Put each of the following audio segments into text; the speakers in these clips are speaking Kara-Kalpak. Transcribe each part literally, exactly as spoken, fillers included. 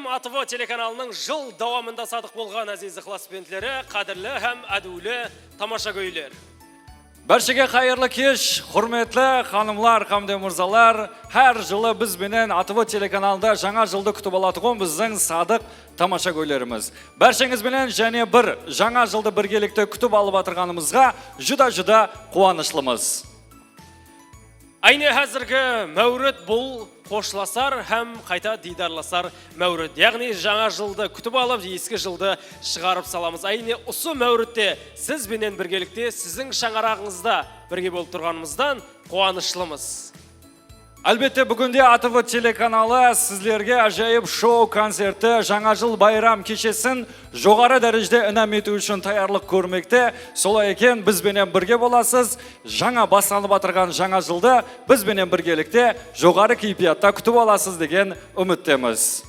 A T V telekanalınıń jıl dawamında sadıq bolǵan áziz ıqlasbentleri, qádirli hám ádiwli tamashagóyler. Bárshege qayırlı kesh, húrmetli xanımlar hám de mırzalar. Hár jılı biz benen A T V telekanalında jańa jıldı kútip alatuǵın bizdiń sadıq tamashagóylerimiz. Bársheńiz benen jáne bir jańa jıldı birgelikte kútip alıp atırǵanımızǵa júdá-júdá quwanıshlımız. Áyne házirgi máwrit bul xoshlasar hám qayta diydarlasar máwrit. Yaǵnıy jańa jıldı kútip alıp, eski jıldı shıǵarıp salamız. Áyne usı máwritte siz benen birgelikte siziń shańaraǵıńızda birge bolıp turǵanımızdan quwanıshlımız. Álbette, búginde A T V telekanalı sizlerge ájayıp shou-koncertti, Jańa jıl bayram keshesin joqarı dárejede inam etiw ushın tayarlıq kórmekte. Solay eken, biz benen birge bolasız. Jańa baslanıp atırǵan jańa jıldı biz benen birgelikte joqarı keypiyatta kútip alasız degen úmittemiz.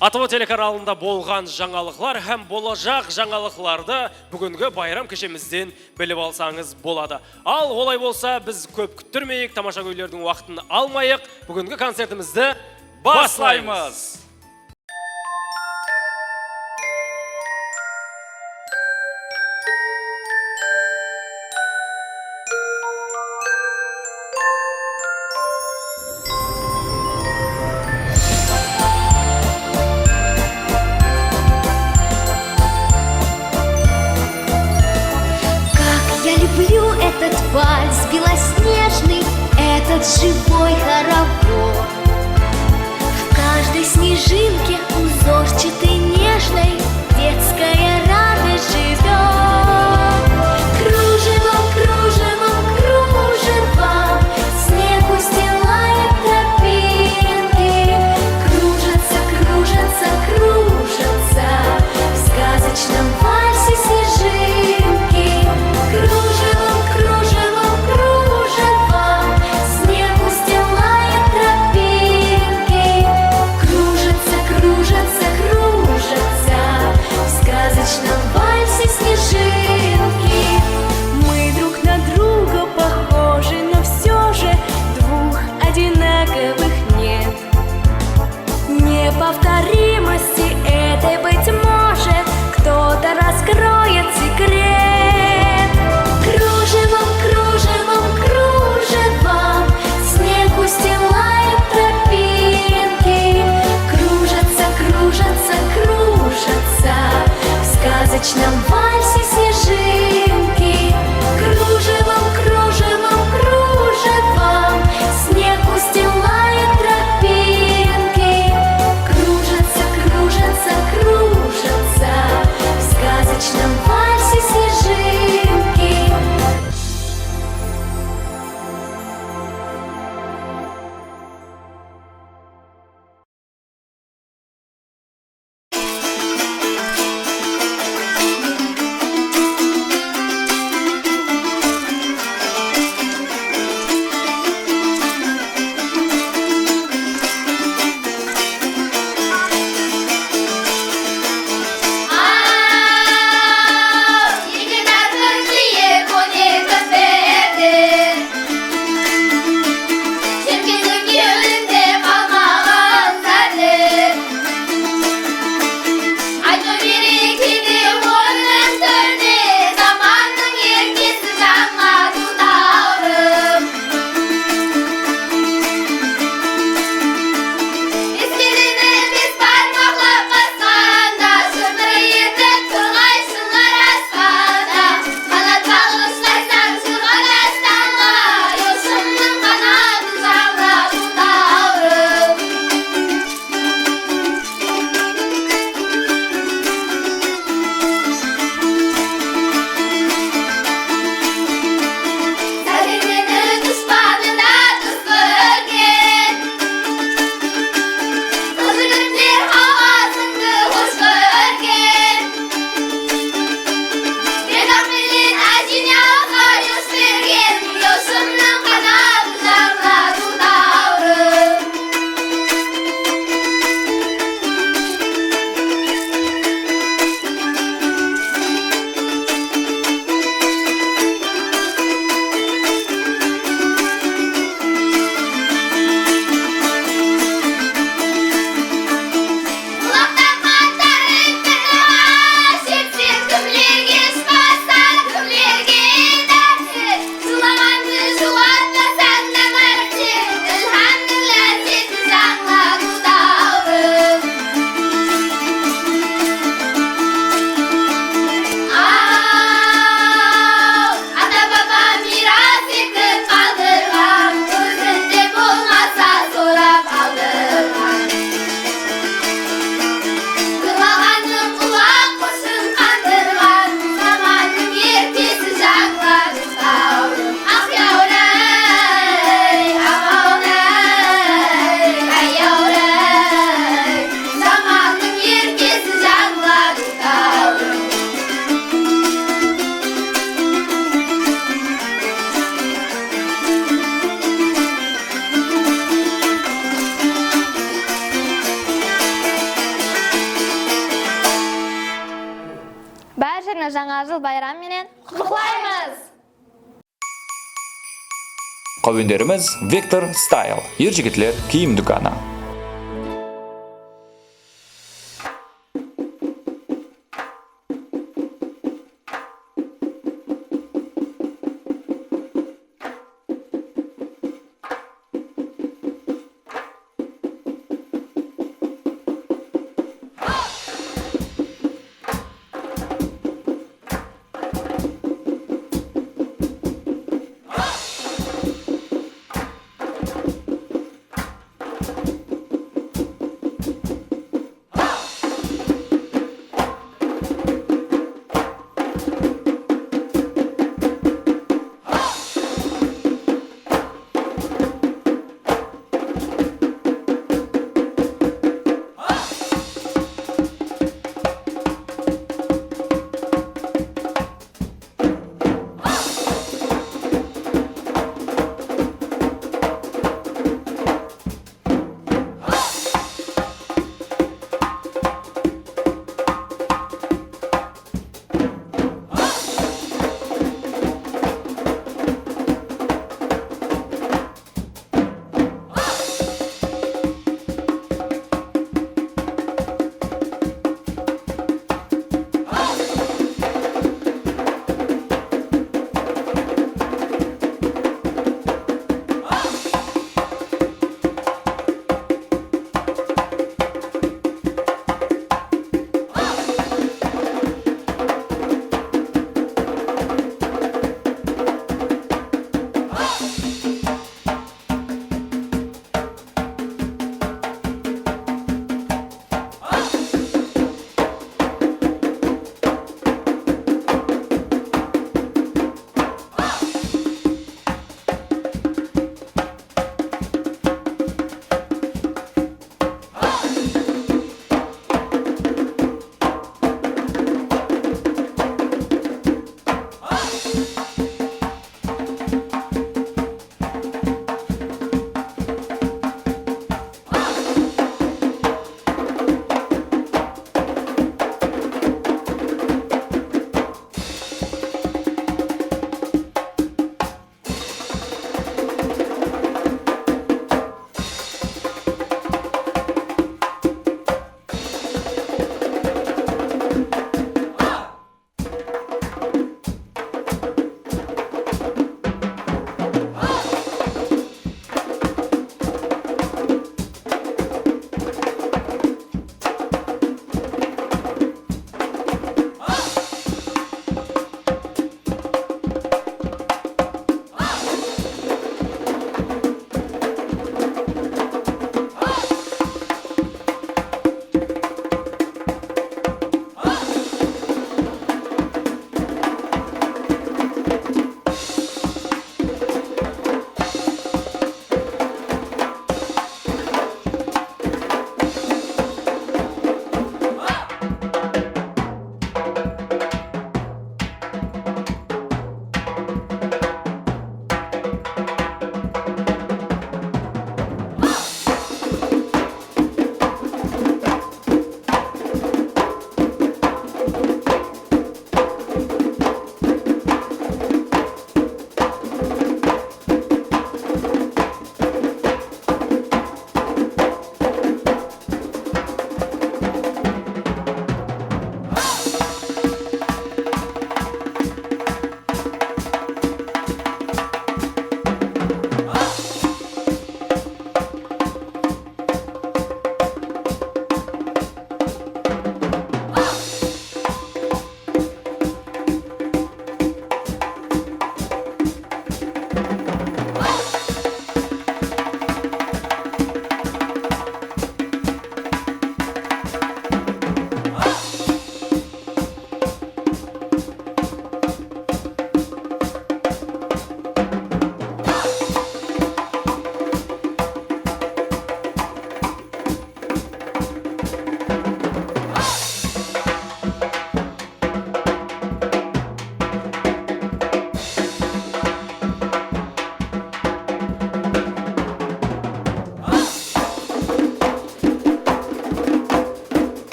A T V telekanalında bolǵan jańalıqlar hám bolajaq jańalıqlardı búgingi bayram keshemizden bilip alsańız boladı. Al, olay bolsa, biz kóp kúttirmeyik, tamashagóylerdiń waqtın almayıq, búgingi koncertimizdi baslaymız. Как я люблю этот вальс белоснежный, этот живой хоровод. В каждой снежинке узорчатой нежной детская радость живёт. Кружевом, кружевом, кружевом снег устилает тропинки. Кружатся, кружатся, кружатся в сказочном вальсе снежинки. Кружевом, кружевом, кружевом снег устилает тропинки. Кружатся, кружатся, кружатся в сказочном вальсе снежинки. Мы друг на друга похожи, но всё же двух одинаковых нет. Неповторимости этой, быть может, кто-то раскроет секрет. Кружевом, кружевом, кружевом снег устилает тропинки. Кружатся, кружатся, кружатся в сказочном вальсе снежинки. Кружевом, кружевом, кружевом снег устилает тропинки. Кружатся, кружатся, кружатся в сказочном вальсе снежинки. Barshangdı jańa jıl bayramı menen qutlıqlaymız! Qáwenderimiz Vector Style, er jigitler kiyim dúkanı.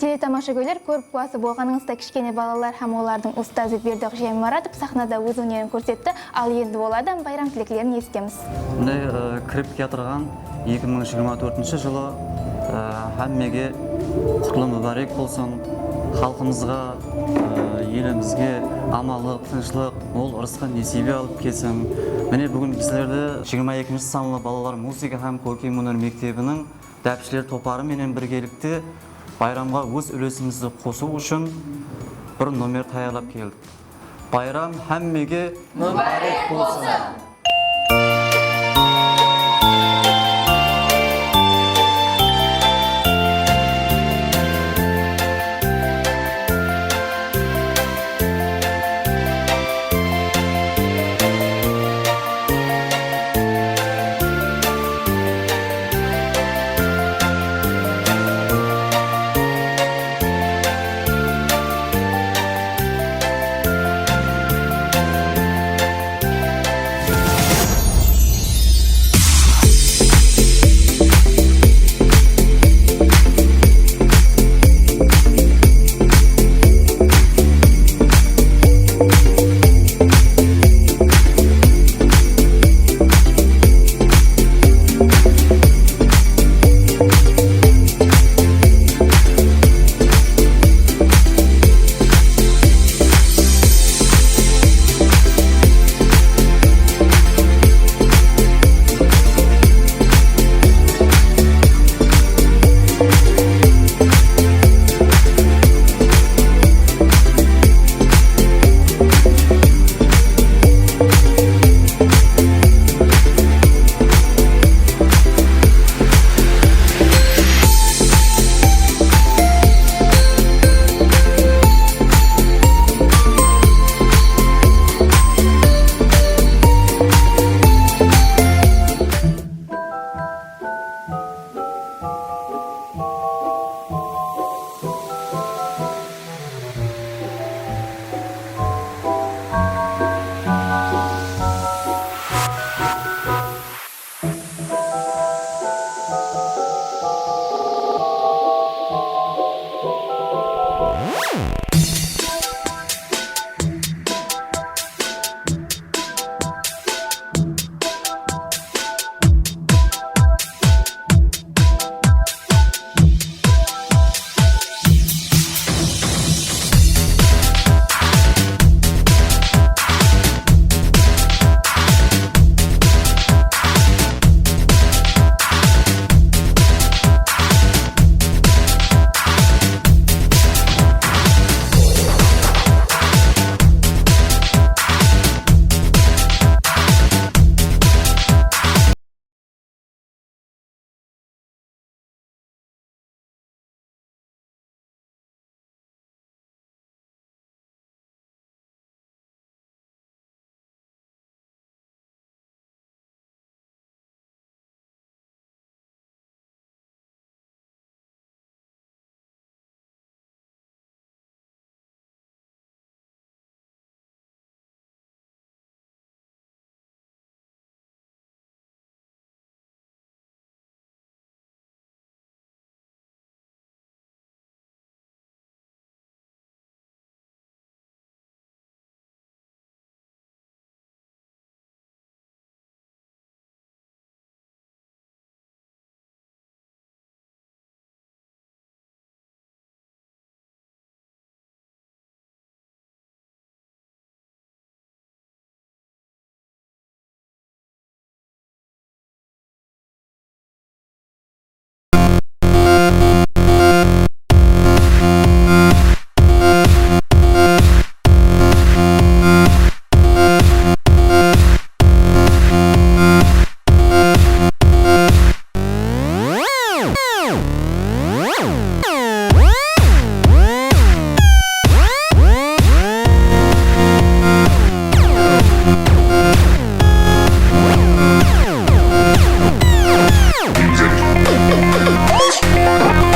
Teletamashagóyler, kórip qúwası bolǵanıńızday, kishkene balalar hám olardıń ustazı Berdiyoq Jámimaratov saxnada óz ónerin kórsetti. Al, endi olardan bayram tileklerin esitemiz. Mine, e, kirip kiyatırǵan eki mıń jigirma tórtinshi jılı, e, hámmege qutlı múbárek bolsın. Xalqımızǵa, e, elimizge amanlıq, tınıshlıq, mol ırısqı, nesiybe alıp kelsin. Mine, búgin bizlerdi jigirma ekinshi sanlı balalar muzıka hám kórkem óner mektebiniń dápshiler toparı menen birgelikte bayramǵa óz úlesimizdi qosıw ushın bir nomer tayarlap keldik. Bayram hámmege múbárek bolsın!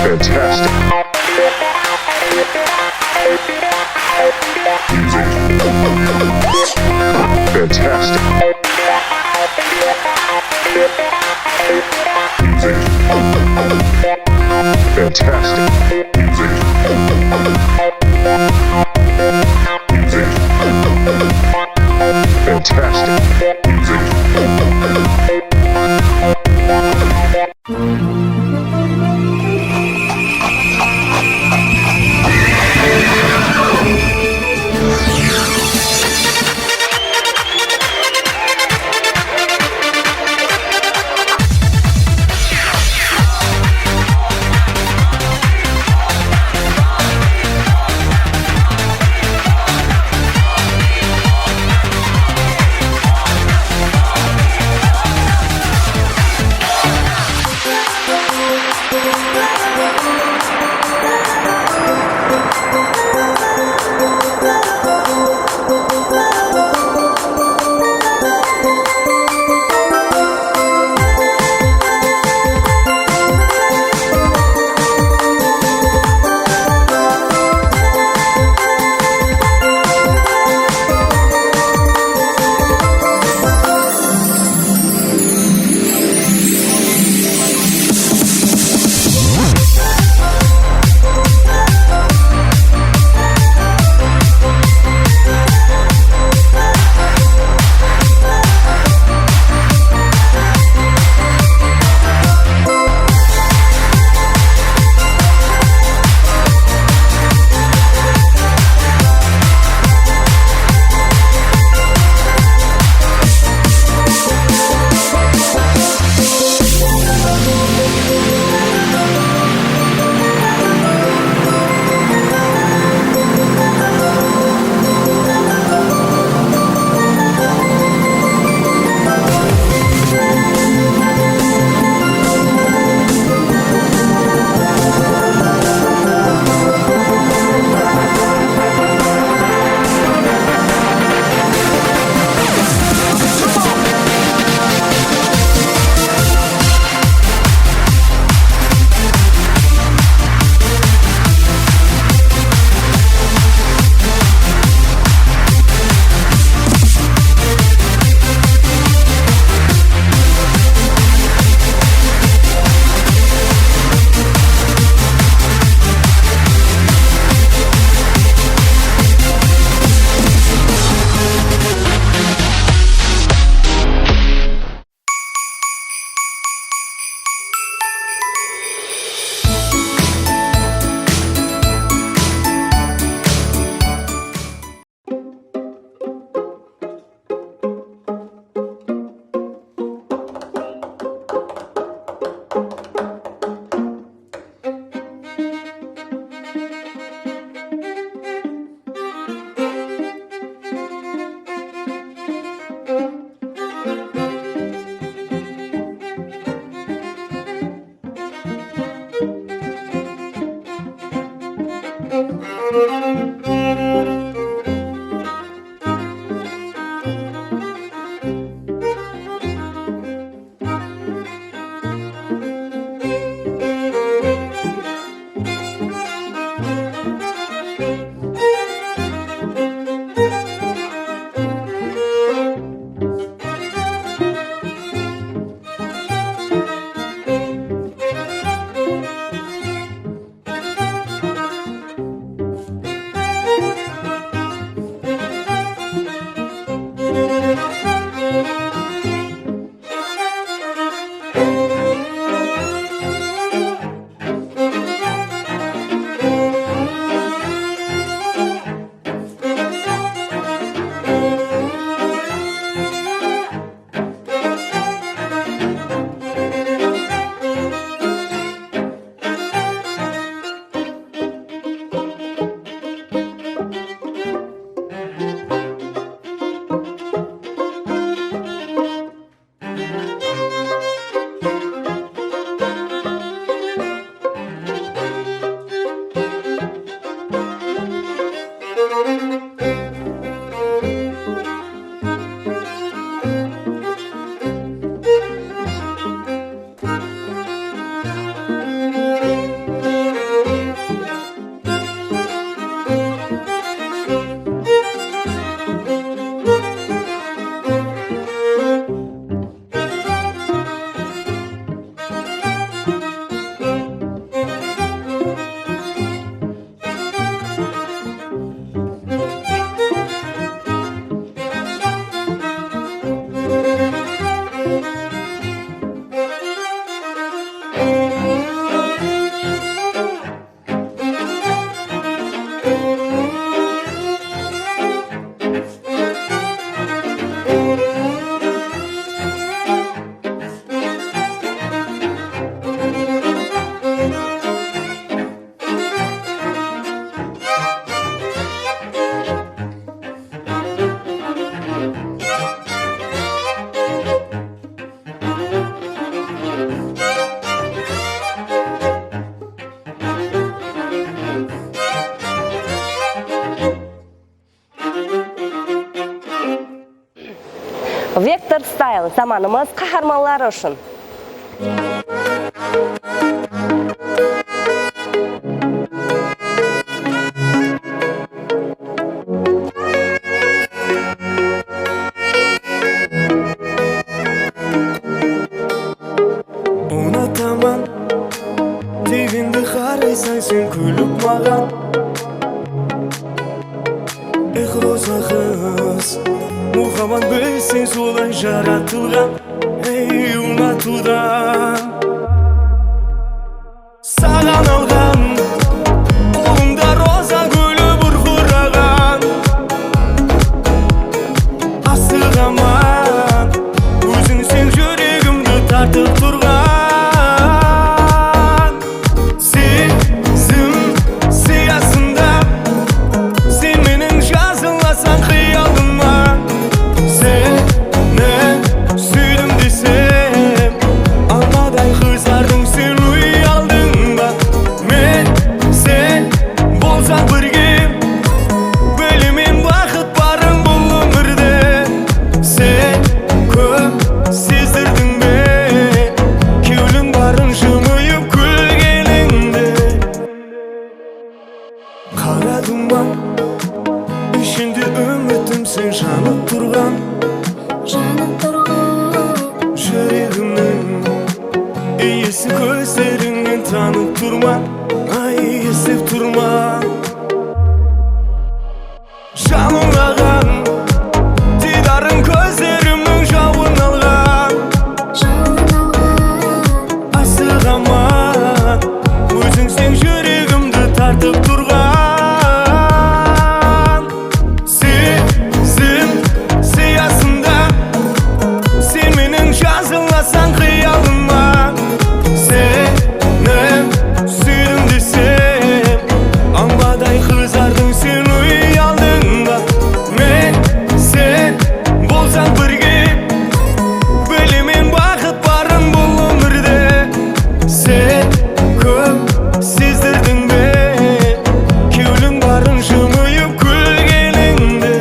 Fantastic. Music. Fantastic. Music. Fantastic. Music. Vektor Style, zamanımız qaharmanları ushın. Unataman degendi qaraysań sen kúlip maǵan. Ex, roza qız, muhabbat bilseń solay jaratılǵan. Ey, unatıwdan saǵan alǵan, qolımda roza gúli burqıraǵan. Asıǵaman, ózińseń júregimdi tartıp turǵan. Sezim sıyasında sen meniń jazılasań qıyalıma. Seni súydim desem, almaday qızardıń sen, uyaldıń ba? Men sen bolsaq birge, bilemen, baxıt barın bul ómirde. Sen kóp sezdirdiń be, kewlim barın jımıyıp kúlgenińdi. Qara duman ishinde úmitimseń janıp turǵan. Janıp turǵan. Júregimniń iyesi kózlerińnen tanıp turman. Ay, eslep turman. Jan urlaǵan diydarıń kózlerimniń jawın alǵan. Asıǵaman, ózińseń júregimdi tartıp turǵan. Sezim sıyasında sen meniń jazılasań qıyalıma. Seni súydim desem, almaday qızardıń sen, uyaldıń ba? Men sen bolsaq birge, bilemen, baxıt barın bul ómirde. Sen kóp sezdirdiń be, kewlim barın jımıyıp kúlgenińdi.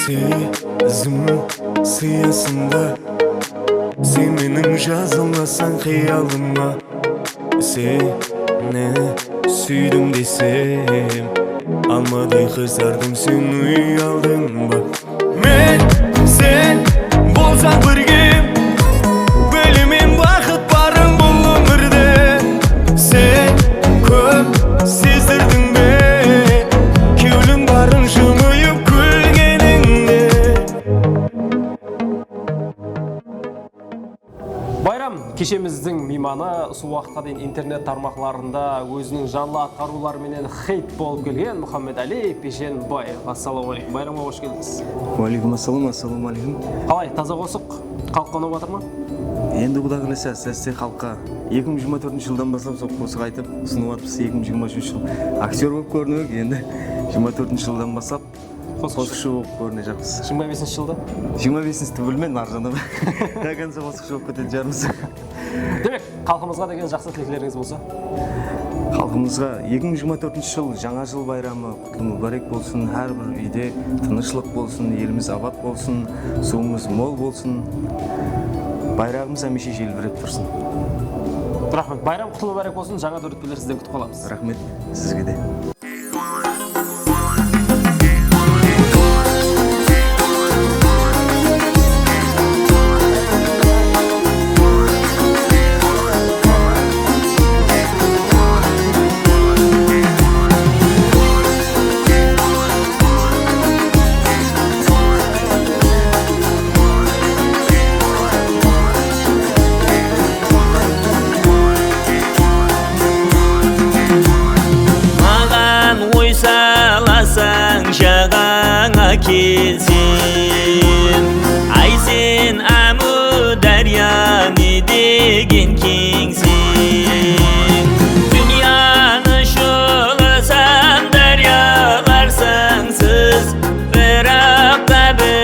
Sezim sıyasında sen meniń jazılasań qıyalıma. Seni súydim desem, almaday qızardıń sen, uyaldıń ba? Men sen bolsaq birge, bilemen, baxıt barın bul ómirde. Sen kóp sezdirdiń be, kewlim barın jımıyıp kúlgenińde? Bayram, keshemizdiń miymanı, usı waqıtqa deyin internet tarmaqlarında óziniń janlı atqarıwları menen xit bolıp kelgen Muhammed-Ali Peshenbaev. Assalawma aleykum, Bayramǵa xosh keldińiz. Wa aleykum assalam, assalawma aleykum. Qalay, taza qosıq? Xalıqqa unap atır ma? Endi Quda qálese, áste-áste xalıqqa. Eki mıń jigirma tórtinshi jıldan baslap sol qosıq aytıp usınıp atırmız, eki mıń jigirma úshinshi jıl. Aktyor bolıp kórindік, endi jigirma tórtinshi jıldan baslap Qosıqshı. Qosıqshı bolıp kórinejaqpız. Jigirma besinshi jılda? Jigirma besinshi jılda bilmedim, arjanaba. До конца qosıqshı bolıp ketetin shıǵarmız. Demek, xalqımızǵa degen jaqsı tileklerińiz bolsa? Xalqımızǵa eki mıń jigirma tórtinshi jıl, jańa jıl bayramı qutlı múbárek bolsın, hár bir úyde tınıshlıq bolsın, elimiz abat bolsın, suwımız mol bolsın, bayraǵımız hámiyshe jelbirep tursın. Raxmet. Bayram qutlı múbárek bolsın, jańa dórtpeler sizden kútip qalamız. Raxmet, sizge de. Maǵan oy salasań, jaǵańa kelsem. Ay, sen Ámiwdárya ne degen keńseń. Dúnyanı sholasam, dáryalar sańsız, biraq ta bir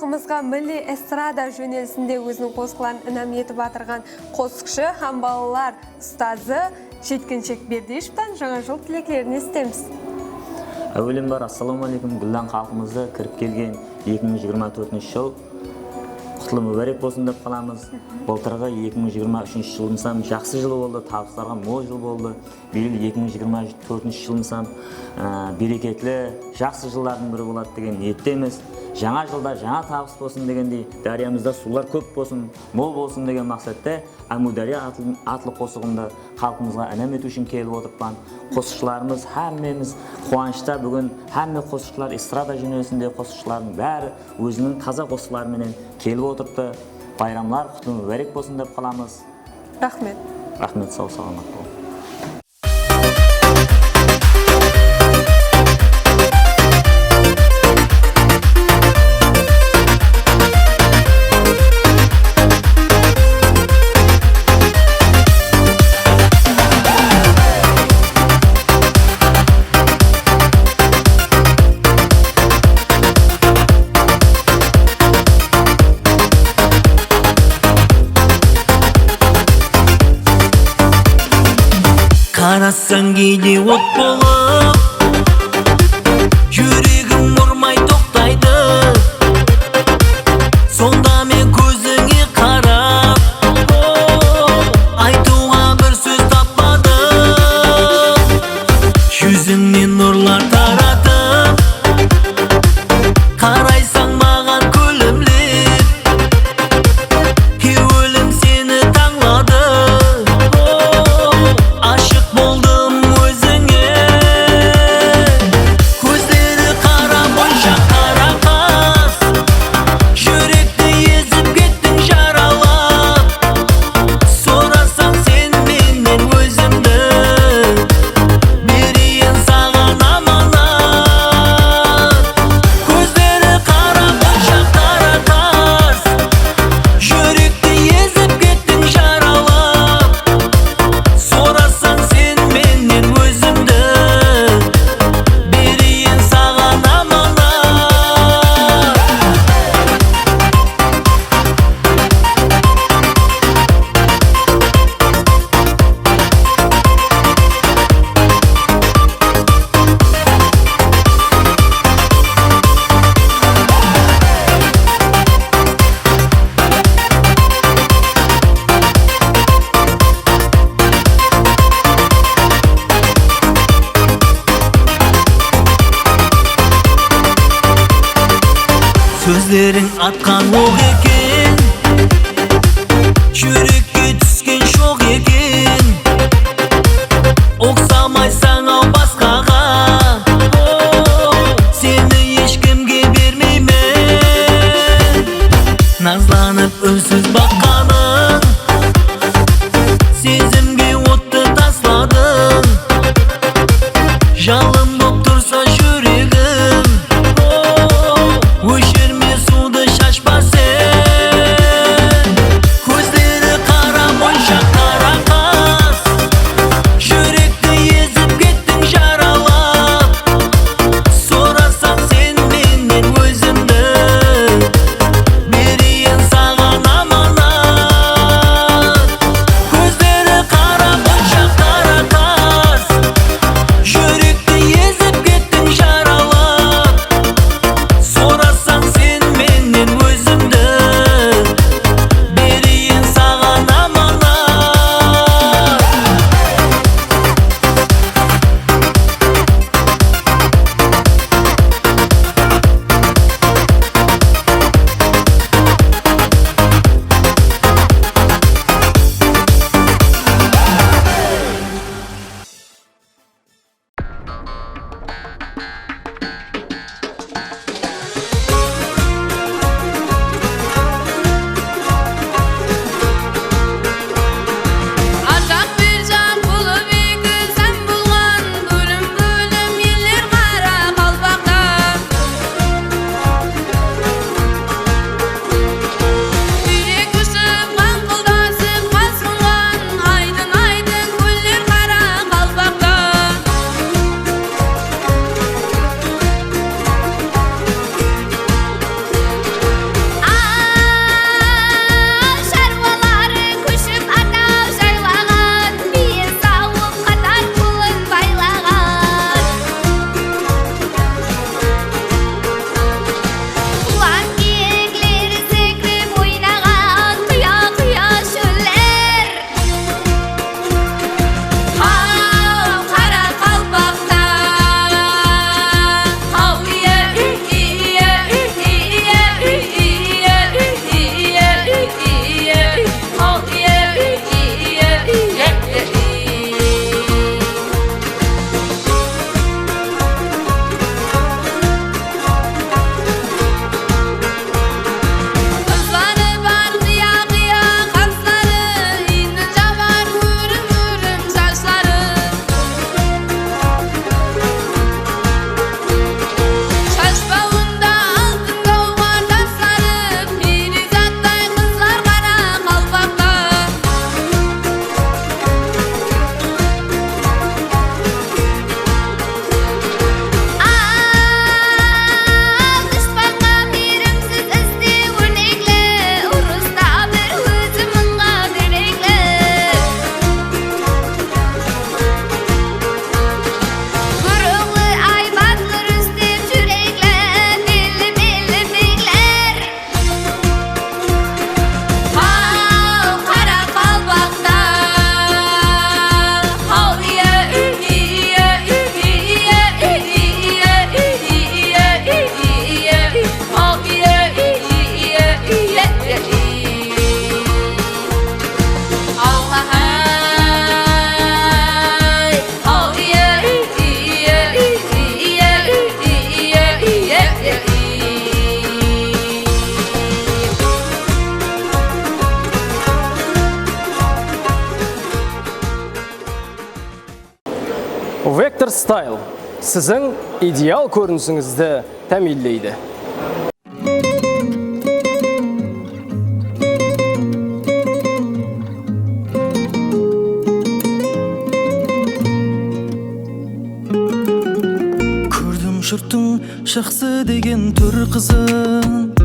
Xalqımızǵa milliy estrada jónelisinde óziniń qosıqların inam etip atırǵan qosıqshı hám balalar ustazı Jetkinshek Berdiyshovtan jańa jıl tileklerin esitemiz. Áwelem bar, assalawma áleykum, gúllan xalqımızdı kirip kelgen eki mıń jigirma tórtinshi jıl qutlı múbárek bolsın dep qalamız. Bıltırǵı eki mıń jigirma úshinshi jılımız hám jaqsı jıl boldı, tabıslarǵa mol jıl boldı. Bıyıl eki mıń jigirma tórtinshi jılımız hám, á, bereketli, jaqsı jıllardıń biri boladı degen niyettemiz. Jańa jılda jańa tabıs bolsın degendey, dáryamızda suwlar kóp bolsın, mol bolsın degen maqsette Ámiwdárya atlı, atlı qosıǵımdı xalqımızǵa inam etiw ushın kelip otırıppan. Qosıqshılarımız hámmemiz quwanıshta, búgin hámme qosıqshılar, estrada jónelisindegi qosıqshılardıń bári óziniń taza qosıqları menen kelip otırıptı. Bayramlar qutlı múbárek bolsın dep qalamız. Raxmet. Raxmet, saw-salamat bolıń. Qarasań, geyde ot bolıp, júregim urmay toqtaydı. Sonda men kózińe qarap, aytıwǵa bir sóz tappadım. Júzińnen nurlar taratıp, qaraysań maǵan kúlimlep. Kewlim seni tańladı, ashıq boldım ózińe. Kózleri qara, monshaq qara qas, júrekti ezip kettiń jaralap. Sorasań sen mennen ózimdi, bereyin saǵan amanat. Kózleri qara, monshaq qara qas, júrekti ezip kettiń jaralap. Sorasań sen mennen ózimdi, bereyin saǵan amanat. Sózleriń atqan oq eken, júrekke túsken shoq eken. Uqsamaysań-aw basqaǵa, seni hesh kimge bermeymen. Nazlanıp únsiz baqqanıń, sezimge ottı tasladıń. Jalın bolıp tursa júregim, óshirme suwdı shashpa sen. Style siziń ideal kórinisińizdi támiyinleydi. Kórdim jurttıń jaqsı degen tór qızın.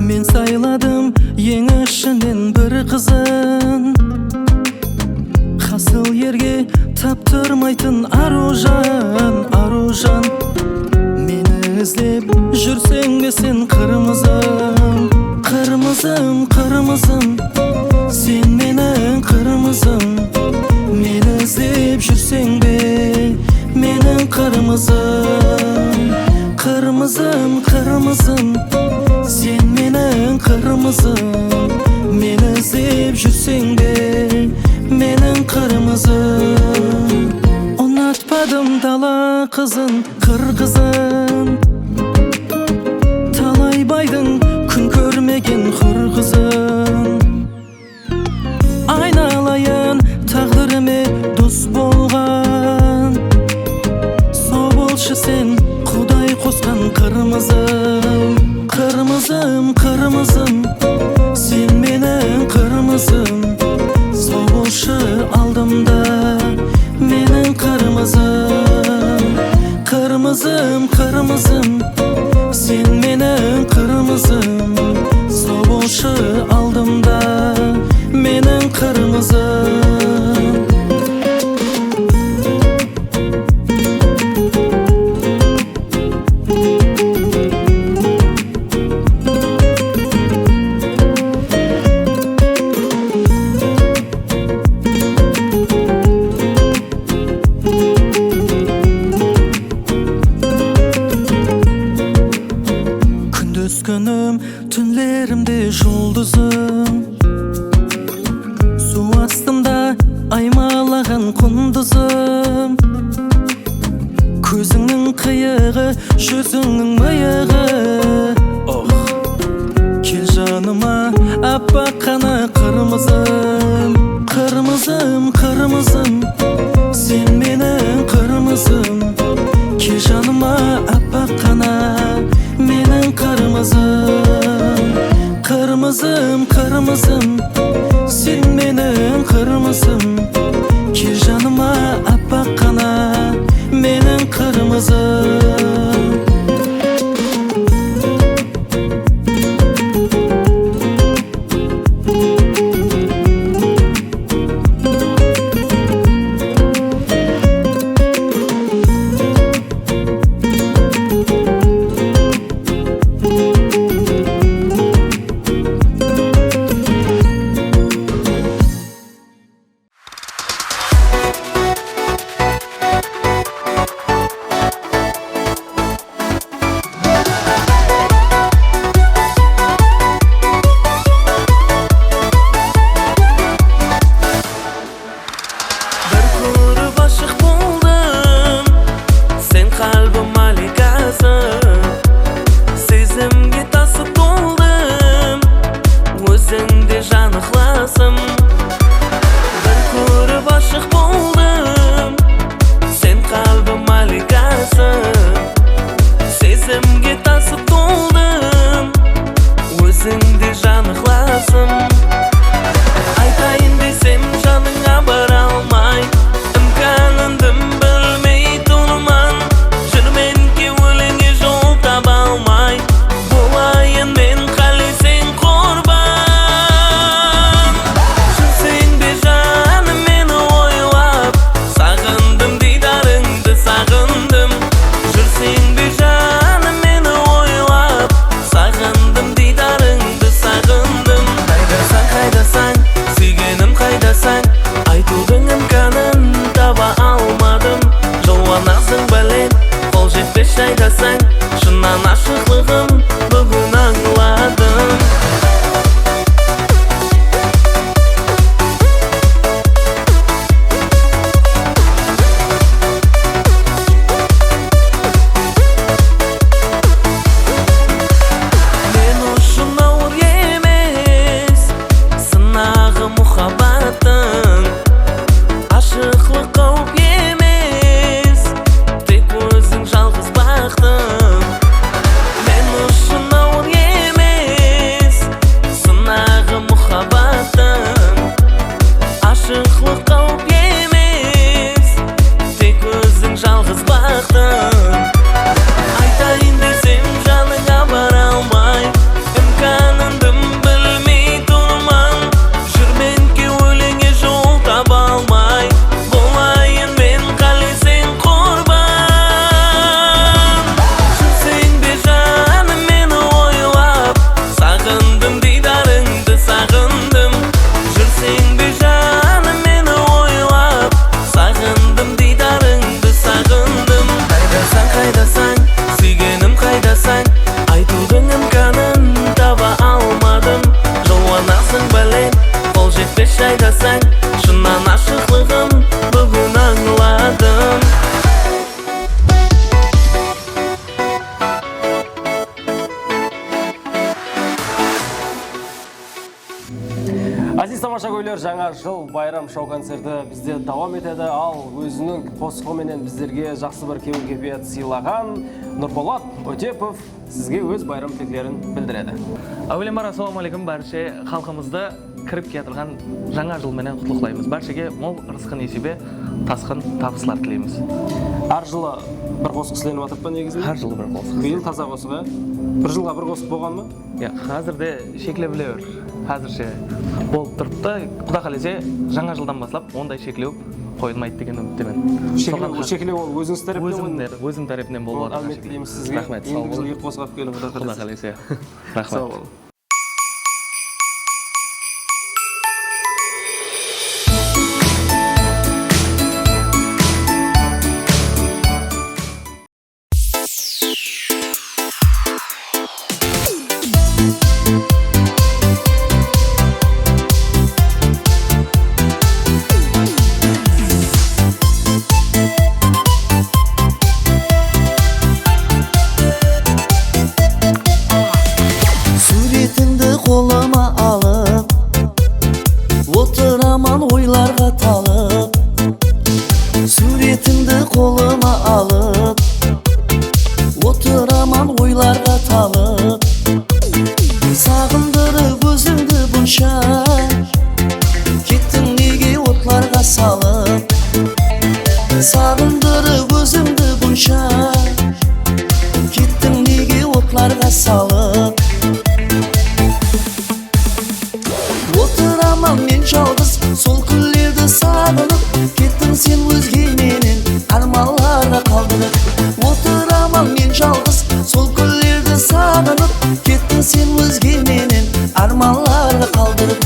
Men sayladım eń ishinen bir qızın. Hasıl erge taptırmaytın arujan, arujan. Meni izlep júrseń be sen, qırmızım, qırmızım, qırmızım. Sen meniń qırmızım. Meni izlep júrseń be, meniń qırmızım. Qırmızım, qırmızım, sen meniń qırmızım. Meni izlep júrseń be, meniń qırmızım. Unatpadım dala qızın, qır qızın. Talay baydıń kún kórmegen húr qızın. Aynalayın táǵdirime dos bolǵan. Saw bolshı sen, Quday qosqan qırmızım. Qırmızım, qırmızım, sen meniń qırmızım. Saw bolshı aldımda meniń qırmızım. Qırmızım, qırmızım, sen meniń qırmızım. Saw bolshı aldımda meniń qırmızım. Kúndiz kúnim, túnlerimde juldızım. Suw astında aymalaǵan qundızım. Kózińniń qıyıǵı, júzińniń mıyıǵı. Oh. Kel janıma, appaq ǵana qırmızım. Qırmızım, qırmızım, sen meniń qırmızım. Kel janıma, appaq ǵana meniń qırmızım. Qırmızım, qırmızım, sen meniń qırmızım. Kel janıma, appaq ǵana meniń qırmızım. Bir kórip ashıq boldım, sen qálbim malikası. Sezimge tasıp toldım, ózińde jan ıqlasım. Bir kórip ashıq boldım, sen qálbim malikası. Sezimge tasıp toldım, ózińde jan ıqlasım. Aytayın desem, janıńa bara almay, imkanın dım bilmey turman. Júrmen kewlińe jol taba almay, bolayın men qáleseń qurban. Júrseń be, janım, meni oylap, saǵındım, diydarıńdı saǵındım. Júrseń be, janım, meni oylap, saǵındım, diydarıńdı saǵındım. Qaydasań, qaydasań, súygenim, qaydasań? Aytıwdıń imkanın taba almadım. Juwanaǵıń bálen, qol jetpes jaydasań. Shınnan ashıqlıǵım búgin ańladım. Men ushın awır emes sınaǵı muhabbattıń. Ashıqlıq qáwip emes. Jańa jıl bayram shou-koncerti bizde dawam etedi. Al, óziniń qosıǵı menen bizlerge jaqsı bir kewil-keypiyat sıylaǵan Nurpolat Ótepov sizge óz bayram tileklerin bildiredi. Áwelem bar, assalamu aleykum, bárshe xalqımızdı kirip kiyatırǵan jańa jıl menen qutlıqlaymız. Bárshege mol ırısqı-nesiybe, tasqın tabıslar tileymiz. Hár jılı bir qosıq islenip atırıp pa negizinde? Hár jılı bir qosıq. Bıyıl taza qosıq, á? Bir jılǵa bir qosıq bolǵan ba? Ya, házirde sheklep bile ber. Házirshe bolıp turıptı. Quda qálese, jańa jıldan baslap onday sheklew qoyılmaydı degen úmittemen. Sheklew, sheklew ol ózińiz tárepinen? Ózim, ózim tárepinen bolıp atır. Álbette, deymiz sizge. Raxmet, saw bolıń. Endigi jılı eki qosıq alıp keliń, Quda qálese. Quda qálese. Raxmet. Saw bolıń. Súwretińdi qolıma alıp, otıraman oylarǵa talıp. Súwretińdi qolıma alıp, otıraman oylarǵa talıp. Saǵındırıp ózińdi bunsha, kettiń nege otlarǵa salıp? Saǵındırıp ózińdi bunsha, kettiń nege otlarǵa salıp? Otıraman men jalǵız, sol kúnlerdi saǵınıp, kettiń sen ózge menen, ármanlarǵa qaldırıp. Otıraman men jalǵız, sol kúnlerdi saǵınıp, kettiń sen ózge menen, ármanlarǵa qaldırıp.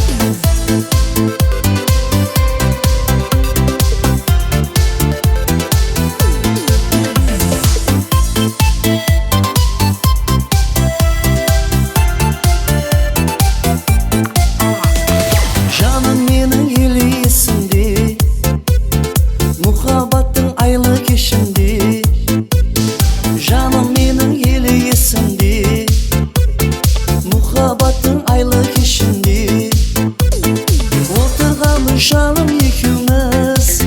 Janım meniń ele esimde, muhabbattıń aylı keshinde. Janım meniń ele esimde, muhabbattıń aylı keshinde. Otırǵanbız janım ekewmiz,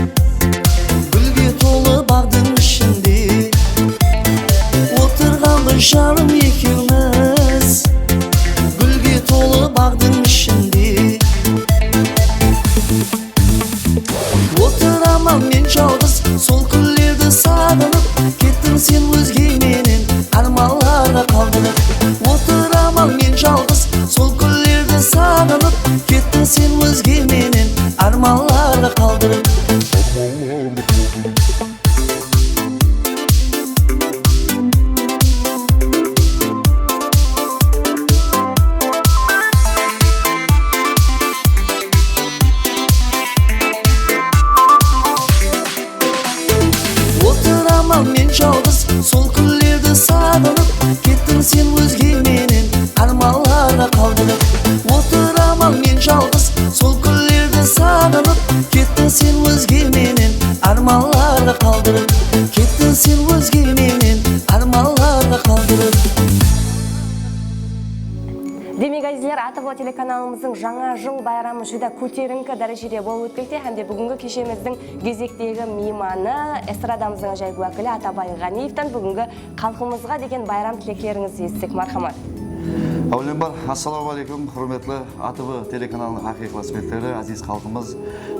gúlge tolı baǵdıń ishinde. Otırǵanbız janım ekewmiz, gúlge tolı baǵdıń ishinde. Otıraman men jalǵız, sol kúnlerdi saǵınıp, kettiń sen ózge menen, ármanlarǵa qaldırıp. Otıraman men jalǵız, sol kúnlerdi saǵınıp, kettiń sen ózge menen, ármanlarǵa qaldırıp. Otıraman men jalǵız, sol kúnlerdi saǵınıp, kettiń sen ózge menen, ármanlarǵa qaldırıp. Otıraman men jalǵız, sol kúnlerdi saǵınıp, kettiń sen ózge menen, ármanlarǵa qaldırıp. Kettiń sen ózge menen, ármanlarǵa qaldırıp. Demek, ázizler, ATV telekanalımızdıń Jańa jıl bayramı júdá kóterińki dárejede bolıp ótpekte hám de búgingi keshemizdiń gezektegi miymanı, estradamızdıń ájayıp wákili Atabay Ǵaniyevten búgingi xalqımızǵa degen bayram tileklerińizdi esitsek, marhamat. Áwelem bar, assalamu aleykum, húrmetli ATV telekanalınıń haqıyqı ıqlasbentleri, áziz xalqımız.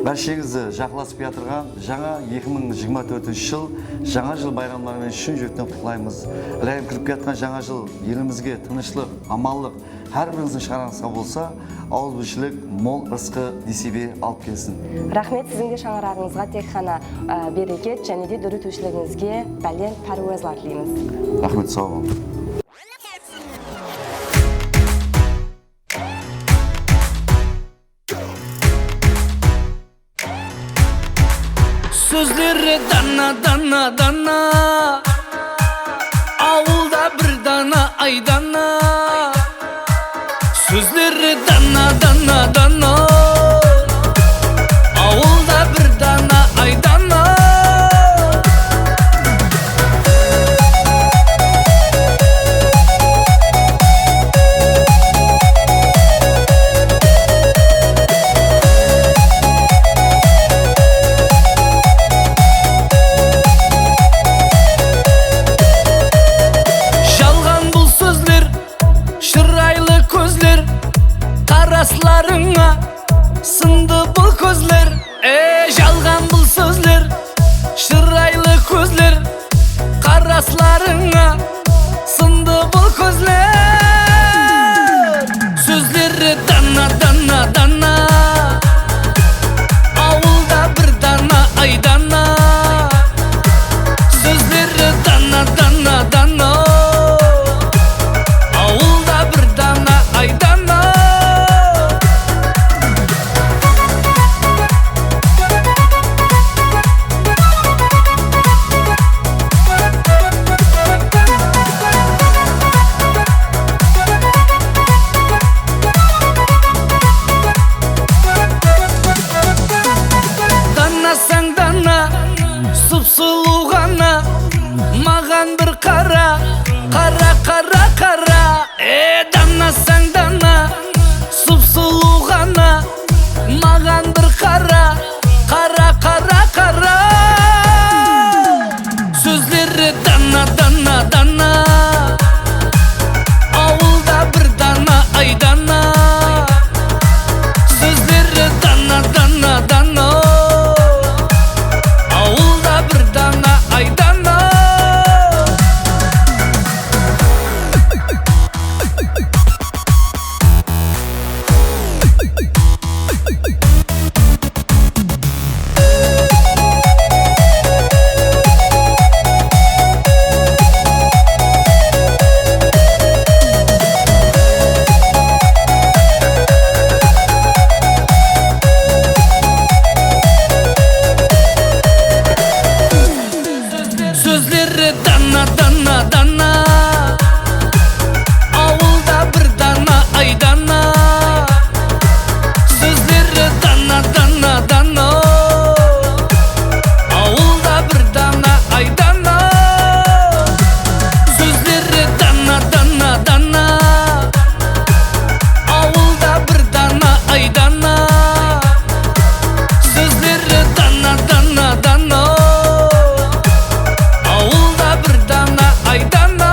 Bársheńizdi jaqınlasıp kiyatırǵan jańa eki mıń jigirma tórtinshi jıl, Jańa jıl bayramları menen shın júrekten qutlıqlaymız. Ilayım, kirip kiyatqan jańa jıl elimizge tınıshlıq, amanlıq, hár birińizdiń shańaraǵıńızǵa bolsa, awızbirshillik, mol ırısqı, nesiybe alıp kelsin. Raxmet, siziń de shańaraǵıńızǵa tek ǵana, á, bereket, jáne de dóretiwshiligińizge bálent párwazlar tileymiz. Raxmet, saw bolıń. Sózleri dana, dana, dana. Awılda bir dana, aydana. Sózleri dana, dana, dana. Awılda bir dana, aydana. Bir qara, qara, qara, qara. E, danasań dana, sup-sulıw ǵana. Maǵan bir qara, qara, qara, qara. Sózleri dana, dana, dana. Awılda bir dana, ay dana. Sózleri dana, dana, dana. Awılda bir dana, ay dana. Sózleri dana, dana, dana. Awılda bir dana, ay dana. Sózleri dana, dana, dana. Awılda bir dana, ay dana. Sózleri dana, dana, dana. Awılda bir dana, ay dana. Sózleri dana, dana, dana. Awılda bir dana, ay dana.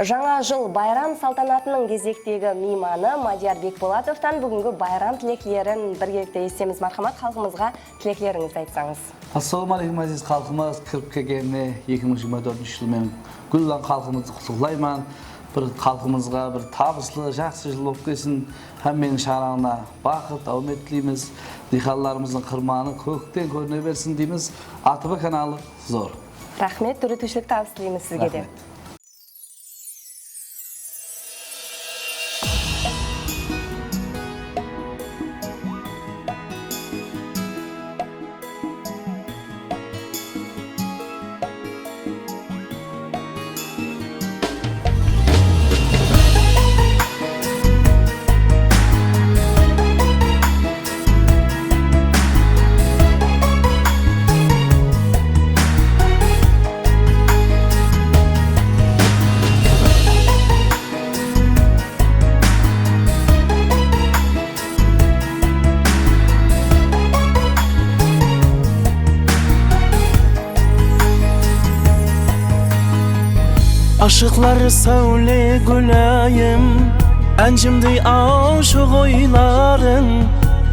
Jańa jıl bayram saltanatınıń gezektegi miymanı Madiyar Bekbolatovtan búgingi bayram tileklerin birgelikte esitemiz. Marhamat, xalqımızǵa tileklerińizdi aytsańız. Assalawma áleykum, áziz xalqımız! Kirip kelgenine eki mıń jigirma tórtinshi jıl menen gúllan xalqımızdı qutlıqlayman. Bir xalqımızǵa bir tabıslı, jaqsı jıl bolıp kelsin. Hámmeniń shańaraǵına baxıt, áwmet tileymiz. Diyqanlarımızdıń qırmanı kókten kórine bersin deymiz. A T V kanalı zor. Raxmet, dóretiwshilik tabıs tileymiz sizge de. Raxmet. Ashıqlar sáwle gúlayım, ánjimdey awshıq oylarıń,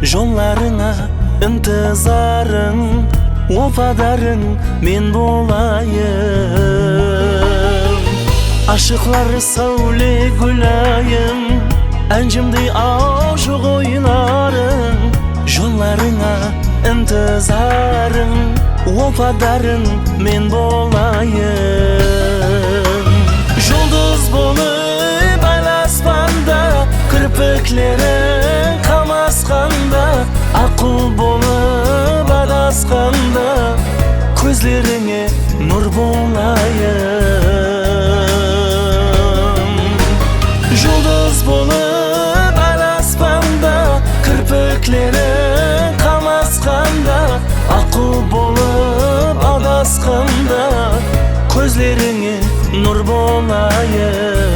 jollarıńa intizarıń, wafadarıń men bolayım. Ashıqlar sáwle gúlayım, ánjimdey awshıq oylarıń, jollarıńa intizarıń, wafadarıń men bolayım. Juldız bolıp aylaspanda, kirpikleriń qamasqanda, aqquw bolıp adasqanda, kózlerińe nur bolayım. Juldız bolıp aylaspanda, kirpikleriń qamasqanda, aqquw bolıp adasqanda, kózlerińe nur bolayım.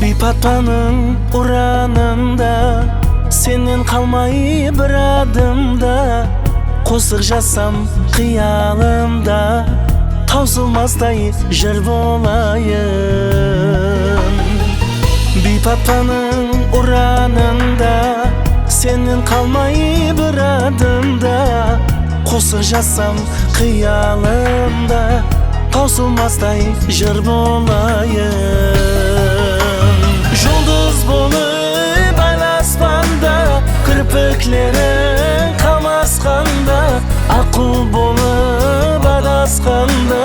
Biypatpanıń uranında, sennen qalmay bir adım da, qosıq jazsam qıyalımda, tawsılmastay jır bolayın. Biypatpanıń uranında, sennen qalmay bir adım da, qosıq jazsam qıyalımda, tawsılmastay jır bolayın. Juldız bolıp aylaspanda, kirpikleriń qamasqanda, Qul bolıp adasqanda,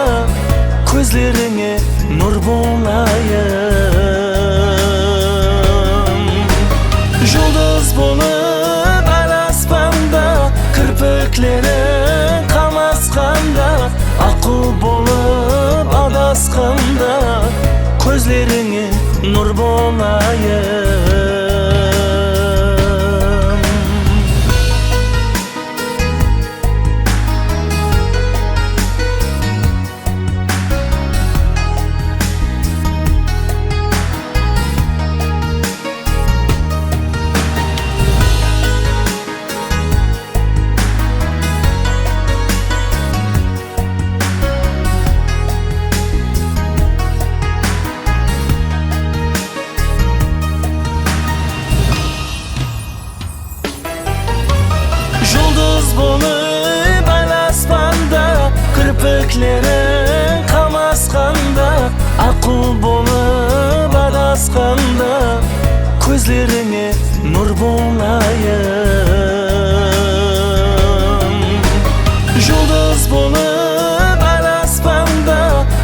kózlerińe nur bolayın. Juldız bolıp al aspanda, kirpikleriń qamasqanda, aqqul bolıp adasqanda, kózlerińe nur bolayın. Juldız bolıp al aspanda, kirpikleriń qamasqanda, aqqul bolıp adasqanda, kózlerińe nur bolayın. Juldız bolıp al aspanda,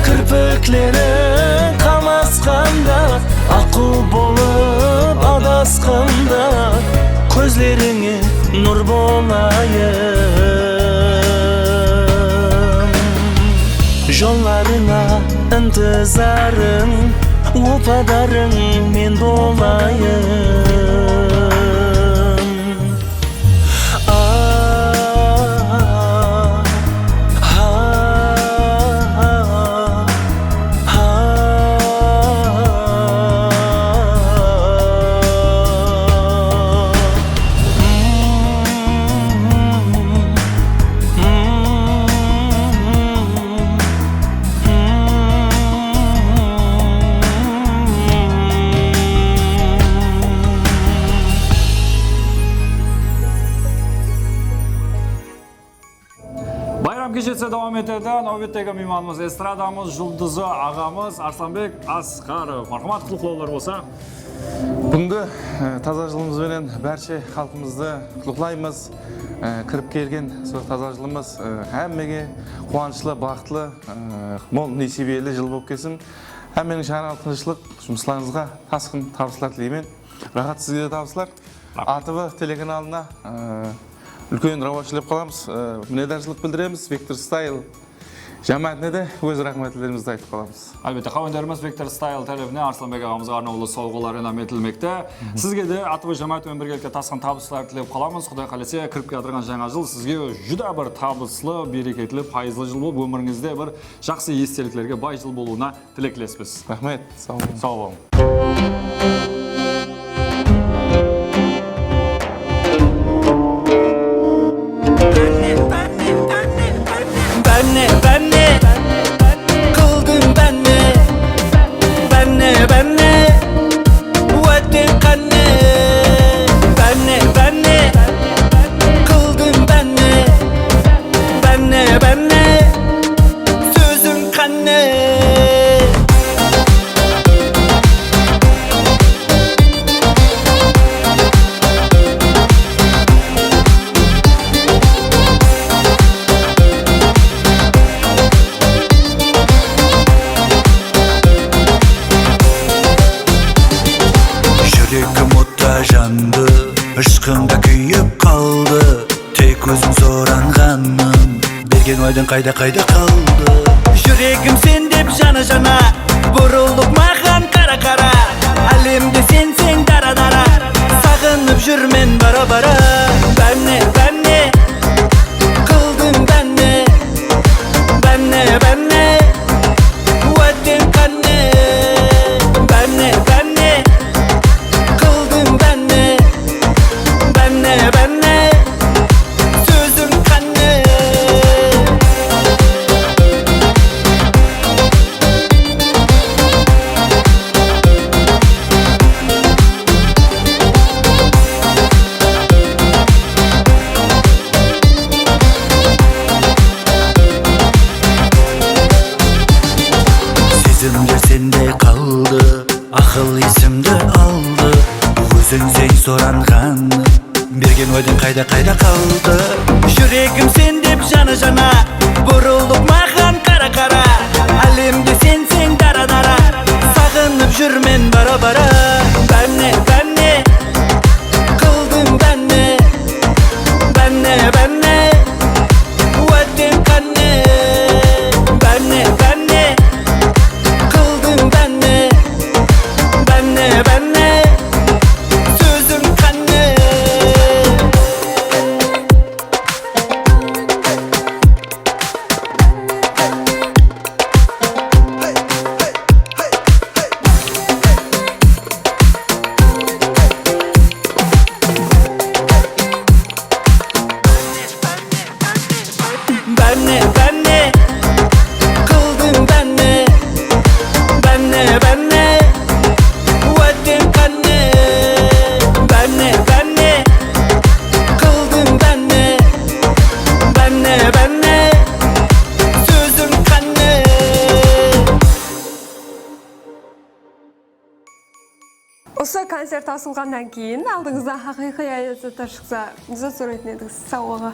kirpikleriń qamasqanda, aqqul bolıp adasqanda, kózlerińe nur bolayın. Jollarıńa intizarıń, opadarıń men bolayın. Bayram keshesi dawam etedi. Náwbettegi miymanımız estradamız juldızı aǵamız Arslanbek Asqarov. Marhamat, qutlıqlawlar bolsa. Búgingi, e, taza jılımız benen bárshe xalqımızdı qutlıqlaymız. E, kirip kelgen sol taza jılımız, e, hámmege quwanıshlı, baxıtlı, e, mol nesiybeli jıl bolıp kelsin. Hámmeniń janına tınıshlıq, jumıslarıńızǵa tasqın tabıslar tileymen. Raxat, sizge de tabıslar. Raxmet. A T V telekanalına, e, úlken rawaj tilep qalamız, e, minnetdarshılıq bildiremiz. Vektor Style jámáátine de óz raxmetlerimizdi aytıp qalamız. Álbette, xawandarımız Vektor Style tárepinen Arslanbek aǵamızǵa arnawlı sawǵalar inam etilmekte. Sizge de A T V jámááti menen birgelikte tasqın tabıslar tilep qalamız. Quday qálese, kirip kiyatırǵan jańa jıl sizge júdá bir tabıslı, bereketli, payızlı jıl bolıp, ómirińizde bir jaqsı esteliklerge bay jıl bolıwına tileklespez. Raxmet, saw bolıń. Saw bolıń. Báne, báne, qıldıń báne, báne, báne, óttiń qáne, báne, báne, qıldıń báne, báne, báne. Sóziń qáne? Júregim otta jandı, ıshqıńda kúyip qaldı. Tek óziń soranǵanıń bergen wádeń qayda, qayda qaldı? Júregim sen dep jana-jana, burılıp maǵan qara-qara. Álemde senseń dara-dara, saǵınıp júrmen bara-bara. Báne, báne, qıldıń báne, báne, báne. Óttiń qáne? Báne, báne, qıldıń báne, báne, báne. Sóziń qáne? Sezimler sende qaldı, aqıl esimdi aldı. Ózińseń soranǵanım, bergen wádeń qayda, qayda qaldı? Júregim sen dep jana Jana, burılıp maǵan qara-qara, álemde senseń dara-dara. Saǵınıp júrmen bara-bara. Báne, báne, qıldıń báne. Báne, báne, wátteń qáne. Báne, báne, qıldıń báne. Báne, báne, sóziń qáne. Báne, báne, qıldıń báne. Báne, báne, wátteń qáne. Báne, báne, qıldıń báne. Báne, báne, sóziń qáne. Usı koncert tawsılǵannan keyin aldıńızda haqıyqıy Ayazat shıqsa, ne zat soraytın edińiz sawǵaǵa?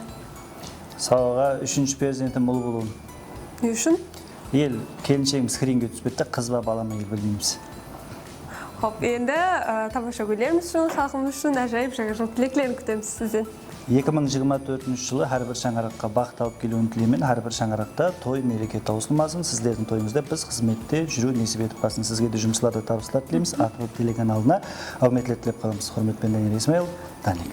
Sawǵaǵa úshinshi perzentim ul bolıwın. Ne ushın? El, kelinshegim skringe túspedi de, qız ba, bala ma, el bilmeymiz. Xop, endi, ı, tamashagóylerimiz ushın, xalqımız ushın ájayıp jańa jıl tileklerin kútemiz sizden. Eki mıń jigirma tórtinshi jılı hár bir shańaraqqa baxıt alıp keliwin tileymen. Hár bir shańaraqta toy, mereke tawsılmasın. Sizlerdiń toyıńızda biz xızmette júriw nesip etip qalsın. Sizge de jumıslarda tabıslar tileymiz. Atı Bop telekanalına áwmetler tilep qalamız. Húrmet penen, Daniel Ismail, Danik.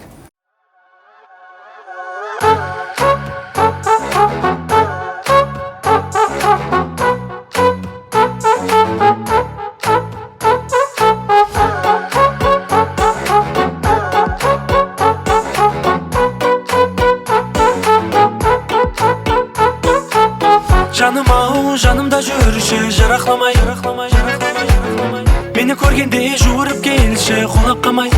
Janım-aw, janımda júrshi, jıraqlamay. Meni kórgende juwırıp kelshi, qolap qalmay.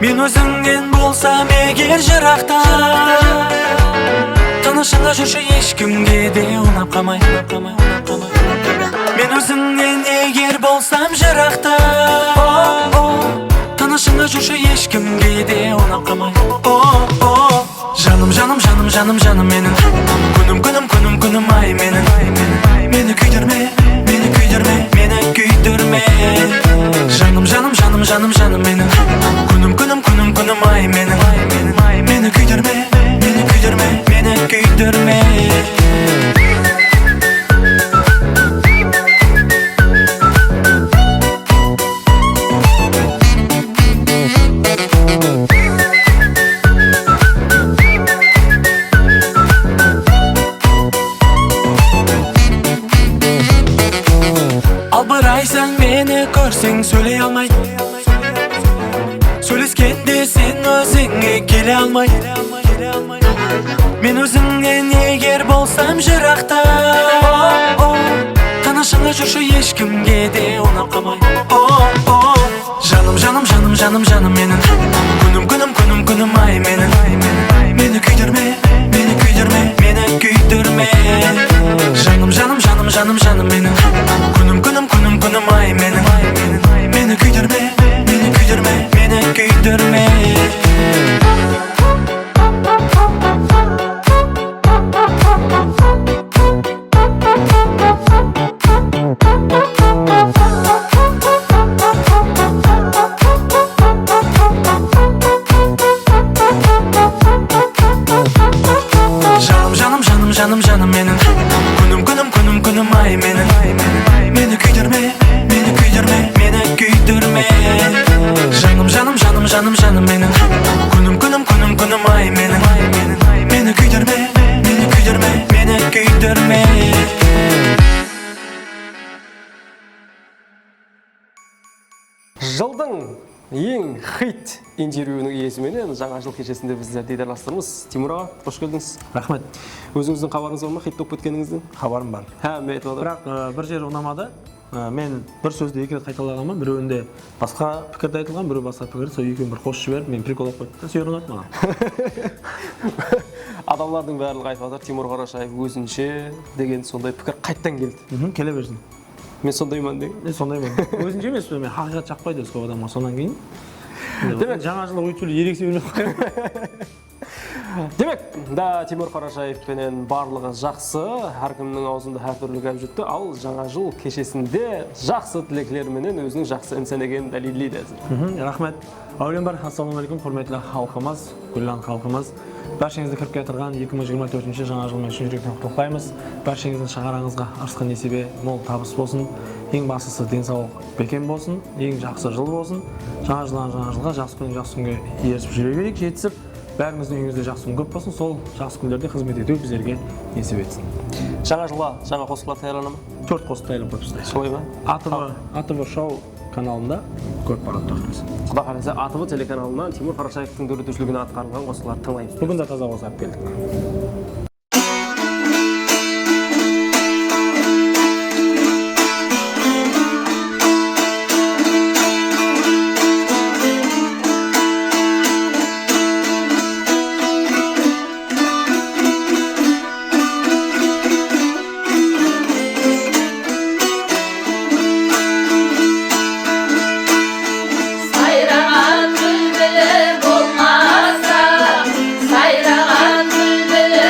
Men ózińnen bolsam eger jıraqta, tınıshıńa júrshi, hesh kimge de unap qalmay. Men ózińnen eger bolsam jıraqta, o, o, tınıshıńa júrshi, hesh kimge de unap qalmay. O, o. Janım, janım, janım, janım, janım meniń. Kúnim, kúnim, kúnim, kúnim ay meniń. Meni kúydirme, meni kúydirme, meni kúydirme. Janım, janım, janım, janım, janım meniń. Kúnim, kúnim, kúnim, kúnim ay meniń. Meni kúydirme, meni kúydirme, meni kúydirme. Albıraysań, meni kórseń, sóyley almay. Sóyleskende sen ózińe kele almay. Men ózińnen eger bolsam jıraqta, o, o, tınıshıńa júrshi, hesh kimge de unap qalmay. O, o. Janım, janım, janım, janım, janım meniń. Kúnim, kúnim, kúnim, kúnim ay meniń. Meni kúydirme, meni kúydirme, meni kúydirme. Janım, janım, janım, janım, janım meniń. Kúnim, kúnim, kúnim, kúnim ay meniń. Meni kúydirme, meni kúydirme, meni kúydirme. Janım, janım, janım, janım, janım meniń. Kúnim, kúnim, kúnim, kúnim ay meniń. Meni kúydirme, meni kúydirme, meni kúydirme. Janım, janım, janım, janım, janım meniń. Kúnim, kúnim, kúnim, kúnim ay meniń. Meni kúydirme, meni kúydirme, meni kúydirme. Jıldıń eń xit intervyunıń iyesi menen jańa jıl keshesinde bizler diydarlastırmız. Timur aǵa, xosh keldińiz. Raxmet. Ózińizdiń xabarıńız bar ma, xit bolıp ketkenińizden? Xabarım bar. Hámme aytıp atır. Biraq, ı, bir jeri unamadı. I, men bir sózdi eki ret qaytalaǵanman, birewinde basqa pikirde aytılǵan, birewi basqa pikirde, sol ekewin bir qosıp jiberip, meni prikol qılıp qoydı da, sol jeri unadı maǵan. Adamlardıń barlıǵı aytıp atır, Timur Qarashaev ózinshe degen sonday pikir qayttan keldi. Mhm, kele bersin. Men sondayman degen. E, sondayman. Ózinshe emes, men haqıyqat jaqpaydı ózge adamǵa, sonnan keyin. Demek, jańa jılda óytip erek sebep joq. Demek, da Timur Qarashaev penen barlıǵı jaqsı, hár kimniń awzında hár túrli gáp júripti, al Jańa jıl keshesinde jaqsı tilekler menen óziniń jaqsı insan ekenin dálilleydi házir. Mhm, raxmet. Áwelen bir, assalamu aleykum, húrmetli xalqımız, gúllan xalqımız. Bársheńizdi kirip kiyatırǵan eki mıń jigirma tórtinshi jańa jıl menen shın júrekten qutlıqlaymız. Bársheńizdiń shańaraǵıńızǵa ırısqı nesibe, mol tabıs bolsın. Eń baslısı densawlıq bekem bolsın, eń jaqsı jıl bolsın. Jańa jıldan jańa jılǵa, jaqsı kúnnen jaqsı kúnge erisip júre bereyik, jetisip. Bárińizdiń úyińizde jaqsı kún kóp bolsın, sol jaqsı kúnlerde xızmet etiw bizlerge nesip etsin. Jańa jılǵa jańa qosıqlar tayarlana ma? Tórt qosıq tayarlap qoyıpsızlar. Solay ma? A T V, A T V Show kanalında kórip baradı tórt qosıq. Quda qálese, A T V telekanalından Timur Qarashaevtiń dóretiwshiliginde atqarılǵan qosıqlardı tıńlaymız. Búgin de taza qosıq alıp keldik. Sayraǵan búlbili bolmasa, sayraǵan búlbili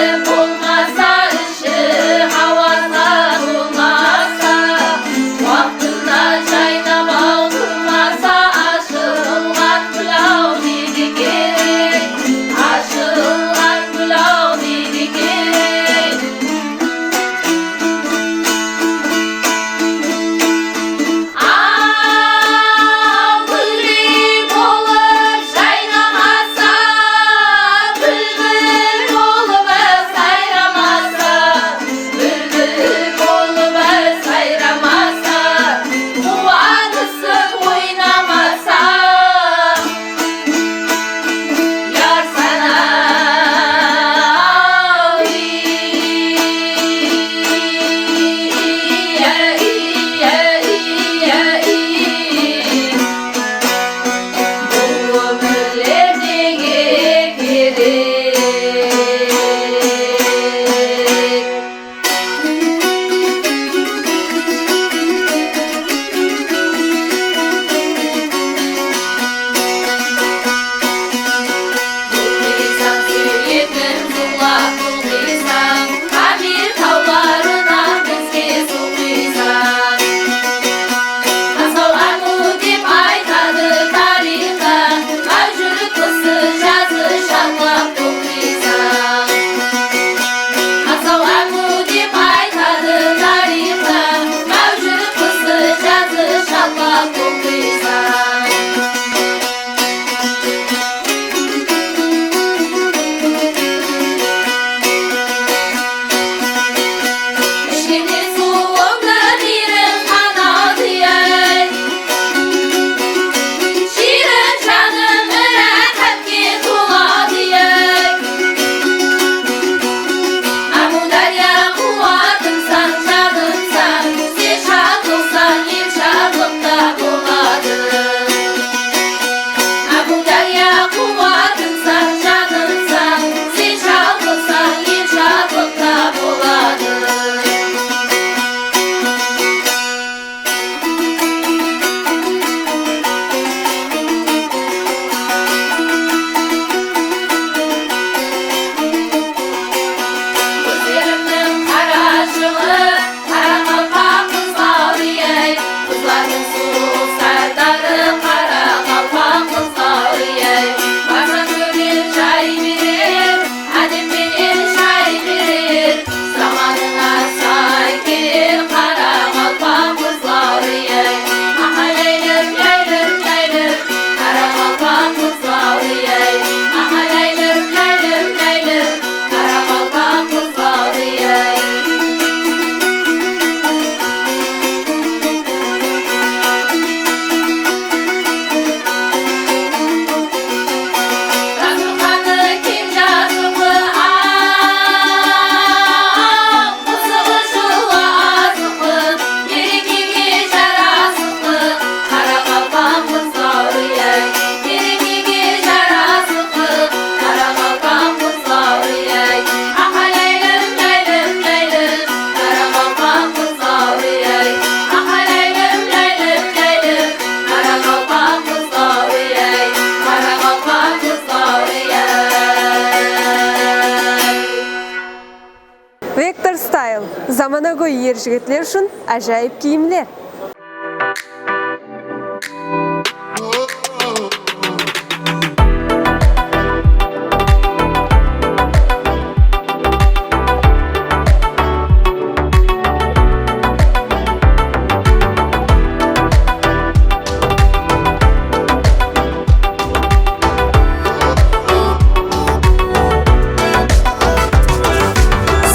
Vector Style, zamanagóy er jigitler ushın ájayıp kiyimler.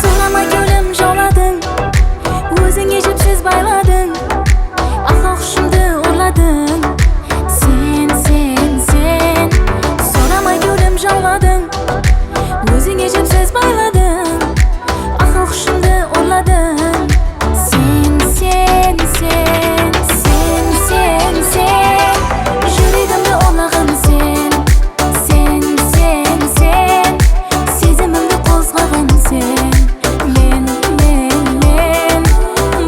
Sorama, kewlim jawladıń, ózińe jipsiz bayladıń, aqıl-hushımdı urladıń. Sen, sen, sen, sorama, kewlim jawladıń, ózińe jipsiz bayladıń, aqıl-hushımdı urladıń. Sen, sen, sen, sen, sen, sen, júregimdi urlaǵan sen. Sen, sen, sen, sezimimdi qozǵaǵan sen. Men, men, men,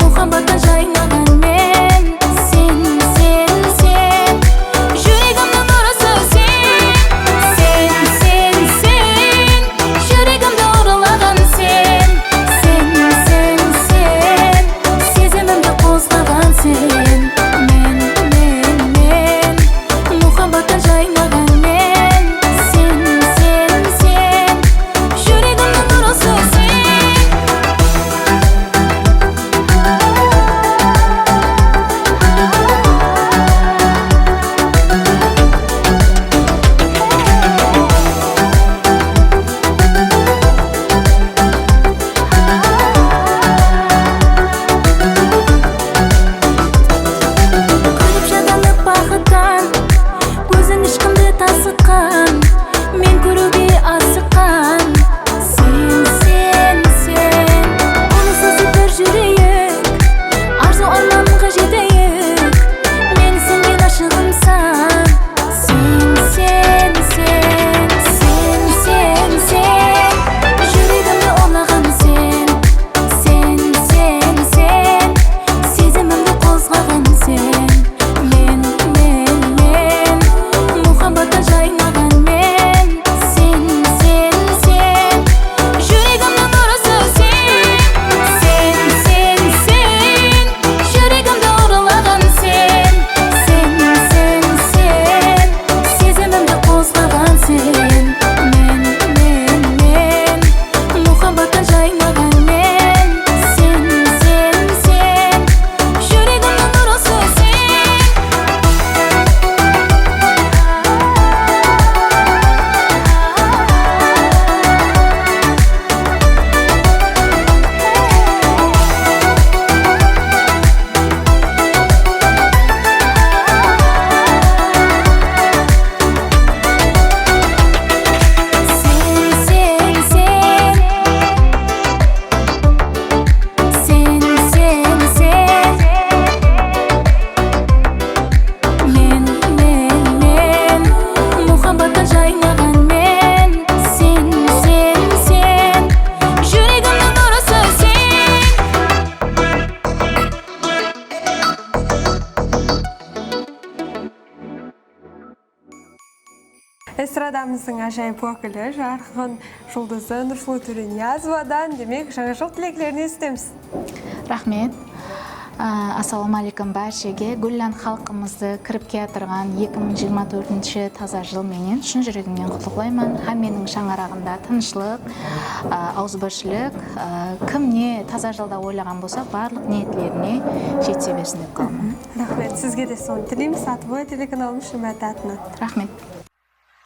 muhabbattan jaynaǵan men. Sen, sen, sen, júregimniń nurısı sen. Sen, sen, sen, júregimdi urlaǵan sen. Sen, sen, sen, sezimimdi qozǵaǵan sen. Men, men, men, muhabbattan jaynaǵan men. Sen, sen, sen, júregimniń nurısı sen. Kúlip jatanıp baxıttan, kóziń ishqımdı tasıtqan, men kóriwge asıqqan. Sen, sen, sen, unıqsız bir júrek, arzıw-ármanǵa jeteyik, men senen ashıǵımsań. Sen, sen, sen, sen, sen, sen, júregimdi urlaǵan sen. Sen, sen, sen, sezimimdi qozǵaǵan sen. Men, men, men, muhabbattan jaynaǵan men. Sen, sen, sen, júregimniń nurısı sen. Sen, sen, sen, júregimdi urlaǵan sen. Sen, sen, sen, sezimimdi qozǵaǵan sen. Men, men, men, muhabbattan jaynaǵan men. Sen, sen, sen, júregimniń nurısı sen. Sen, sen, sen. Sen, sen, sen. Men, men, men, muhabbattan jaynaǵan men. Sen, sen, sen, júregimniń nurısı sen. Estradamızdıń ájayıp wákili, jarqın juldızı Nursulıw Tóreniyazovadan, demek, jańa jıl tileklerin esitemiz. Raxmet. Á, assalamu aleykum bárshege. Gúllan xalqımızdı kirip kiyatırǵan eki mıń jigirma tórtinshi taza jıl menen shın júregimnen qutlıqlayman. Hámmeniń shańaraǵında tınıshlıq, á, awızbirshilik, á, kim ne taza jılda oylaǵan bolsa, barlıq niyetlerine jete bersin dep qalaman. Raxmet, sizge de sonı tileymiz, Atbay telekanalımız jámááti atınan. Raxmet.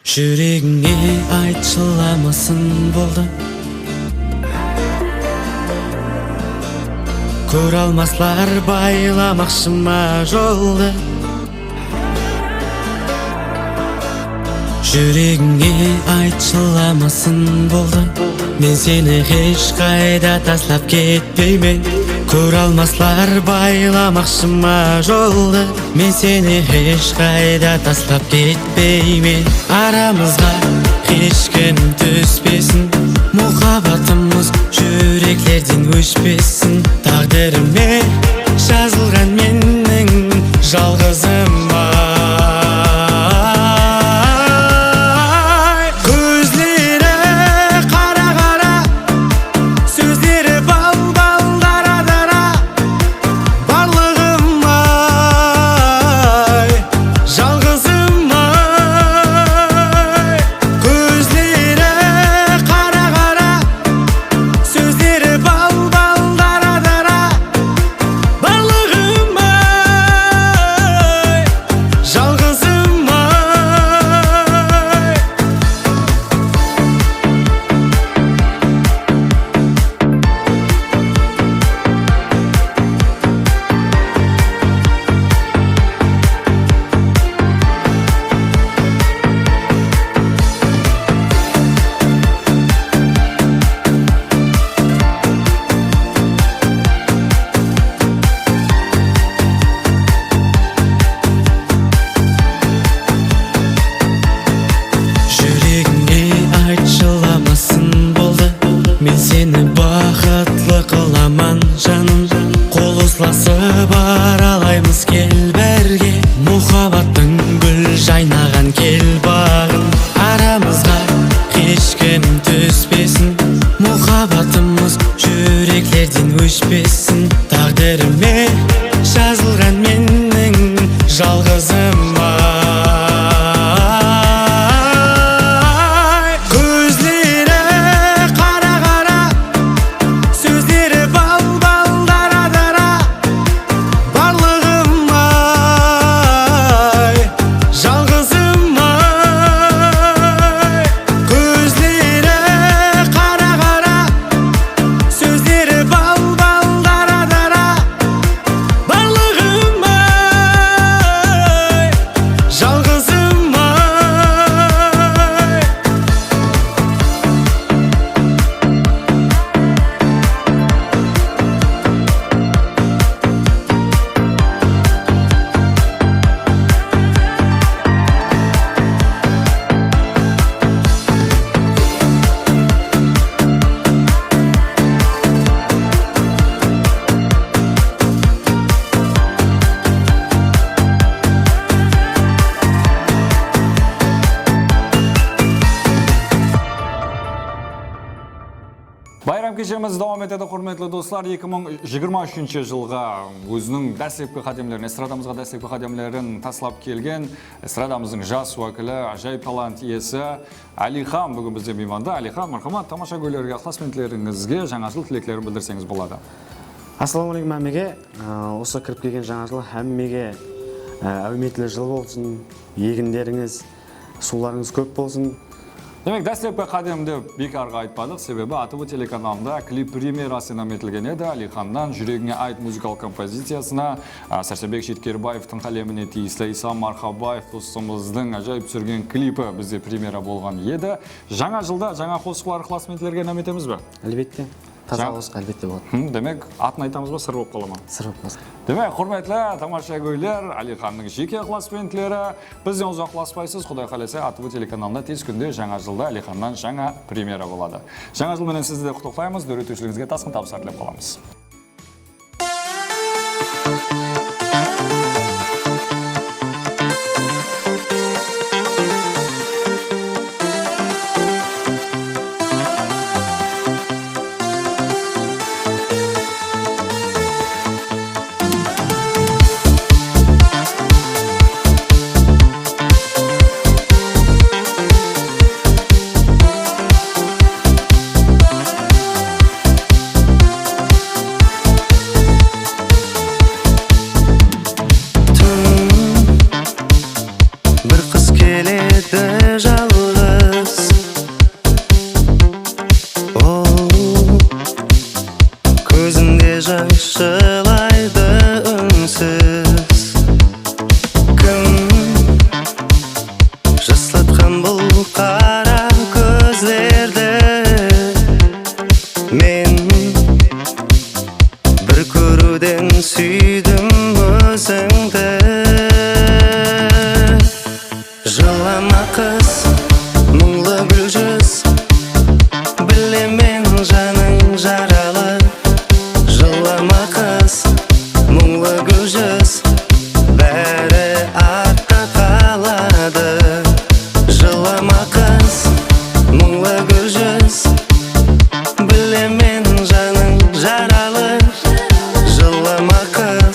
Júregińe ayt, jılamasın boldı. Kóre almaslar baylamaqshı ma joldı? Júregińe ayt, jılamasın boldı. Men seni hesh qayda taslap ketpeymen. Kóre almaslar baylamaqshı ma joldı. Men seni hesh qayda taslap ketpeymen. Aramızǵa hesh kim túspesin. Muhabbatımız júreklerden óshpesin. Táǵdirime jazılǵan menniń jalǵızım-ay. Kózleri qara-qara, sózleri Seni baxıtlı qılaman, janım. Qol uslasıp aralaymız, kel birge. Muhabbattıń gúl jaynaǵan kel baǵın. Aramızǵa hesh kim túspesin. Muhabbatımız júreklerden óshpesin. Táǵdirime jazılǵan meniń jalǵızım ay. Kózleri qara-qara, sózleri bal-bal, dara-dara. Barlıǵım ay, jalǵızım ay. Kózleri qara-qara, sózleri bal-bal, dara-dara. Barlıǵım ay, jalǵızım ay. Bayram keshemiz dawam etedi, húrmetli doslar. Eki mıń jigirma úshinshi jılǵa óziniń dáslepki qádemlerin, estradamızǵa dáslepki qádemlerin taslap kelgen estradamızdıń jas wákili, ájayıp talant iyesi Áliyxan búgin bizde miymanda. Áliyxan, marhamat, tamashagóylerge, ıqlasbentleringizge jańa jıl tileklerin bildirseńiz boladı. Assalawma áleykum, hámmege. Aa, usı kirip kelgen jańa jıl hámmege, aa, áwmetli jıl bolsın. Eginlerińiz, suwlarıńız kóp bolsın. Demek, dáslepki qádemdi bekarǵa aytpadıq, sebebi A T V telekanalında klip premyerası inam etilgen edi. Áliyxannan Júregińe ayt muzıkalıq kompoziciyasına, a, Sársenbek Shetkerbaevtıń qálemine tiyisli Isam Marhabaev dostımızdıń ájayıp túsirgen klipi bizde premyera bolǵan edi. Jańa jılda jańa qosıqlar ıqlasbentlerge inam etemiz be? Álbette. Taza qosıq, álbette, boladı. Hı, demek, atın aytamız ba, sır bolıp qala ma? Sır bolıp qalsın. Demek, húrmetli tamashagóyler, Áliyxannıń jeke ıqlasbentleri, bizden uzaqlaspaysız. Quday qálese, A T V telekanalında tez kúnde jańa jılda Áliyxannan jańa premyera boladı. Jańa jıl menen sizdi de qutlıqlaymız, dóretiwshiligińizge tasqın tabıslar tilep qalamız. Tún bir qız keledi jalǵız. Ol kózinde jash jılaydı únsiz. Kim jaslatqan bul qara kózlerdi? Men bir kóriwden súydim ózińdi. Jılama qız, muńlı gúljúz, bilemen janıń jaralı. Jılama qız, muńlı gúljúz, bári artta qaladı. Jılama qız, muńlı gúljúz, bilemen janıń jaralı. Jılama qız,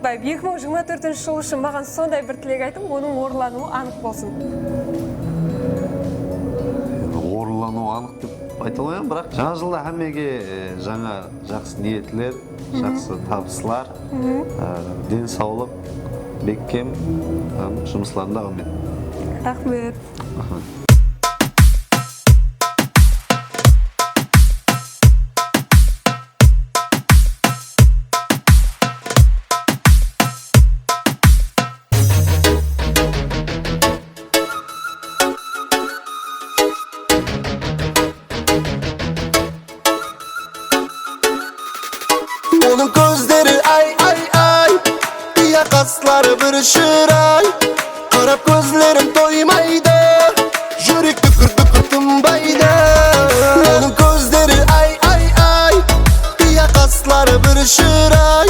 Eki mıń jigirma tórtinshi jıl ushın maǵan sonday bir tilek aytıń, onıń orınlanıwı anıq bolsın. Orınlanıwı anıq dep ayta almayman, biraq jańa jılda hámmege, e, jańa jaqsı niyetler, jaqsı tabıslar, e, densawlıq, bekkem, hám jumıslarında davam et. Raxmet. Onıń kózleri ay, ay, ay, qıya qasları bir shıray. Qarap kózlerim toymaydı, júrek dúkir-dúkir tınbaydı. Onıń kózleri ay, ay, ay, qıya qasları bir shıray.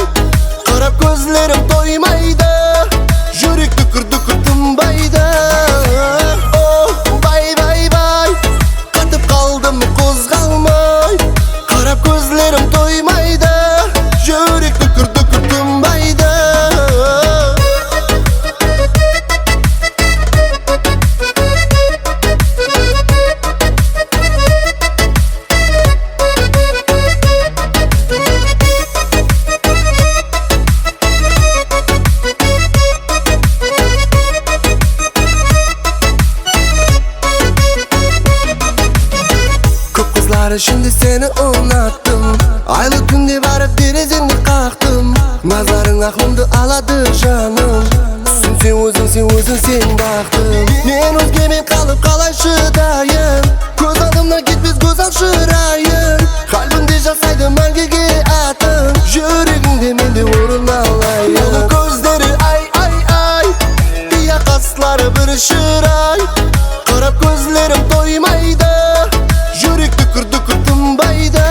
Qarap kózlerim toymaydı, júrek dúkir-dúkir tınbaydı. Oh, bay, bay, bay, qatıp qaldım qozǵalmay. Qarap kózlerim toymaydı, júrek dúkir-dúkir tınbaydı. Kóp qızlar ishinde seni unattım. Aylı kúnde barıp derezeńdi qaqtım. Nazarıń aqlımdı aladı janım. Túsinseń óziń, sen óziń, sen baxtım. Men ózgemen qalıp qalay shıdayın? Kóz aldımnan ketpes gózzal shırayıń. Qálbimde jasaydı máńgige atıń. Júregińde men de orın alayın. Onıń kózleri ay, ay, ay, qıya qasları bir shıray. Qarap kózlerim toymaydı, júrek dúkir-dúkir tınbaydı.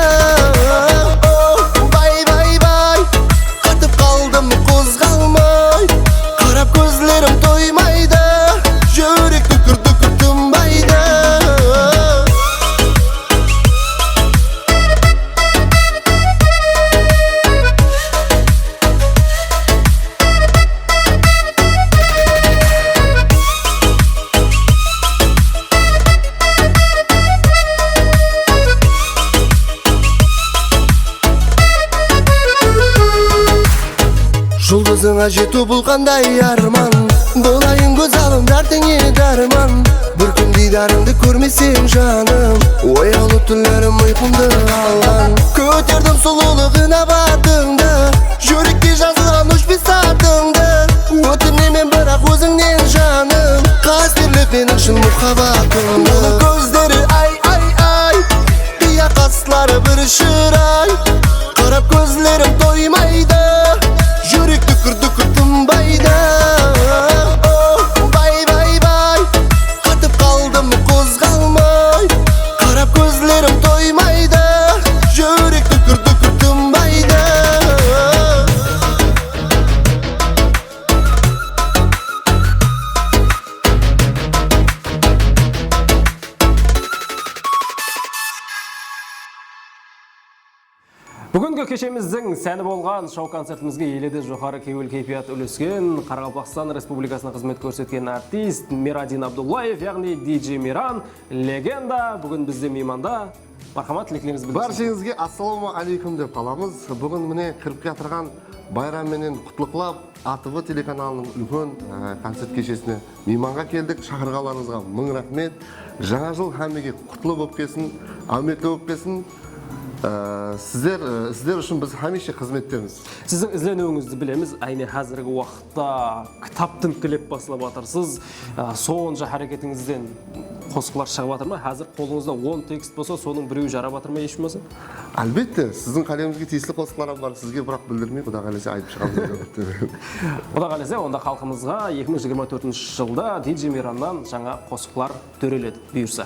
Oh, bay, bay, bay, qatıp qaldım qozǵalmay. Qarap kózlerim toymaydı, júrek dúkir-dúkir tınbaydı. Juldızıńa jetiw bul qanday árman? Bolayın góz alım dártińe dárman. Bir kún diydarıńdı kórmesem janım, oyawlı túnlerim uyqımdı alǵan. Kóterdim sulıwlıq inabatıńdı, júrekke jazılǵan óshpes atıńdı. Ótinemen biraq ózińnen janım, qásterlep meniń shın muhabbatıńdı. Onıń kózleri ay, ay, ay, qıya qasları bir shıray. Qarap kózlerim toymaydı, júrek dúkir-dúkir tınbaydı. Oh, bay, bay, bay, qatıp qaldım qozǵalmay. Qarap kózlerim toymaydı, júrek dúkir-dúkir tınbaydı. Búgingi keshemizdiń sáni bolǵan shou-koncertimizge ele de joqarı kewil keypiyat úlesken Qaraqalpaqstan Respublikasına xızmet kórsetken artist Meradin Abdullaev, yaǵnıy D J Meyran, legenda, búgin bizde miymanda. Marhamat, tileklerińizdi bildirseńiz. Bársheńizge assalawma áleykum dep qalamız. Búgin mine kirip kiyatırǵan bayram menen qutlıqlap, A T V telekanalınıń úlken, e, koncert keshesine miymanǵa keldik. Shaqırǵanlarıńızǵa mıń raxmet. Jańa jıl hámmege qutlı bolıp kelsin, áwmetli bolıp kelsin. E, sizler, e, sizler ushın biz hámiyshe xızmettemiz. Siziń izleniwińizdi bilemiz. Áyne házirgi waqıtta kitap tinkilep baslap atırsız. E, sonsha háreketińizden qosıqlar shıǵıp atır ma? Házir qolıńızda on tekst bolsa, sonıń birewi jarap atır ma, hesh bolmasa? Álbette, siziń qálemizge tiyisli qosıqlar hám bar. Sizge biraq bildirmey, Quda qálese aytıp shıǵamız, álbette. Quda qálese, onda xalqımızǵa eki mıń jigirma tórtinshi jılda D J Meyrannan jańa qosıqlar dóreledi, buyırsa.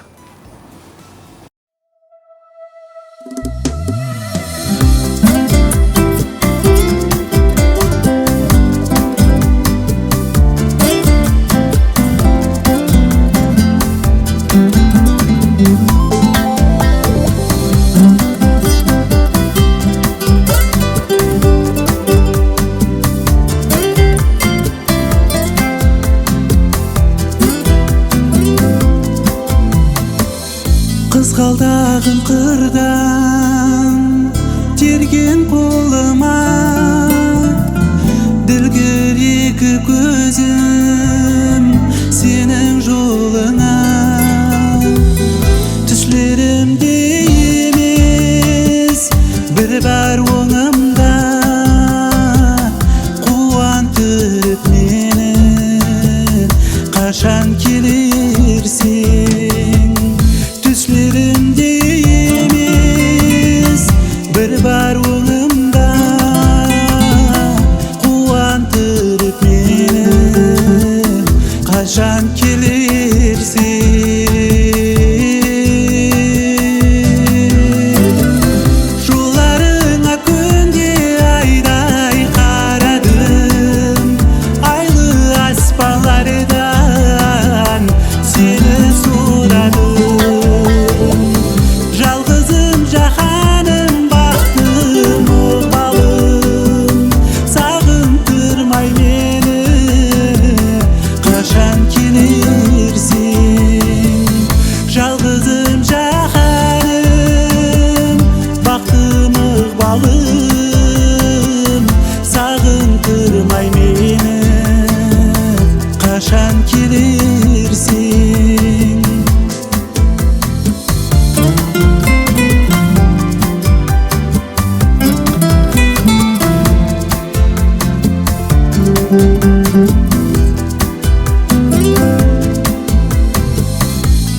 Qızǵaldaǵım qırdan tergen qolıma, dilgir eki kózim seniń jolıńa. Túslerimde emes, bir bar ońımda, quwantırıp meni qashan kelerseń? Túslerimde emes, bir bar ońımda, quwantırıp meni qashan kelerseń? Jollarıńa kúnde ayday qaradım, aylı aspanlardan seni soradım. Jalǵızım, jáhanım, baxtım, ıqbalım, saǵıntırmay meni qashan kelerseń? Jalǵızım, jáhanım, baxtım, ıqbalım, saǵıntırmay meni qashan kelerseń?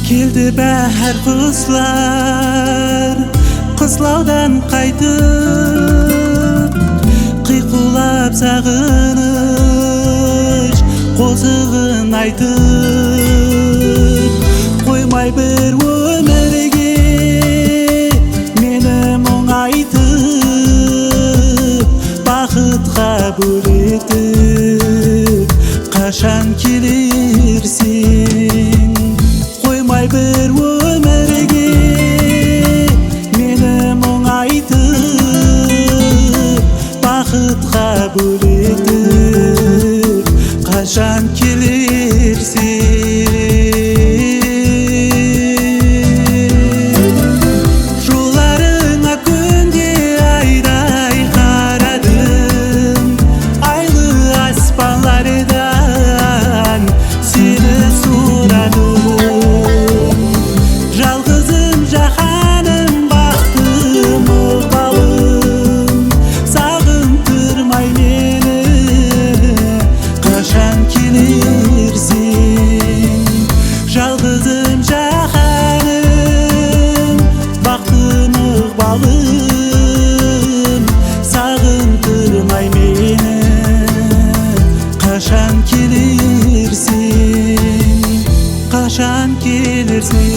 Keldi báhár quslar qıslawdan qaytıp, qıyqıwlap saǵınısh qosıǵın aytıp, qoymay bir ómirge meni muńaytıp, baxıtqa bóletip, qashan kelerseń? Qoymay bir ómirge meni muńaytıp, baxıtqa bóletip, qashan kelerseń? Jollarıńa kúnde ayday qaradım, aylı aspanlardan seni soradım. Jalǵızım, jáhanım, baxtım, ıqbalım, saǵıntırmay meni qashan kelerseń? Jalǵızım, jáhanım, baxtım, ıqbalım, saǵıntırmay meni qashan kelerseń? Qashan kelerseń?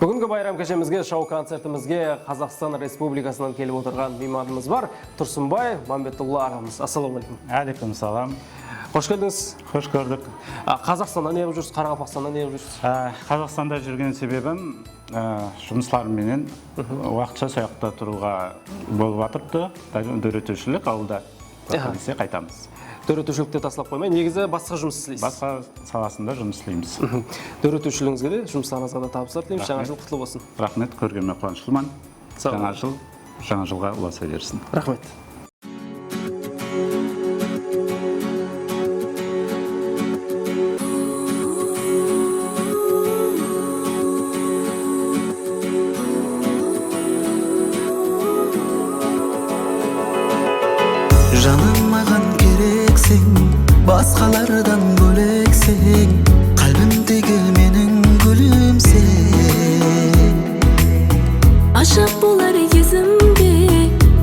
Búgingi bayram keshemizge, shou-koncertimizge Qazaqstan Respublikasınan kelip otırǵan miymanımız bar, Tursınbay Mámbetulla aǵamız. Assalawma áleykum. Áleykum salam. Xosh keldińiz. Xosh kórdik. A, Qazaqstanda ne qılıp júrsiz? Qaraqalpaqstanda ne qılıp júrsiz? A, Qazaqstanda júrgen sebebim, a, jumıslarım menen waqıtsha soyaqta turıwǵa bolıp atırıptı. Dóretiwshilik awılda. Aha. Dese qaytamız. Dóretiwshilikti taslap qoymay, negizi basqa jumıs isleysiz? Basqa salasında jumıs isleymiz. Dóretiwshiligińizge de, jumıslarıńızǵa da tabıslar tileymiz. Jańa jıl qutlı bolsın. Raxmet, kórgenime quwanıshlıman. Saw bolıń. Jańa jıl, jańa jılǵa ulasa bersin. Raxmet. Janım, maǵan kerekseń, basqalardan bólekseń, qálbimdegi meniń gúlimseń. Ajap bolar ezimde,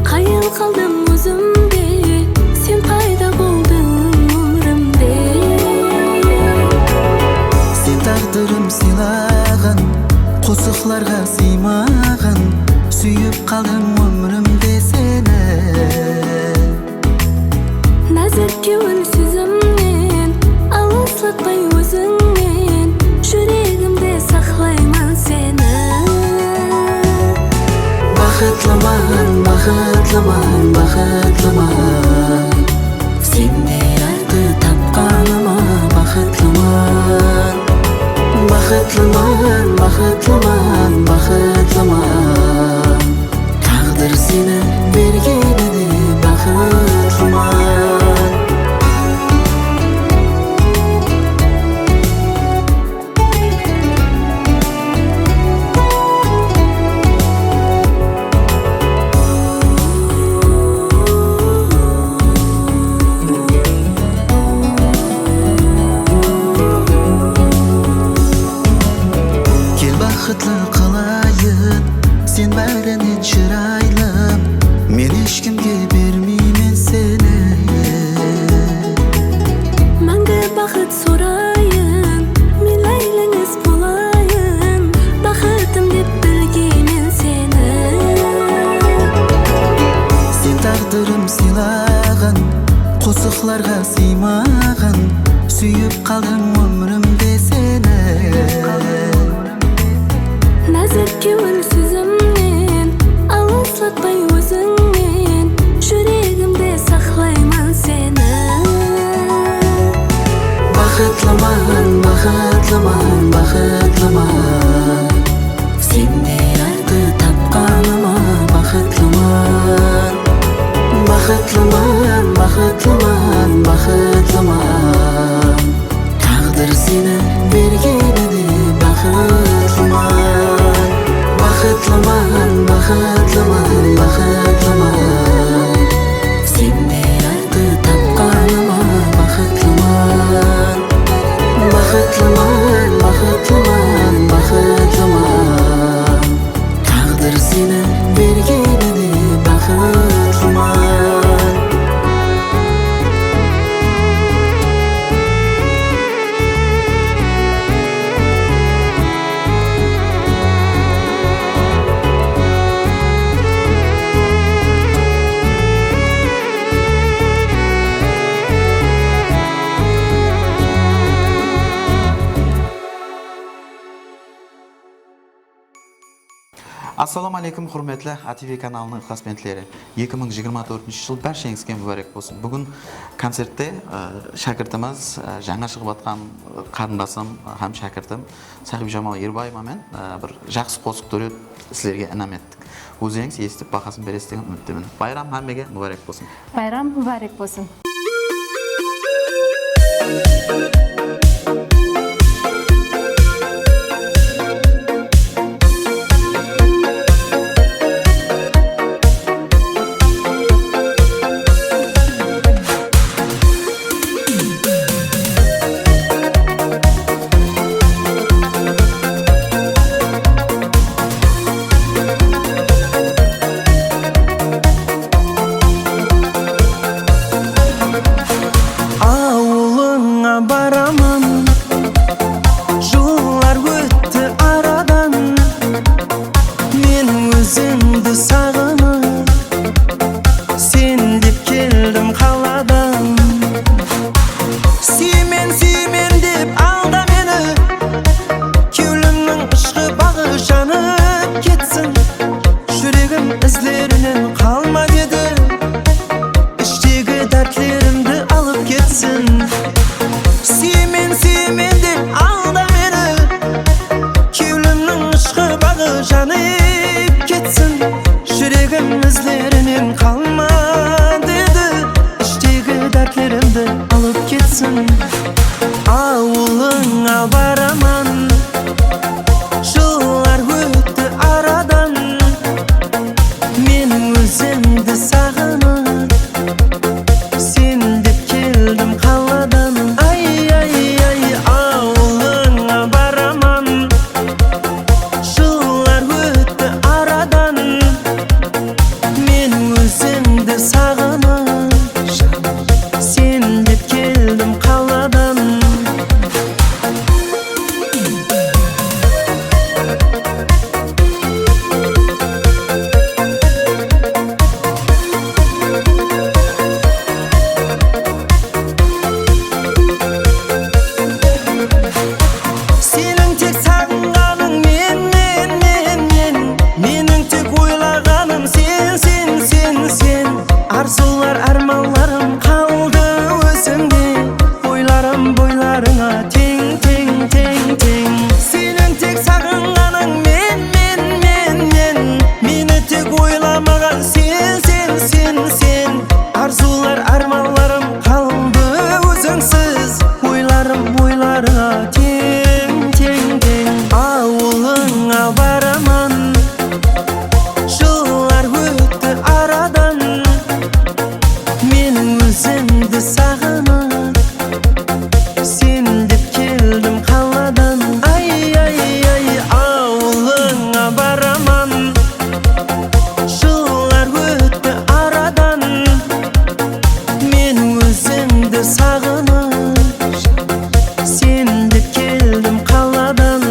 qayıl qaldım ózimde, sen qayda boldıń ómirimde? Sen táǵdirim sıylaǵan, qosıqlarǵa sıymaǵan, súyip qaldım ómirimde seni. Názik kewil sózimnen, alıslapay ózińnen, júregimde saqlayman seni. Baxıtlıman, baxıtlıman, baxıtlıman. Sendey yardı tapqanıma baxıtlıman. Baxıtlıman, baxıtlıman, baxıtlıman. Táǵdir seni bergenine baxıtlıman. Kel, baxıtlı qılayın, sen bárinen shıraylı. Men hesh kimge bermeymen seni. Máńgi baxıt sorayın, men áyleńis bolayın. Baxıtım dep bilgeymen seni. Sen táǵdirım sıylaǵan, qosıqlarǵa sıymaǵan, súyip qaldım ómirimde seni. Názik kewil sózimnen, alıslatpay ózińnen, júregimde saqlayman seni. Baxıtlıman, baxıtlıman, baxıtlıman. Sendey yardı tapqanıma baxıtlıman. Baxıtlıman, baxıtlıman, baxıtlıman. Táǵdir seni bergenine baxıtlıman. Baxıtlıman, baxıtlıman, baxıtlıman. Sendey yardı tapqanıma baxıtlıman. Baxıtlıman, baxıtlıman, baxıtlıman. Táǵdir seni bergenine baxıtlıman. Assalawma áleykum, húrmetli A T V kanalınıń ıqlasbentleri. Eki mıń jigirma tórtinshi jıl bársheńizge múbárek bolsın. Búgin koncertte, e, shákirtimiz, e, jańa shıǵıp atqan, e, qarındasım hám shákirtim Sahibjamal Erbay menen, e, bir jaqsı qosıq dúwet sizlerge inam ettik. Ózińiz esitip, bahasın beresiz degen úmittemen. Bayram hámmege múbárek bolsın. Bayram múbárek bolsın. Awılıńa baraman, jıllar ótti aradan. Men ózińdi saǵınıp, sen dep keldim qaladan. Súyemen, súyemen dep alda meni, kewlimniń ıshqı baǵı janıp ketsin. Júregim izlerinen qalma dedi, ishtegi dártlerimdi alıp ketsin. Súyemen, súyemen dep alda meni, kewlimniń ıshqı baǵı janıp ketsin. Júregim izlerinen qalma dedi, ishtegi dártlerimdi alıp ketsin. Awılıńa baraman, jıllar ótti aradan. Men ózińdi saǵınıp, sen dep keldim qaladan. Ay, ay, ay, awılıńa baraman. Jıllar ótti aradan. Men ózińdi saǵınıp, sen dep keldim qaladan. Seniń tek saǵınǵanıń men, men, men, men. Meniń tek oylaǵanım sen, sen, sen, sen. Arzıwlar, ármanlarım qaldı ózińde. Boylarım boylarıńa teń, teń, teń, teń. Seniń Saǵınǵanıń men, men, men, men. Meni tek oylamaǵan sen, sen, sen, sen. Arzıwlar, ármanlarım qaldı ózińsiz. Oylarım oylarıńa teń, teń, teń. Awılıńa baraman. Jıllar ótti aradan. Meniń ózimdi saǵınıp, sen dep keldim qaladan. Ay, ay, ay, awılıńa baraman. Jıllar ótti aradan. Meniń ózimdi saǵınıp, sen dep keldim qaladan.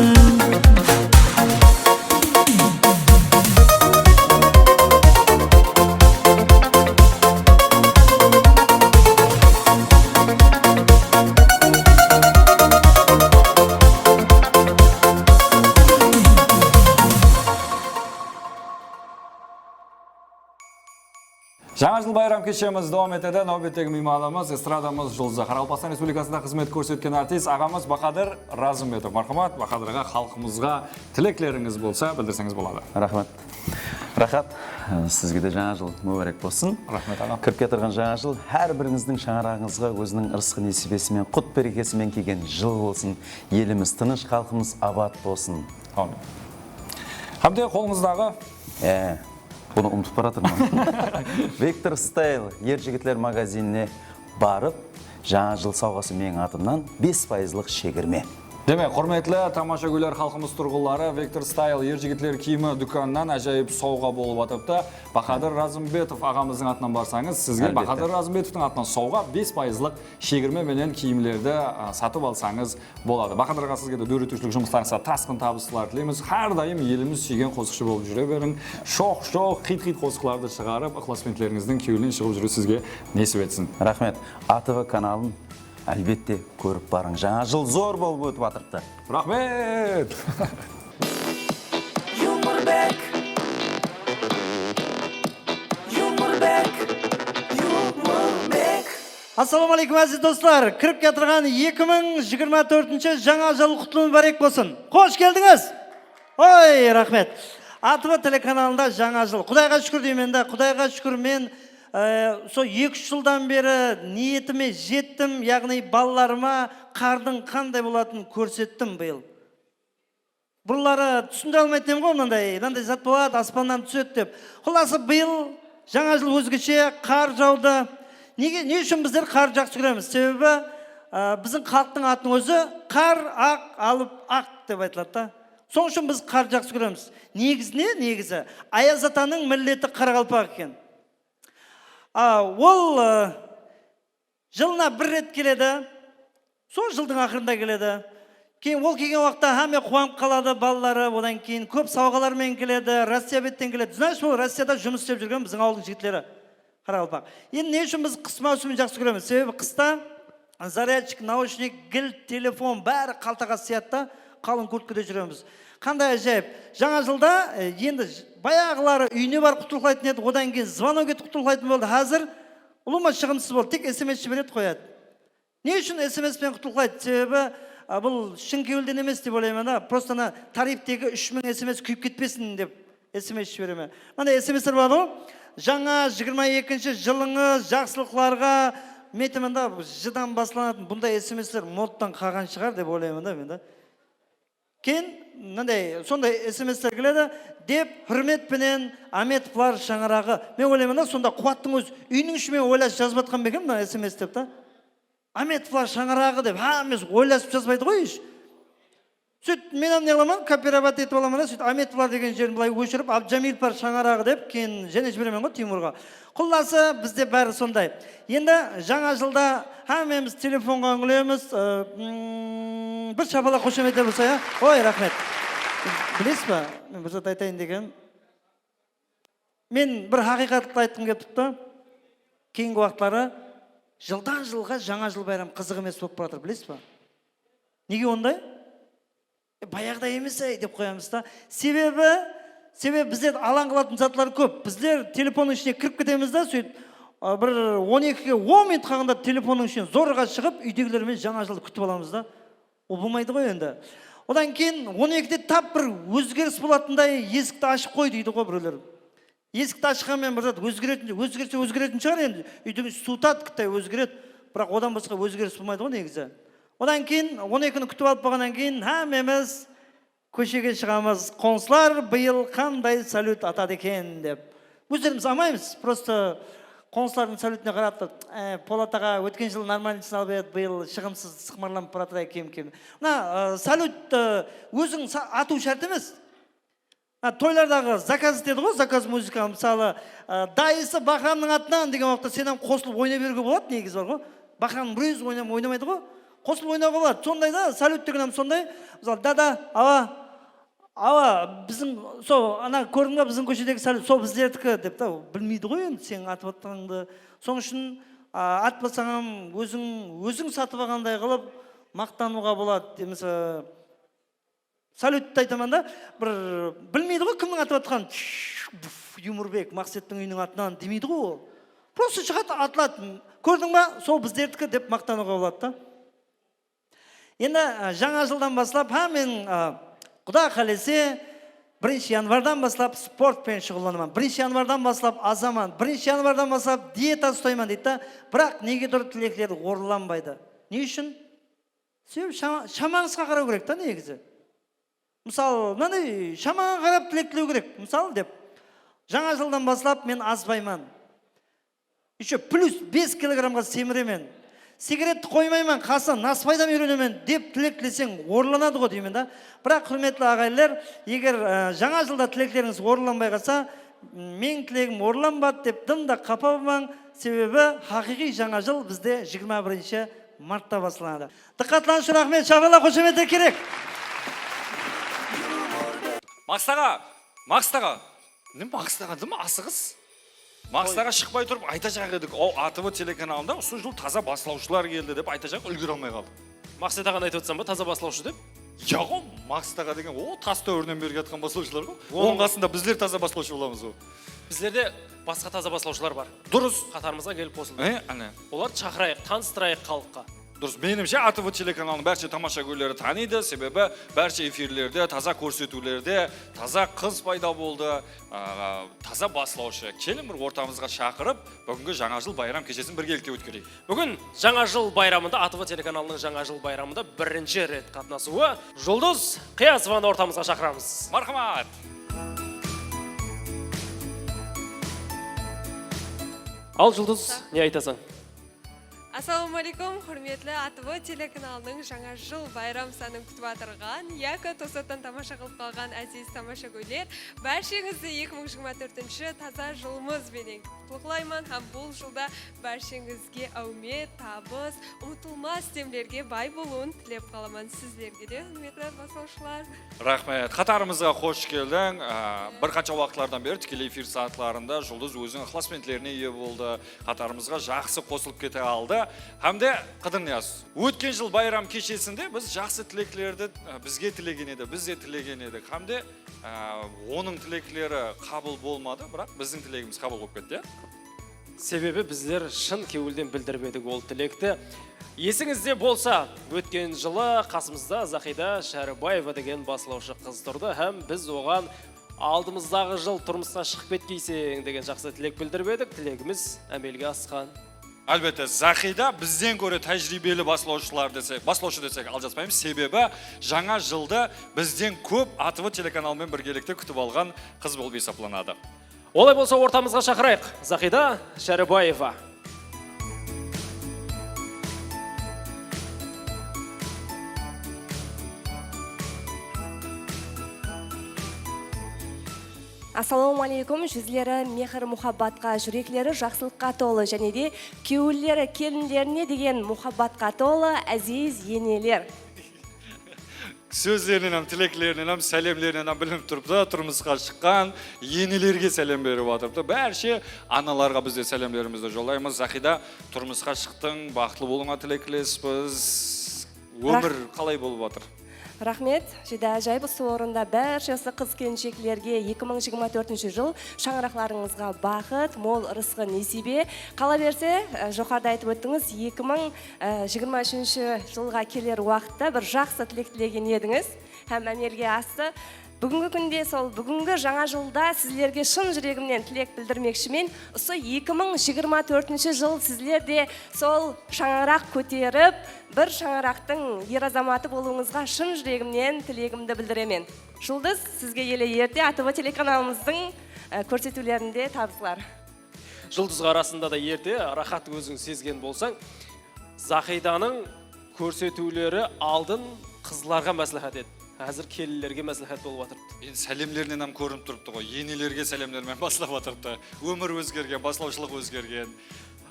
Jańa jıl bayram keshemiz dawam etedi. Náwbettegi miymanımız estradamız juldızı, Qaraqalpaqstan Respublikasında xızmet kórsetken artist aǵamız Bahadır Razımbetov. Marhamat, Bahadır aǵa, xalqımızǵa tileklerińiz bolsa, bildirseńiz boladı. Raxmet. Raxat, sizge de jańa jıl múbárek bolsın. Raxmet, aǵam. Kirip kiyatırǵan jańa jıl hár birińizdiń shańaraǵıńızǵa óziniń ırısqı-nesibesi menen, qut-berekesi menen kelgen jıl bolsın. Elimiz tınısh, xalqımız abat bolsın. Ámin. Hám de qolıńızdaǵı. E, bunı umıtıp baratırman. Victor Style er jigitler magazinine barıp, jańa jıl sawǵası meniń atımnan bes payızlıq shegirme. Demek, húrmetli tamashagóyler, xalqımız turǵınları, Victor Style er jigitler kiyimi dúkanınan ájayıp sawǵa bolıp atırıptı. Bahadır Razımbetov aǵamızdıń atınan barsańız, sizge Álbette. Bahadır Razımbetovtıń atınan sawǵa bes payızlıq shegirme menen kiyimlerdi, a, satıp alsańız boladı. Bahadır aǵa, sizge de dóretiwshilik jumıslarıńızda tasqın tabıslar tileymiz. Hár dayım elimiz súygen qosıqshı bolıp júre beriń. Shoq-shoq, xit-xit qosıqlardı shıǵarıp, ıqlasbentlerińizdiń kewlinen shıǵıp júriw sizge nesip etsin. Raxmet. A T V kanalın, álbette, kórip barıń. Jańa jıl zor bolıp ótip atırıptı. Raxmet! Yumorbek. Yumorbek. Yumorbek. Assalawma áleykum, áziz doslar! Kirip kiyatırǵan eki mıń jigirma tórtinshi jańa jıl qutlı múbárek bolsın! Xosh keldińiz! Oy, raxmet! A T V telekanalında jańa jıl. Qudayǵa shúkir deymen da, Qudayǵa shúkir, men, e, sol eki-úsh jıldan beri niyetime jettim, yaǵnıy balalarıma qardıń qanday bolatının kórsettim bıyıl. Burınları túsindire almaytın edim ǵoy, mınanday, mınanday zat boladı, aspannan túsedi dep. Qullası, bıyıl jańa jıl ózgeshe, qar jawdı. Nege, ne ushın bizler qardı jaqsı kóremiz? Sebebi, a, biziń xalıqtıń atınıń ózi qar, aq, alıp, aq dep aytıladı da. Sonıń ushın biz qardı jaqsı kóremiz. Negizine, negizi, Ayaz atanıń milleti qaraqalpaq eken. A, ol, a, jılına bir ret keledi. Sol jıldıń aqırında keledi. Keyin ol kelgen waqıtta hámme quwanıp qaladı, balaları, odan keyin kóp sawǵalar menen keledi, Rossiya betten keledi. Значит, ol Rossiyada jumıs islep júrgen biziń awıldıń jigitleri, qaraqalpaq. Endi ne ushın biz qıs máwsimin jaqsı kóremiz? Sebebi qısta zaryadchik, naushnik, gilt, telefon, bári qaltaǵa sıyadı da, qalın kurtkada júremiz. Qanday ájayıp. Jańa jılda, e, endi j-, bayaǵıları úyine barıp qutlıqlaytın edi, odan keyin zvonok etip qutlıqlaytın boldı. Házir ulıwma shıǵındısız boldı, tek S M S jiberedi, qoyadı. Ne ushın S M S penen qutlıqlaydı? Sebebi, a, bul shın kewilden emes dep oylayman da. Prosto ana tarifdegi úsh mıń S M S kúyip ketpesin dep S M S jiberemen. Mına S M S'ler bar ǵoy. Jańa jigirma ekinshi jılıńız, jaqsılıqlarǵa, men aytaman da, jıdan baslanatın bunday S M S'ler moddan qalǵan shıǵar dep oylayman da men da. Keyin mınday, sonday S M S'ler keledi, dep húrmet penen Ametovlar shańaraǵı. Men oylayman da, sonda quwattıń ózi úyiniń ishi menen oylasıp jazıp atqan beken mına S M S dep ta. Ametovlar shańaraǵı dep hámmesi oylasıp jazbaydı ǵoy hesh. Sóytip men hám ne qılaman, kopirovat etip alaman da, sóytip Ametovlar degen jerin bılay óshirip, Abdjamilovlar shańaraǵı dep, keyin jáne jiberemen ǵoy Timurǵa. Qullası, bizde bári sonday. Endi jańa jılda hámmemiz telefonǵa úńilemiz, ı, mm, bir shapalaq xoshametler bolsa, ya? Oy, raxmet. Bilesiz ba, men bir zat aytayın degenim. Men bir haqıyqattı aytqım kelip turıptı. Keyingi waqıtları jıldan jılǵa jańa jıl bayramı qızıq emes bolıp baratır, bilesiz ba? Nege onday? E, bayaǵıday emes-ey dep qoyamız da. Sebebi, sebebi bizler alań qılatın zatlar kóp. Bizler telefonnıń ishine kirip ketemiz da, sóytip, a, bir on ekige on minut qalǵanda telefonnıń ishinen zorǵa shıǵıp, úydegiler menen jańa jıldı kútip alamız da. Ol bolmaydı ǵoy endi. Odan keyin on ekide tap bir ózgeris bolatınday esikti ashıp qoy deydi ǵo birewler. Esikti ashqan menen bir zat ózgeretin, ózgerse ózgeretin shıǵar endi. Úydiń ishi suwıtadı, kitay ózgeredi. Biraq odan basqa ózgeris bolmaydı ǵo negizi. Odan keyin on ekini kútip alıp bolǵannan keyin hámmemiz kóshege shıǵamız. Qońsılar bıyıl qanday salyut atadı eken dep. Ózlerimiz almaymız. Prosto qońsılardıń salyutına qarap turıp, e, Polat aǵa ótken jılı normalnıysın alıp edi, bıyıl shıǵımsız sıqmarlanıp baratır eken kem-kem. Mına, e, salyuttı óziń sa-, atıw shárt emes. Ha, toylardaǵı zakaz etedi ǵo, zakaz muzıka. Mısalı, e, dayısı Bahramnıń atınan degen waqıtta sen hám qosılıp oynay beriwge boladı, negizi bar ǵo. Bahramnıń bir ózi oynam-, oynamaydı ǵo. Qosılıp oynawǵa boladı. Sonday da, salyut degen hám sonday. Mısalı, dada, awa, awa, biziń, sol, ana, kórdiń be, biziń kóshedegi salyut, sol bizlerdiki, dep ta, bilmeydi ǵoy endi seniń atıp atqanıńdı. Sonıń ushın, a, atpasań hám óziń, óziń satıp alǵanday qılıp maqtanıwǵa boladı. Demese, salyuttı aytaman da, bir bilmeydi ǵoy kimniń atıp atqanın. Buf, Yumorbek, Maqsettiń úyiniń atınan demeydi ǵoy ol. Prosto shıǵadı, atıladı. Kórdiń ba, sol bizlerdiki dep maqtanıwǵa boladı da. Endi, a, jańa jıldan baslap hámmeniń, a, Quda qálese, birinshi yanvardan baslap sport penen shuǵıllanaman. Birinshi yanvardan baslap azaman. Birinshi yanvardan baslap dieta ustayman deydi da. Biraq negedur tilekleri orınlanbaydı. Ne ushın? Sebebi shama-, shamańızǵa qaraw kerek ta negizi. Mısalı, mınanday shamaǵa qarap tilek tilew kerek. Mısalı dep, jańa jıldan baslap men azbayman. Еще plus bes kilogrammǵa semiremen. Sigaretti qoymayman, qasına naspaydam úyrenemen dep tilek tileseń orınlanadı ǵo deymen da. Biraq, húrmetli aǵayinler, eger, e, jańa jılda tileklerińiz orınlanbay qalsa, meniń tilegim orınlanbadı dep dım da qapa bolmań, sebebi haqıyqıy jańa jıl bizde jigirma birinshi martta baslanadı. Dıqqatlarıńız ushın raxmet, shabalar, xoshametler kerek. Maqset aǵa, Maqset aǵa. Ne Maqset aǵa, dım asıǵız. Maqset aǵa shıqpay turıp aytajaq edik, o, A T V telekanalında usı jıl taza baslawshılar keldi dep aytajaq, úlgere almay qaldıq. Maqset aǵanı aytıp atırsań ba, taza baslawshı dep? Yaǵo, Maqset aǵa degen, o, tas dáwirinen bergi atqan baslawshılar ǵo. Onıń qasında bizler taza baslawshı bolamız ǵo. Bizlerde basqa taza baslawshılar bar. Durıs. Qatarımızǵa kelip qosıldı. E, áne. Olardı shaqırayıq, tanıstırayıq xalıqqa. Durıs. Menimshe, A T V telekanalınıń bárshe tamashagóyleri tanıydı, sebebi bárshe efirlerde, taza kórsetiwlerde taza qız payda boldı, a, taza baslawshı. Keliń, bir ortamızǵa shaqırıp, búgingi Jańa jıl bayram keshesin birgelikte ótkereyik. Búgin Jańa jıl bayramında, A T V telekanalınıń Jańa jıl bayramında birinshi ret qatnasıwı Juldız Qıyazovanı ortamızǵa shaqıramız. Marhamat! Al, Juldız, ne aytasań? Assalawma aleykum, húrmetli A T V telekanalınıń Jańa jıl bayram sanın kútip atırǵan yaki tosattan tamasha qılıp qalǵan áziz tamashagóyler, bársheńizdi eki mıń jigirma tórtinshi taza jılımız benen qutlıqlayman hám bul jılda bársheńizge áwmet, tabıs, umıtılmas demlerge bay bolıwın tilep qalaman sizlerge de, húrmetli baslawshılar. Raxmet. Qatarımızǵa xosh keldiń. Á, bir qansha waqıtlardan beri tikeley efir saatlarında Juldız óziniń ıqlasbentlerine iye boldı. Qatarımızǵa jaqsı qosılıp kete aldı. Hám de, Qıdırniyaz, ótken jıl bayram keshesinde biz jaqsı tileklerdi, á, bizge tilegen edi, biz de tilegen edik. Hám de, á, onıń tilekleri qabıl bolmadı, biraq biziń tilegimiz qabıl bolıp ketti, iya? Sebebi bizler shın kewilden bildirip edik ol tilekti. Esińizde bolsa, ótken jılı qasımızda Zahida Sháribáeva degen baslawshı qız turdı hám biz oǵan aldımızdaǵı jıl turmısqa shıǵıp ketkeyseń degen jaqsı tilek bildirip edik. Tilegimiz ámelge asqan. Álbette, Zahida bizden góre tájiriybeli baslawshılar desek, baslawshı desek aljaspaymız. Sebebi jańa jıldı bizden kóp A T V telekanalmen birgelikte kútip alǵan qız bolıp esaplanadı. Olay bolsa, ortamızǵa shaqırayıq, Zahida Sháribáeva. Assalawma aleykum, júzleri mehir-muhabbatqa, júrekleri jaqsılıqqa tolı, jáne de kewilleri kelinlerine degen muhabbatqa tolı áziz eneler. Sózlerinen hám, tileklerinen hám, sálemlerinen hám bilinip turıptı, turmısqa shıqqan enelerge sálem berip atırıptı. Bárshe analarǵa biz de sálemlerimizdi jollaymız. Zahida, turmısqa shıqtıń, baxıtlı bolıwıńa tileklespız. Ómir qalay bolıp atır? Raxmet, júdá ájayıp. Usı orında bárshe usı qız-kelinsheklerge eki mıń jigirma tórtinshi jıl, shańaraqlarıńızǵa baxıt, mol ırısqı, nesiybe. Qala berse, e, joqarıda aytıp óttińiz, eki mıń jigirma úshinshi jılǵa keler waqıtta bir jaqsı tilek tilegen edińiz hám ámelge astı. Búgingi kúnde sol búgingi jańa jılda sizlerge shın júregimnen tilek bildirmekshimen. Usı eki mıń jigirma tórtinshi jıl sizler de sol shańaraq kóterip, bir shańaraqtıń er azamatı bolıwıńızǵa shın júregimnen tilegimdi bildiremen. Juldız, sizge ele erte A T V telekanalımızdıń, e, kórsetiwlerinde tabıslar. Juldızǵa rasında da erte, Raxat óziń sezgen bolsań, Zahiydanıń kórsetiwleri aldın qızlarǵa másláhát edi. Házir kelinlerge másláhát bolıp atırıptı. Endi sálemlerinen hám kórinip turıptı ǵoy. Enelerge sálemler menen baslap atırıptı. Ómir ózgergen, baslawshılıq ózgergen.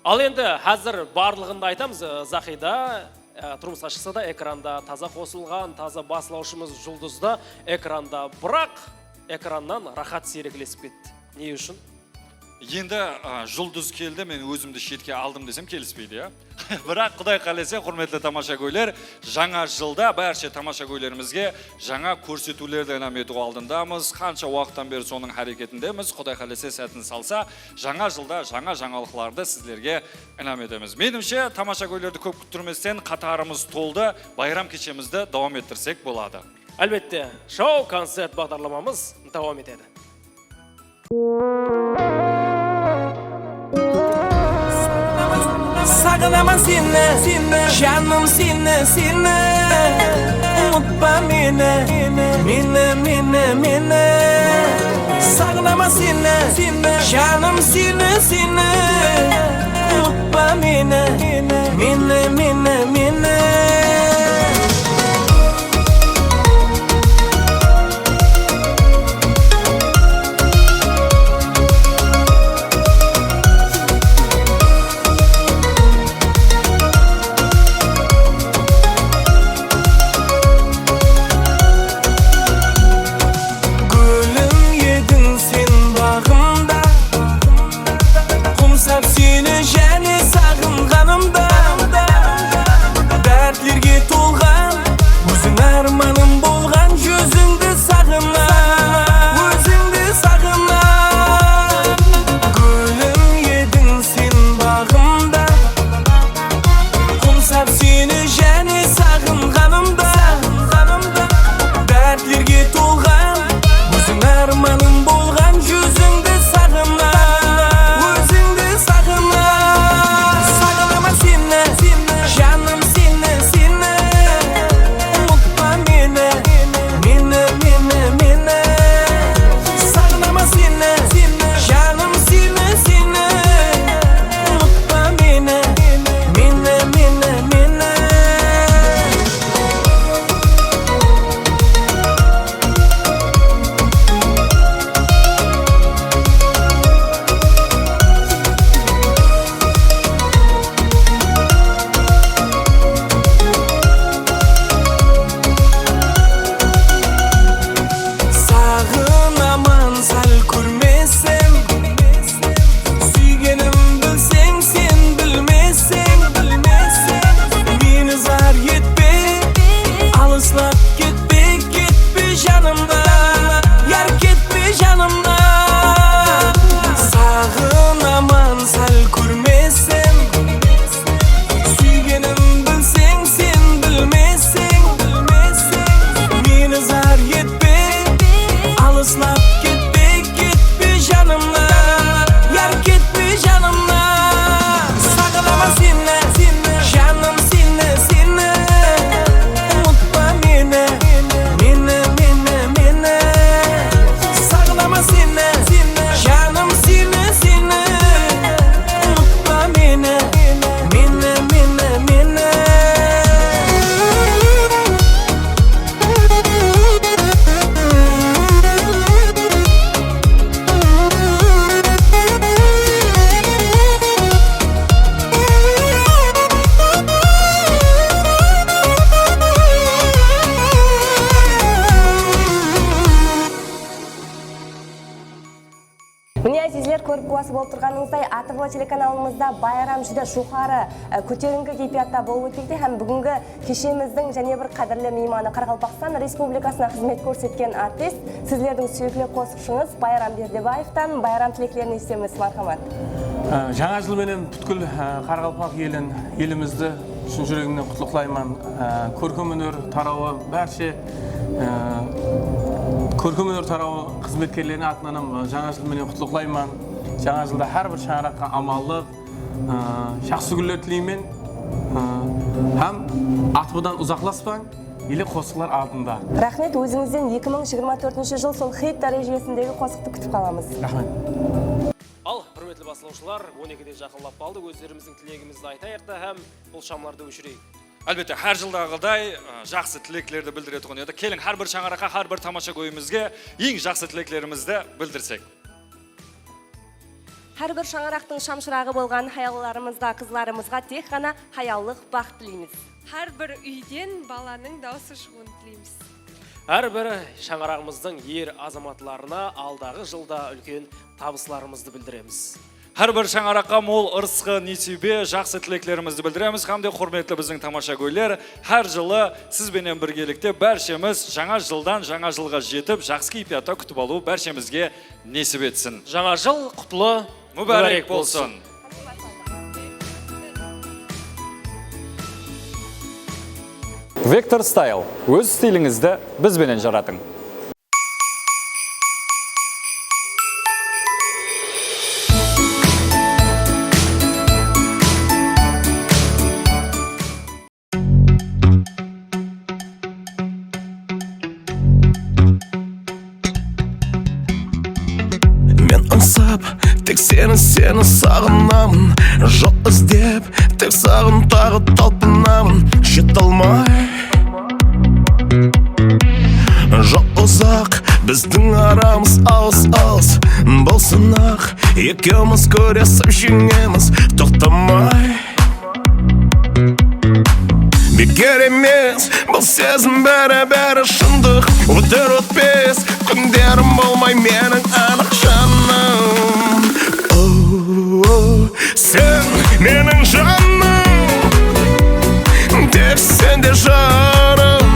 Al endi házir barlıǵın da aytamız, e, Zahida, e, turmısqa shıqsa da ekranda taza qosılǵan, taza baslawshımız Juldız da ekranda. Biraq ekrannan Raxat siyreklesip ketti. Ne ushın? Endi, a, Juldız keldi, men ózimdi shetke aldım desem kelispeydi, ya. Biraq, Quday qálese, húrmetli tamashagóyler, jańa jılda bárshe tamashagóylerimizge jańa kórsetiwlerdi inam etiw aldındamız. Qansha waqıttan beri sonıń háreketindemiz. Quday qálese, sátin salsa, jańa jılda jańa jańalıqlardı sizlerge inam etemiz. Menimshe, tamashagóylerdi kóp kúttirmesten, qatarımız toldı, bayram keshemizdi dawam ettirsek boladı. Álbette, shou-koncert baǵdarlamamız dawam etedi. Saǵınaman seni, janım seni, seni. Umıtpa meni, meni, meni, meni. Saǵınaman seni, janım seni, seni. Umıtpa meni, meni, meni, meni. Gúlim ediń sen baǵımda, qumsap seni jáne saǵınǵanımda. Bár Telekanalımızda bayram júdá joqarı, e, kóterińki keypiyatta bolıp ótpekte hám búgingi keshemizdiń jáne bir qádirli miymanı Qaraqalpaqstan Respublikasına xızmet kórsetken artist, sizlerdiń súyikli qosıqshıńız Bayram Berdebaevtan bayram tileklerin esitemiz, marhamat. Á, jańa jıl menen pútkil, á, qaraqalpaq elin, elimizdi shın júregimnen qutlıqlayman. Á, kórkem óner tarawı bárshe, á, kórkem óner tarawı xızmetkerlerine atınan hám, á, jańa jıl menen qutlıqlayman. Jańa jılda hár bir shańaraqqa amanlıq, ı, jaqsı kúnler tileymen. I, hám atbıdan uzaqlaspań, ele qosıqlar aldında. Raxmet, ózińizden eki mıń jigirma tórtinshi jıl sol xit dárejesindegi qosıqtı kútip qalamız. Raxmet. Al, húrmetli baslawshılar, on ekide jaqınlap qaldı. Ózlerimizdiń tilegimizdi aytayıq ta hám bul shamlardı óshireyik. Álbette, hár jıldaǵıday, ı, jaqsı tileklerdi bildiretuǵın edi. Keliń, hár bir shańaraqqa, hár bir tamashagóyimizge eń jaqsı tileklerimizdi bildirsek. Hár bir shańaraqtıń shamshıraǵı bolǵan hayallarımızǵa, qızlarımızǵa tek ǵana hayallıq, baxıt tileymiz. Hár bir úyden balanıń dawısı shıǵıwın tileymiz. Hár bir shańaraǵımızdıń er azamatlarına aldaǵı jılda úlken tabıslarımızdı bildiremiz. Hár bir shańaraqqa mol ırısqı, nesiybe, jaqsı tileklerimizdi bildiremiz hám de, húrmetli biziń tamashagóyler, hár jılı siz benen birgelikte bárshemiz jańa jıldan jańa jılǵa jetip, jaqsı keypiyatta kútip alıw bárshemizge nesip etsin. Jańa jıl qutlı, múbárek bolsın! Vector Style. Óz stilińizdi biz benen jaratıń! Men ańsap, tek seni, seni saǵınaman. Jol izlep, tek saǵan taǵı talpınaman. Jete almay. Jol uzaq, bizdiń aramız alıs-alıs. Bolsın-aq, ekewimiz kúresip jeńemiz toqtamay. Beker emes, bul sezim bári-bári shındıq. Óter-ótpes kúnlerim bolmay meniń anıq janım. O-o, sen meniń janım, tek sende jarım.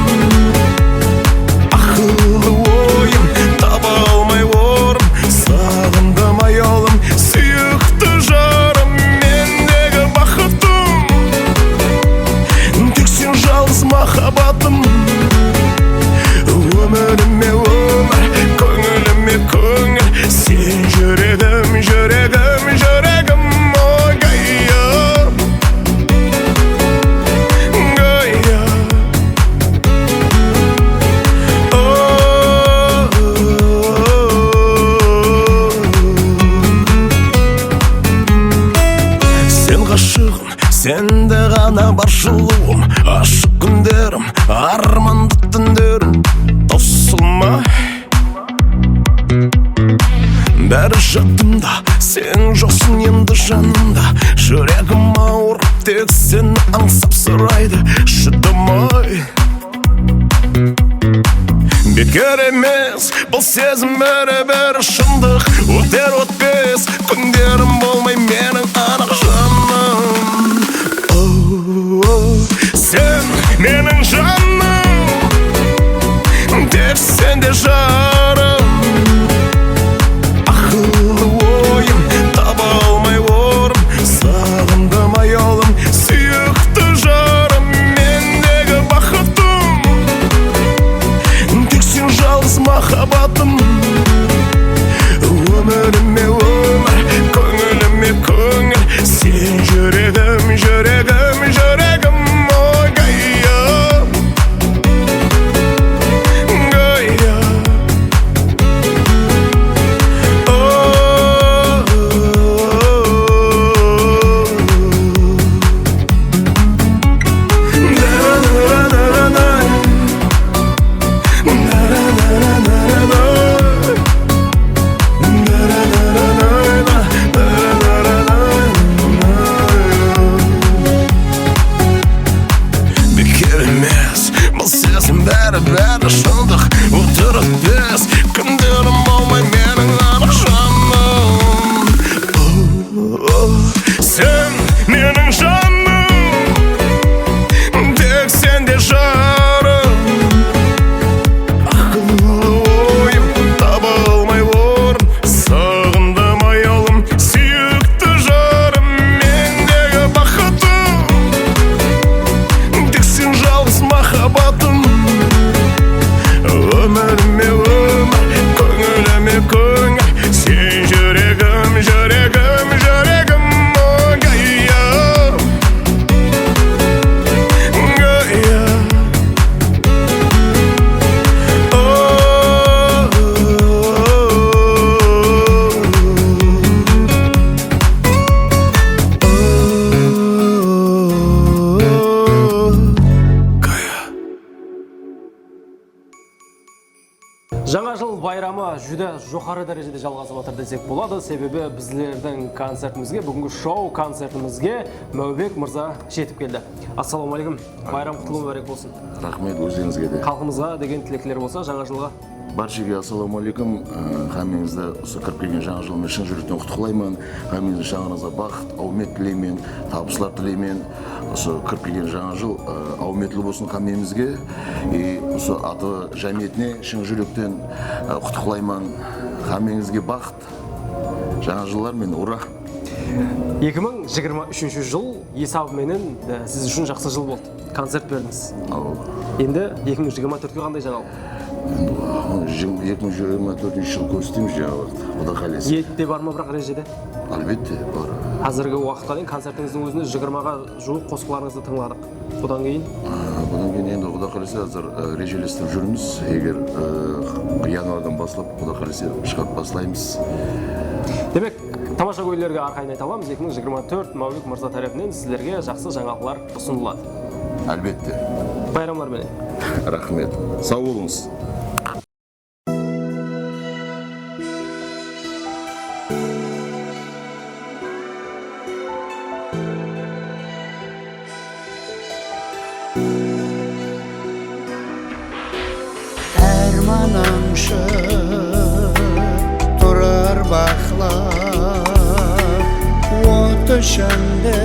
Aqıllı oyım taba almay orın. Saǵındım ayolım, súyikli jarım, mendegi baxıtım. Tek sen jalǵız mahabbatım. Ómirime ómir, kóńilime kóńil. Sen júregim, júregim, júregim, oy, gayya. Gayya. Sen ǵashıǵım, sende ǵana bar jılıwım. Ashıq kúnlerim, armanlı túnlerim tawsılmay. Bári jadımda, sen joqsıń endi janımda. Júregim awırıp, tek seni ańsap soraydı, shıdamay. Beker emes, bul sezim bári-bári shındıq. Óter-ótpes kúnlerim bolmay meniń anıq janım. O-o, sen meniń janım, tek sende jarım. Aqıllı oyım taba almay orın. Saǵındım ayolım, súyikli jarım, mendegi baxıtım. Tek sen jalǵız mahabbatım. Ómirime ómir, kóńilime kóńil. Sen júregim, júregim, júregim, oy, gayya. Gayya. Beker emes, bul sezim bári-bári shındıq. Óter-ótpes kúnlerim bolmay meniń anıq janım. O-o, Batım, ómirime ómir, kóńilime kóńil, sen júregim, júregim, júregim, o, Gayya, Gayya. O, o, o, o, Gayya. Jańa jıl bayramı júdá joqarı dárejede jalǵasıp atır desek boladı, sebebi bizlerdiń koncertimizge, búgingi shou-koncertimizge Máwbek mırza jetip keldi. Assalawma áleykum. Bayram qutlı múbárek bolsın. Raxmet, ózlerińizge de. Xalqımızǵa degen tilekleri bolsa jańa jılǵa. Bárshege assalawma áleykum. Ee, hámmeńizdi usı kirip kelgen jańa jıl menen shın júrekten qutlıqlayman. Hámmeńizdiń shańarıńızǵa baxıt, áwmet tileymen, tabıslar tileymen. Usı kirip kelgen jańa jıl, ee, áwmetli bolsın hámmemizge. E, usı atı jámiyetine shın júrekten, ee, qutlıqlayman. Hámmeńizge baxıt. Jańa jıllar menen, ura! Eki mıń jigirma úshinshi jıl esabı menen, e, siz ushın jaqsı jıl boldı. Koncert berdińiz. Awa. Endi eki mıń jigirma tórtke qanday jańalıq? Endi, eki mıń jigirma tórtinshi jıl kórsetemiz, jańalıq, Quda qálese. Niyette bar ma, biraq rejede? Álbette, bar. Házirgi waqıtqa deyin koncertińizdiń ózinde jigirmaǵa juwıq qosıqlarıńızdı tıńladıq. Budan keyin? Aa, budan keyin endi, Quda qálese, házir, e, rejelestirip júrmiz. Eger, e, yanvardan baslap, Quda qálese, shıǵarıp baslaymız. Demek, tamashagóylerge arqayın ayta alamız, eki mıń jigirma tórt Máwbek mırza tárepinen sizlerge jaqsı jańalıqlar usınıladı. Álbette. Bayramlar menen. Raxmet. Saw bolıńız. Árman ańshı turar baqlap, ot ishinde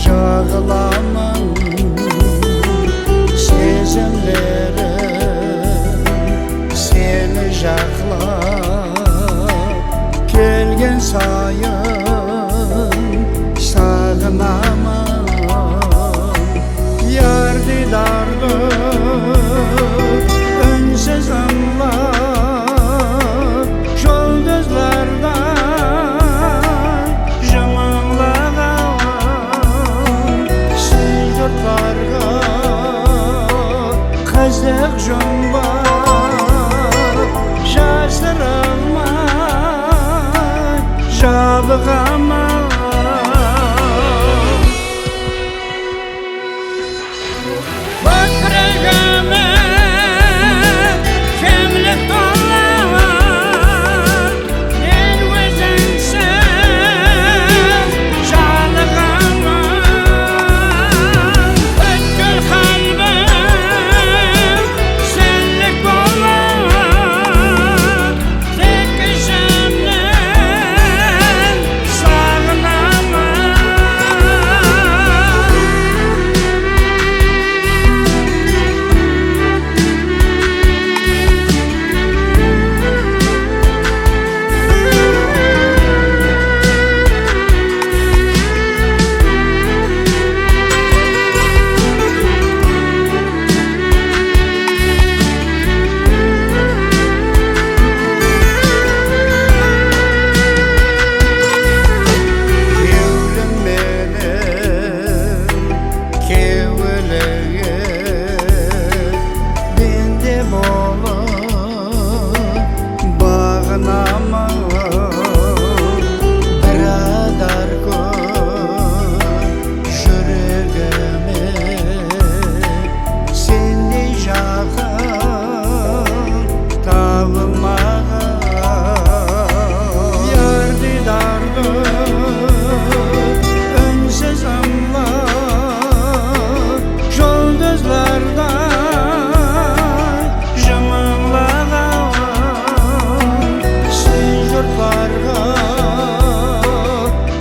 jaǵılaman. Sezimlerim seni jaqlap, kelgen sayın saǵınaman. Yar diydarǵa únsiz ıńlap, juldızlarday jımıńlaǵan, siz jurtlarǵa qızıq jumbap, jasırılmay jabıǵaman. Kókirigime kemlik tola, men ózińsiz jalıǵaman. Pútkil qálbim senlik bola, tek ishimnen saǵınaman. Kewlim menen kewilińe bende bolıp baǵınaman. Biradar kóp júregime sendey jaqın tabılmaǵan. Yar diydarǵa únsiz ıńlap, juldızlarday jımıńlaǵan, sen jurtlarǵa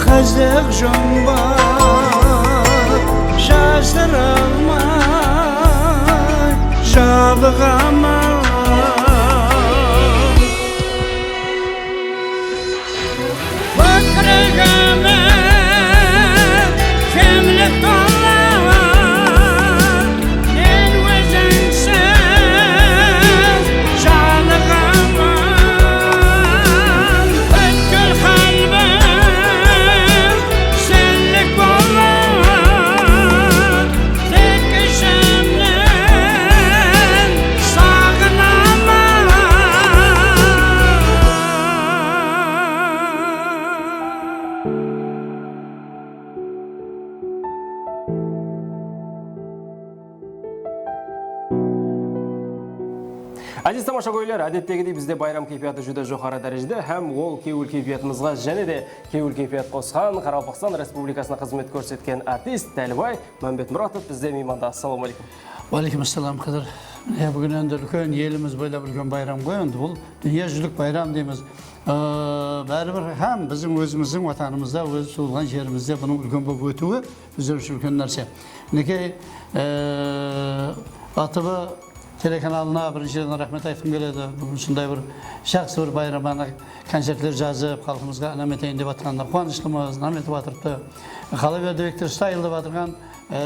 qızıq jumbap, jasırılmay jabıǵaman. Kókirigime kemlik tola, Áziz tamashagóyler, ádettegidey bizde bayram keypiyatı júdá joqarı dárejede hám ol kewil keypiyatımızǵa jáne de kewil keypiyat qosqan Qaraqalpaqstan Respublikasına xızmet kórsetken artist Dálibay Mámbetmuratov bizde miymanda. Assalawma áleykum. Wa áleykum assalam, Qıdır. Ya, búgin endi úlken, elimiz boylap úlken bayram ǵoy, endi bul dúnya júzilik bayram deymiz. Ee, báribir hám biziń ózimizdiń watanımızda, óz tuwılǵan jerimizde bunıń úlken bolıp ótiwi bizler ushın úlken nárse. Minekey, ee, A T V telekanalına birinshiden raxmet aytqım keledi. Búgin usınday bir jaqsı bir bayramana koncertler jazıp, xalqımızǵa inam eteyin dep atqanına quwanıshlımız, inam etip atırıptı. Qalaberdi Vektor Stayl dep atırǵan, ee,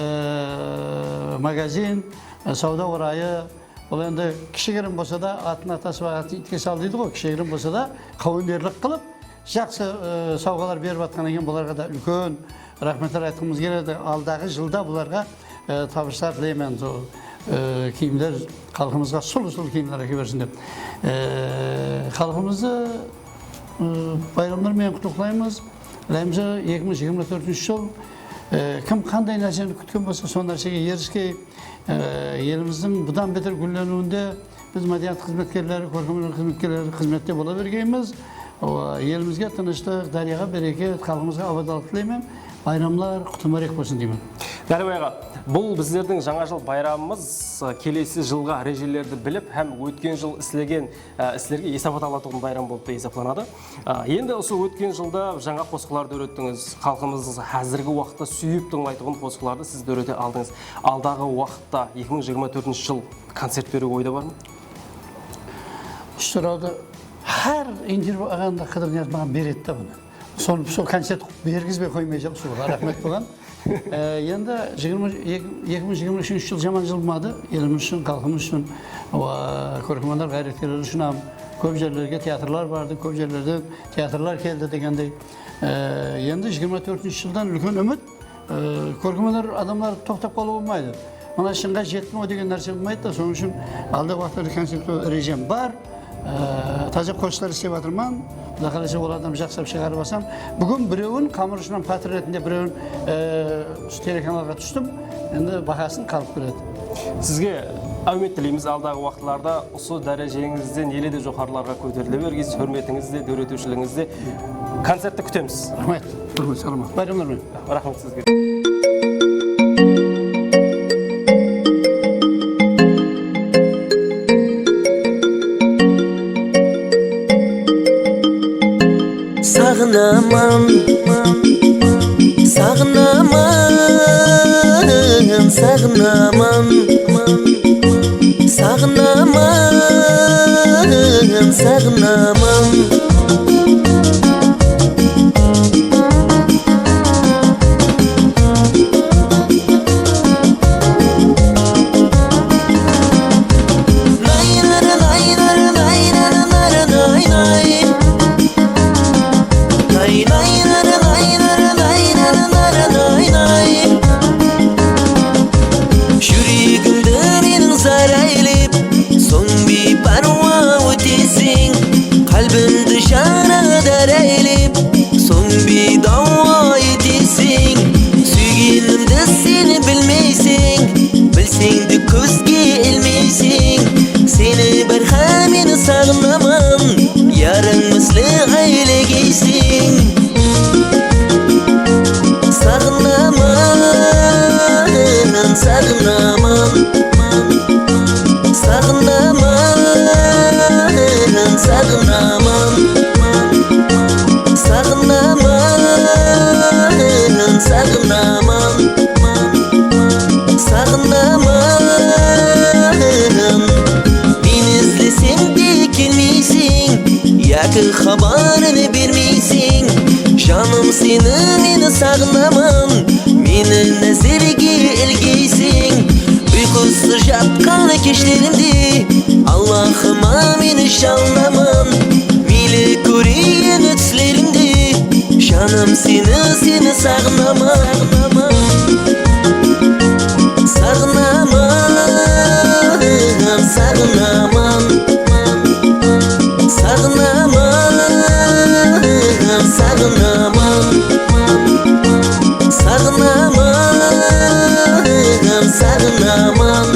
magazin, ee, sawda orayı, ol endi kishigirim bolsa da, atın atası bar, atın iytke sal deydi ǵoy, kishigirim bolsa da, qáwenerlik qılıp, jaqsı, e, sawǵalar berip atqannan keyin bularǵa da úlken raxmetler aytqımız keledi. Aldaǵı jılda bularǵa, e, tabıslar tileymen. Sol, e, kiyimler, xalqımızǵa sulıw-sulıw kiyimler ákebersin dep. E, xalqımızdı, e, bayramlar menen qutlıqlaymız. Ilayımsha, eki mıń jigirma tórtinshi jıl, e, kim qanday nárseni kútken bolsa, sol nársege eriskey, e, elimizdiń budan beter gúlleniwinde biz mádeniyat xızmetkerleri, kórkem óner xızmetkerleri xızmette bola bergeymiz. O, elimizge tınıshlıq, dáryaǵa bereket, xalqımızǵa abadanlıq tileymen. Bayramlar qutlı múbárek bolsın deymen. Dálibay aǵa, bul bizlerdiń Jańa jıl bayramımız, e, kelesi jılǵa rejelerdi bilip hám ótken jıl islegen, e, islerge esapat alatuǵın bayram bolıp ta esaplanadı. A, endi usı ótken jılda jańa qosıqlar dórettińiz. Xalqımız házirgi waqıtta súyip tıńlaytuǵın qosıqlardı siz dórete aldıńız. Aldaǵı waqıtta, eki mıń jigirma tórtinshi jıl koncert beriw oyda bar ma? Usı sorawdı hár intervyu alǵanda Qıdır Niyaz maǵan beredi da bunı. Sonı sol koncert bergizbey qoymayjaq, usı raxmet buǵan. E, endi jigirma, eki, eki mıń jigirma úshinshi jıl jaman jıl bolmadı. Elimiz ushın, xalqımız ushın, wa, kórkem óner ǵayratkerleri ushın hám kóp jerlerge teatrlar bardı, kóp jerlerden teatrlar keldi degendey. E, endi jigirma tórtinshi jıldan úlken úmit, e, kórkem óner adamlar toqtap qalıwı bolmaydı. Mına shıńǵa jettim-aw degen nárse bolmaydı da, sonıń ushın aldaǵı waqıtlarda koncert rejem bar. Ee, taza qosıqlar islep atırman. Quday qálese, olardan jaqsılap shıǵarıp alsam. Búgin birewin, qamır ushınan patır retinde birewin, ee, usı telekanalǵa tústim. Endi bahasın xalıq biledi. Sizge áwmet tileymiz, aldaǵı waqıtlarda usı dárejeńizden ele de joqarılarǵa kóterile bergeysiz, húrmetińizde, dóretiwshiligińizde. Koncertti kútemiz. Raxmet. Húrmet, salamat. Bayramlar menen. Raxmet sizge. Saǵınaman, saǵınaman, saǵınaman, saǵınaman, saǵınaman. Júregimdi meniń zar áylep, soń biypárwa óteseń. Qálbimdi jara dáráylep, soń biydáwa eteseń. Súygenimdi sen bilmeyseń, bilseń de kózge ilmeyseń. Seni bárhám men saǵınaman, yarıń misli áylegeyseń. Saǵınaman, saǵınaman, saǵınaman, saǵınaman, saǵınaman, saǵınaman, saǵınaman. Meni izleseń de kelmeyseń, yaki xabarıń bermeyseń. Janım, seni men saǵınaman, meni názerge ilgeyseń. Uyqısız jatqan keshlerimde Allahıma men jalınaman. Meyli kóreyin túslerimde, janım, seni, seni saǵınaman. Saǵınaman, saǵınaman. Saǵınaman, saǵınaman. Saǵınaman, saǵınaman.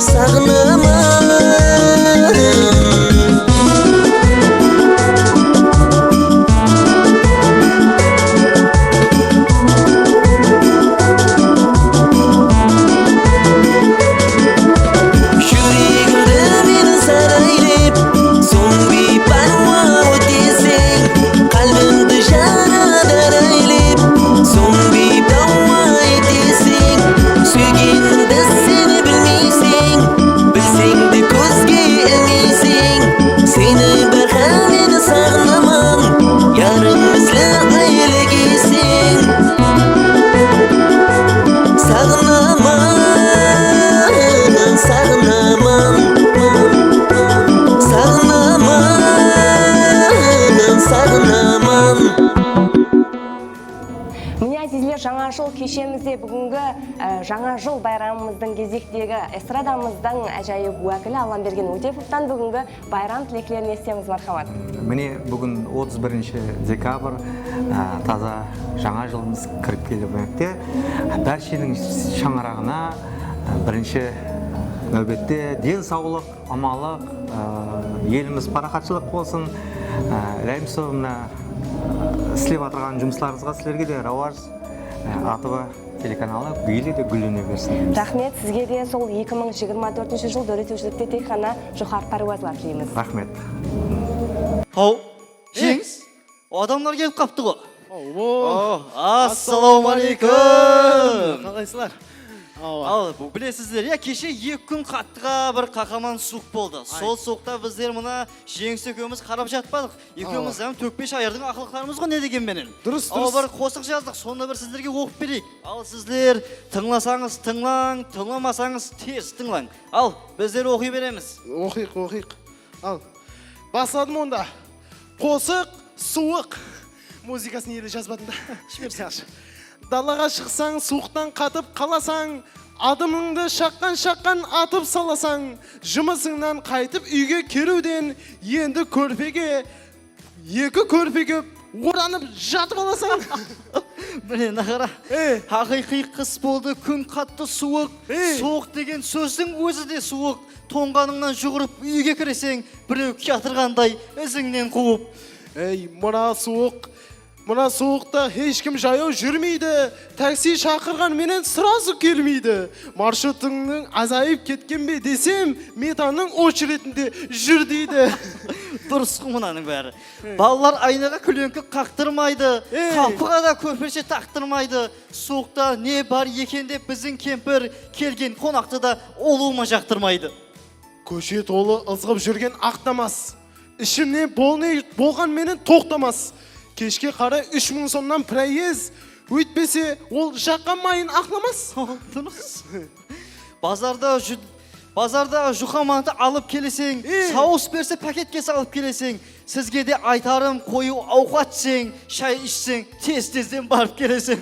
Saǵınaman. Bizde búgingi, e, Jańa jıl bayramımızdıń gezektegi estradamızdıń ájayıp wákili Allambergen Ótepovtan búgingi bayram tileklerin esitemiz, marhamat. Mine, búgin otız birinshi dekabr, e, taza jańa jılımız kirip kelmekte. Bársheniń shańaraǵına, e, birinshi náwbette densawlıq, amanlıq, e, elimiz paraxatshılıq bolsın. E, Rayımsova, mına, e, islep atırǵan jumıslarıńızǵa sizlerge de rawaj, e, A T V telekanalı gúyli de gúllene bersin deymiz. Raxmet, sizge de sol eki mıń jigirma tórtinshi jıl dóretiwshilikte tek ǵana joqarı párwazlar tileymiz. Raxmet. Haw, Jeńis, adamlar kelip qaptı ǵo. Awo. Oh, assalamu aleykum. Qalaysızlar? Awa. Al, bu, bilesizler, ya, keshe eki kún qattıǵa bir qahaman suwıq boldı. Sol suwıqta bizler mına Jeńis ekewimiz qarap jatpadıq. Ekewimiz hám tókpe shayırdıń aqlıqlarımız ǵo, ne degen menen. Durıs, durıs. Al, bir qosıq jazdıq, sonı bir sizlerge oqıp bereyik. Al, sizler tıńlasańız, tıńlań, tıńlamasańız, tez tıńlań. Al, bizler oqıy beremiz. Oqıyıq, oqıyıq. Al, basladım onda. Qosıq, suwıq. Muzıkasın ele jazbadım da. Jibersin. Yaqshı. Dalaǵa shıqsań, suwıqtan qatıp qalasań, adımıńdı shaqqan-shaqqan atıp salasań, jumısıńnan qaytıp úyge keliwden endi kórpege, eki kórpege oranıp jatıp alasań. Mine, mına qara. Ey. Haqıyqıy qıs boldı, kún qattı suwıq. Ey. Suwıq degen sózdiń ózi de suwıq. Tońǵanıńnan juwırıp úyge kireseń, birew kiyatırǵanday izińnen quwıp. Ey, mına suwıq, mına suwıqta hesh kim jayaw júrmeydi, taksi shaqırǵan menen srazı kelmeydi. Marshruttıń azayıp ketken be desem, metannıń ocheredinde júr deydi. Durıs ǵo mınanıń bári. Ey. Balalar aynaǵa kúleńki qaqtırmaydı, ey, qapıǵa da kórpershe taqtırmaydı. Suwıqta ne bar eken dep biziń kempir kelgen qonaqtı da ulıwma jaqtırmaydı. Kóshe tolı ızǵıp júrgen aq damas. Ishimnen bolney bolǵan menen toqtamas. Keshke qaray úsh mıń somnan proezd. Óytpese, ol jaqqan mayın aqlamas. Durıs. Bazarda júd-, bazarda juqa mantı alıp keleseń, ey, sawıs berse, paketke salıp keleseń. Sizge de aytarım, qoyıw awqat jeń, shay ishseń, tez-tezden barıp keleseń.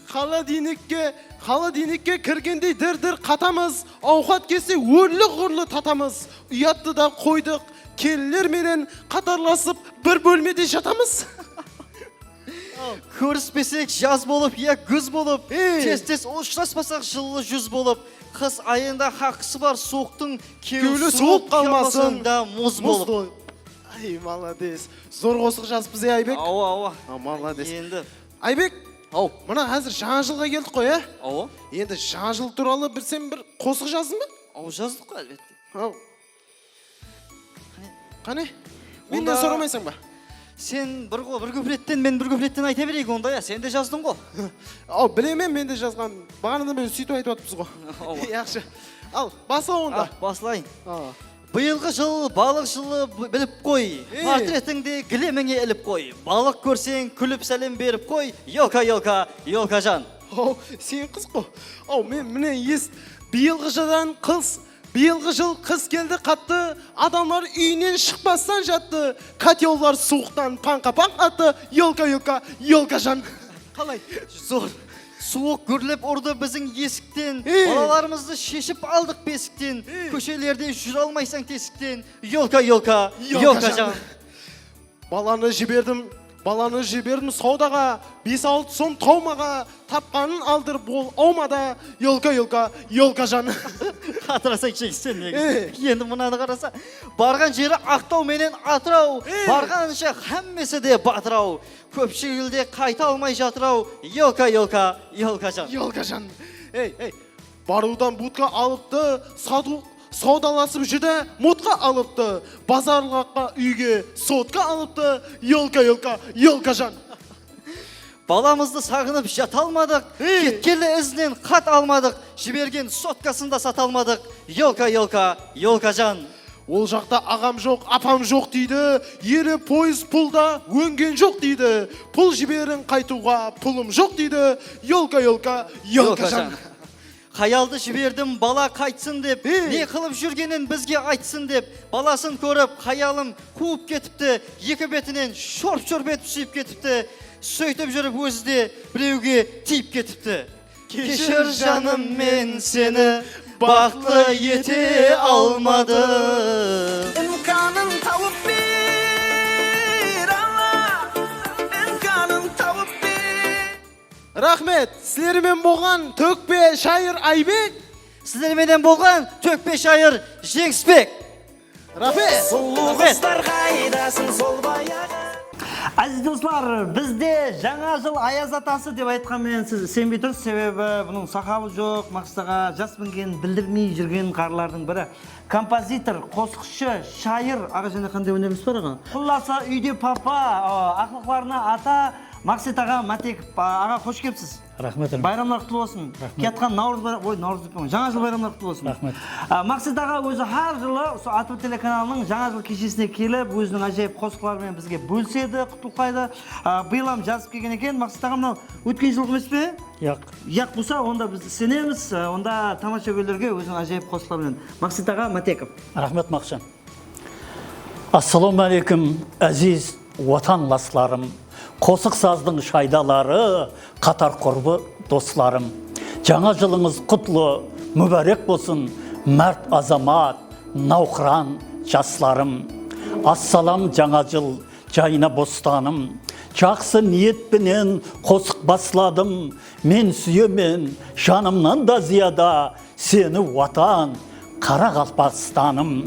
Xolodilnikke, xolodilnikke kirgendey dir-dir qatamız, awqat kelse órli-ǵurlı tatamız. Uyattı da qoydıq, kelinler menen qatarlasıp bir bólmede jatamız. Kórispesek jaz bolıp ya gúz bolıp, ey, tez-tez ushıraspasaq jıllı júz bolıp, qıs ayında haqqısı bar suwıqtıń kewli suwıp qalmasın da muz bolıp. Ay, malades. Zor qosıq jazıppız, ya, Aybek? Awa, awa. A, malades. Endi. Aybek, aw, mına házir jańa jılǵa keldik ǵoy, ya? Awa. Endi jańa jıl tuwralı bir sen bir qosıq jazdıń ba? Aw, jazdıq ǵoy, álbette. Aw. Qáne? Mennen soramaysań ba? Sen bir qo-, bir kúpletten, men bir kúpletten ayta bereyik onda, ya, sen de jazdıń ǵo. Aw, bilemen, men de jazǵan. Baǵanadan beri sóytip aytıp atırmız ǵo. Awa. Yaqshı. Al, basla onda. Ah, baslayın. Awa. Bıyılǵı jıl balıq jılı b-, bilip qoy. Ey. Portretińdi gilemińe ilip qoy. Balıq kórseń, kúlip sálem berip qoy. Yolka, yolka, yolkajan. Aw, sen qız ǵo. Aw, men mine es-, bıyılǵı jıldan qız Bıyılǵı jıl qıs keldi qattı, adamlar úyinen shıqpastan jattı, kotyollar suwıqtan pańqa-pań attı, yolka, yolka, yolkajan. Qalay? Zor. Suwıq gúrlep urdı biziń esikten, ey, balalarımızdı sheship aldıq besikten, ey, kóshelerde júre almaysań tesikten, yolka, yolka, yolkajan. Balanı jiberdim, balanı jiberdim sawdaǵa, bes-altı som tawmaǵa, tapqanın aldırıp ol awmada, yolka, yolka, yolkajan. Qatırasań, Jeńis, sen nege? Ey. Endi mınanı qarasa, barǵan jeri Aqtaw menen Atıraw, ey, barǵanınsha hámmesi de batıraw. Kópshilde qayta almay jatıraw, yolka, yolka, yolkajan. Yolkajan. Ey, ey. Barıwdan budka alıptı, satıw, sawdalasıp júdá mutqa alıptı. Bazarlıqqa úyge sotka alıptı, yolka, yolka, yolkajan. Balamızdı saǵınıp jata almadıq, ey, ketkenli izinen xat almadıq, jibergen sotkasın da sata almadıq, yolka, yolka, yolkajan. Ol jaqta aǵam joq, apam joq deydi, ele poyız pul da óngen joq deydi. Pul jiberiń qaytıwǵa, pulım joq deydi, yolka, yolka, yolkajan. Yolkajan. Hayaldı jiberdim, bala qaytsın dep, ey, ne qılıp júrgenin bizge aytsın dep. Balasın kórip, hayalım quwıp ketipti, eki betinen shorp-shorp etip súyip ketipti. Sóytip júrip ózi de birewge tiyip ketipti. Keshir, janım, men seni baxıtlı ete almadım. Imkanın tawıp ber, Alla, imkanın tawıp ber. Raxmet, sizler menen bolǵan tókpe shayır Aybek. Sizler menen bolǵan tókpe shayır Jeńisbek. Raxmet. Sulıw qızlar qaydasıń sol bayaǵı? Áziz doslar, bizde Jańa jıl ayaz atası dep aytqan menen siz isenbey tursız, sebebi bunıń saqalı joq, Maqset aǵa jas mingen bildirmey júrgen ǵarrılardıń biri. Kompozitor, qosıqshı, shayır, aǵa jáne qanday ónerimiz bar aǵa? Qullası, úyde papa, a, aqlıqlarına ata, Maqset aǵa Mátekov. A, aǵa, xosh kelipsiz. Raxmet, raxmet. Bayramlar qutlı bolsın. Raxmet. Kiyatqan Nawrız bayra-, oy, Nawrız dep qoyıń. Jańa jıl bayramlar qutlı bolsın. Raxmet. A, Maqset aǵa ózi hár jılı usı A T V telekanalınıń Jańa jıl keshesine kelip, óziniń ájayıp qosıqları menen bizge bólisedi, qutlıqlaydı. A, bıyıl hám jazıp kelgen eken. Maqset aǵa, mınaw ótken jılǵı emes pe? Yaq. Yaq bolsa, onda biz isenemiz. A, onda tamashagóylerge óziniń ájayıp qosıqları menen. Maqset aǵa Mátekov. Raxmet, Maqshan. Assalawma áleykum, áziz watanlaslarım, qosıq-sazdıń shaydaları, qatar qurbı doslarım. Jańa jılıńız qutlı, múbárek bolsın, márt azamat, nawqıran jaslarım. Assalam, jańa jıl jayna bostanım. Jaqsı niyet penen qosıq basladım. Men súyemen janımnan da zıyada seni, Watan, Qaraqalpaqstanım.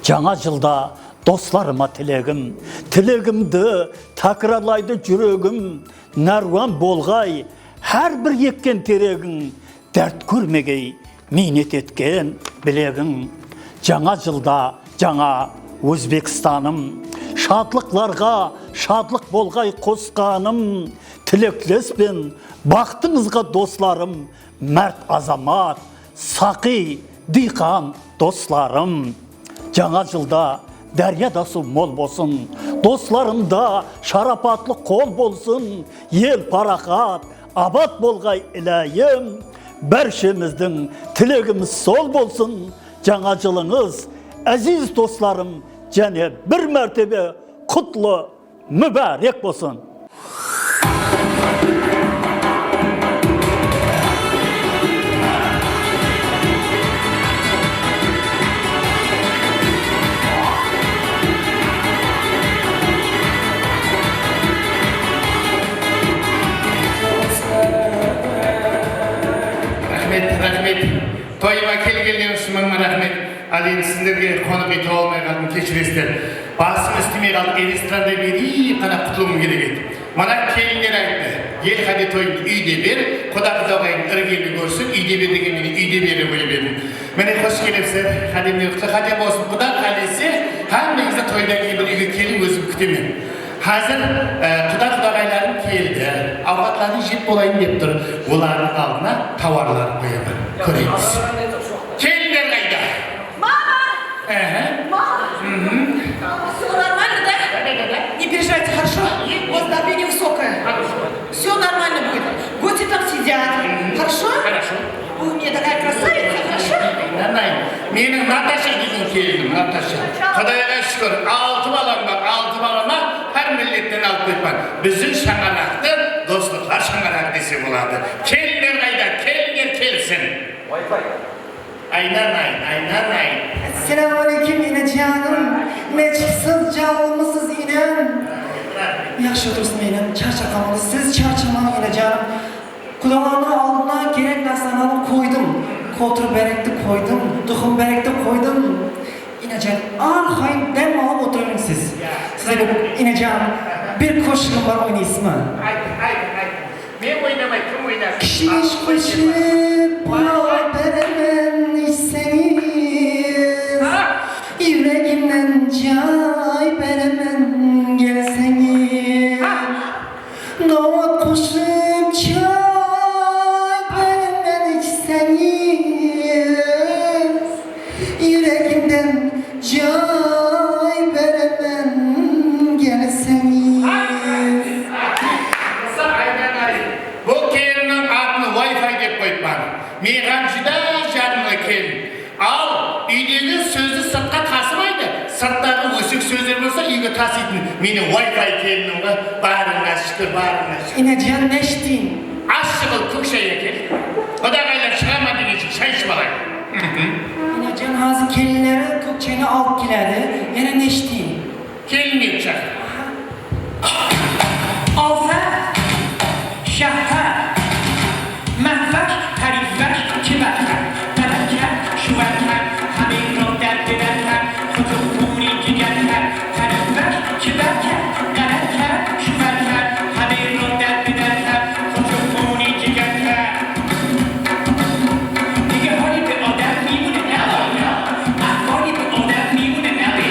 Jańa jılda doslarıma tilegim, tilegimdi tákirarlaydı júregim. Nárwan bolǵay hár bir ekken teregiń, dárt kórmegey miynet etken bilegiń. Jańa jılda jańa Ózbekstanım, shadlıqlarǵa shadlıq bolǵay qosqanım. Tileklespen baxtıńızǵa, doslarım, márt azamat, saqıy diyqan doslarım. Jańa jılda dáryada suw mol bolsın, doslarımda sharapatlı qol bolsın, el paraxat, abat bolǵay, ilayım. Bárshemizdiń tilegimiz sol bolsın. Jańa jılıńız, áziz doslarım, jáne bir mártebe qutlı, múbárek bolsın! Raxmet, raxmet. Toyıma kelgenler ushın mıń raxmet. Al, endi sizlerge qonaq úy taba almay qaldım, keshiresizler. Basım ústime qaldı, elektronday berip ǵana qutılıwım kerek edi. Mana, kelinler ayttı, "El háde, toyımdı úyde ber, quda-qudaǵayıń irgeli kórsin, úyde ber" degen menen úyde berip qoyıp edim. Mine, xosh kelipsizler, qádemler qutlı qádem bolsın. Quda qálese, hámmeńizdi toydan keyin bir úyge keliń, ózim kútemen. Házir, e, quda-qudaǵaylarım keldi, awqatlardı jep bolayın dep tur. Olardıń aldına tovarlar qoyaman. Kóremiz. Kelinler qayda? Mama! Aha. Mama! Всё нормально, да? Да, да, да, да. Не переживайте, хорошо? У вас давление высокое. Хорошо. Всё нормально будет. Гости там сидят. Хорошо? Хорошо. Вы у меня такая красавица, хорошо? Aylanay, meniń Natasha degen kelinim, Natasha. Qudayǵa shúkir, altı balam bar, altı balama hár milletten alıp qoyıppan. Biziń shańaraqtı doslıqlar shańaraǵı dese boladı. Kelinler qayda? Kelinler kelsin. Aylanay, aylanay. Assalawma áleykum, enejanım. Neshiksiz, jalımısız, inem? Yaqshı otırsız, inem? Sharshap qalmadıńız? Siz sharshamamız, enejanım. Qudalardıń aldına kerek nárselerdi qoydım. Qotır bárekti qoydım, tuqım bárekti qoydım. Enejan, hár qayın dám alıp otıra beriń siz. Sizlerge, enejan, bir kóshigim bar, oynaysızma? Aytıń, aytıń, aytıń. Men oynamay, kim oynasın? Kishmish qoshib beraman, ichsangiz. Ha? Yuragimdan joy beraman, kelsangiz. Ha? Nawbat qoshib choy beraman, ichsangiz, yuragimdan joy beraman, kelsangiz. Aylanay, bul kelinniń atın Wi-Fi dep qoyıppan. Miyqam júdá jarımlı kelin. Al, úydegi sózdi sırtqa tasımaydı. Sırttaǵı ósek sózler bolsa, úyge tasıytın meniń Wi-Fi kelinim ǵoy. Barıńa shúkir, barıńa shúkir. Enejan, ne ishtiń? Ashshı qılıp kók shay ákel. Qudaǵaylar shıǵaman degenshe shay iship alayıq. Enejan, házir kelinleri kók shaydı alıp keledi. Yana ne ishtiń? Kelinlerdi shaqır. Awza, Shahpar, Mahpash, Tarifbash, Chibatkar, Tadamkar, Shubarkar, Hamidxon, Dardidar, Qo'chib, Quvni, Jigarkar, Tarifbash, Chibatkar, Tadamkar, Shubarkar, Hamidxon, Dardidar, Qo'chib, Quvni, Jigarkar. Nega holi bir odam miyuni nalay? Ahvoli bir odam miyuni nalay?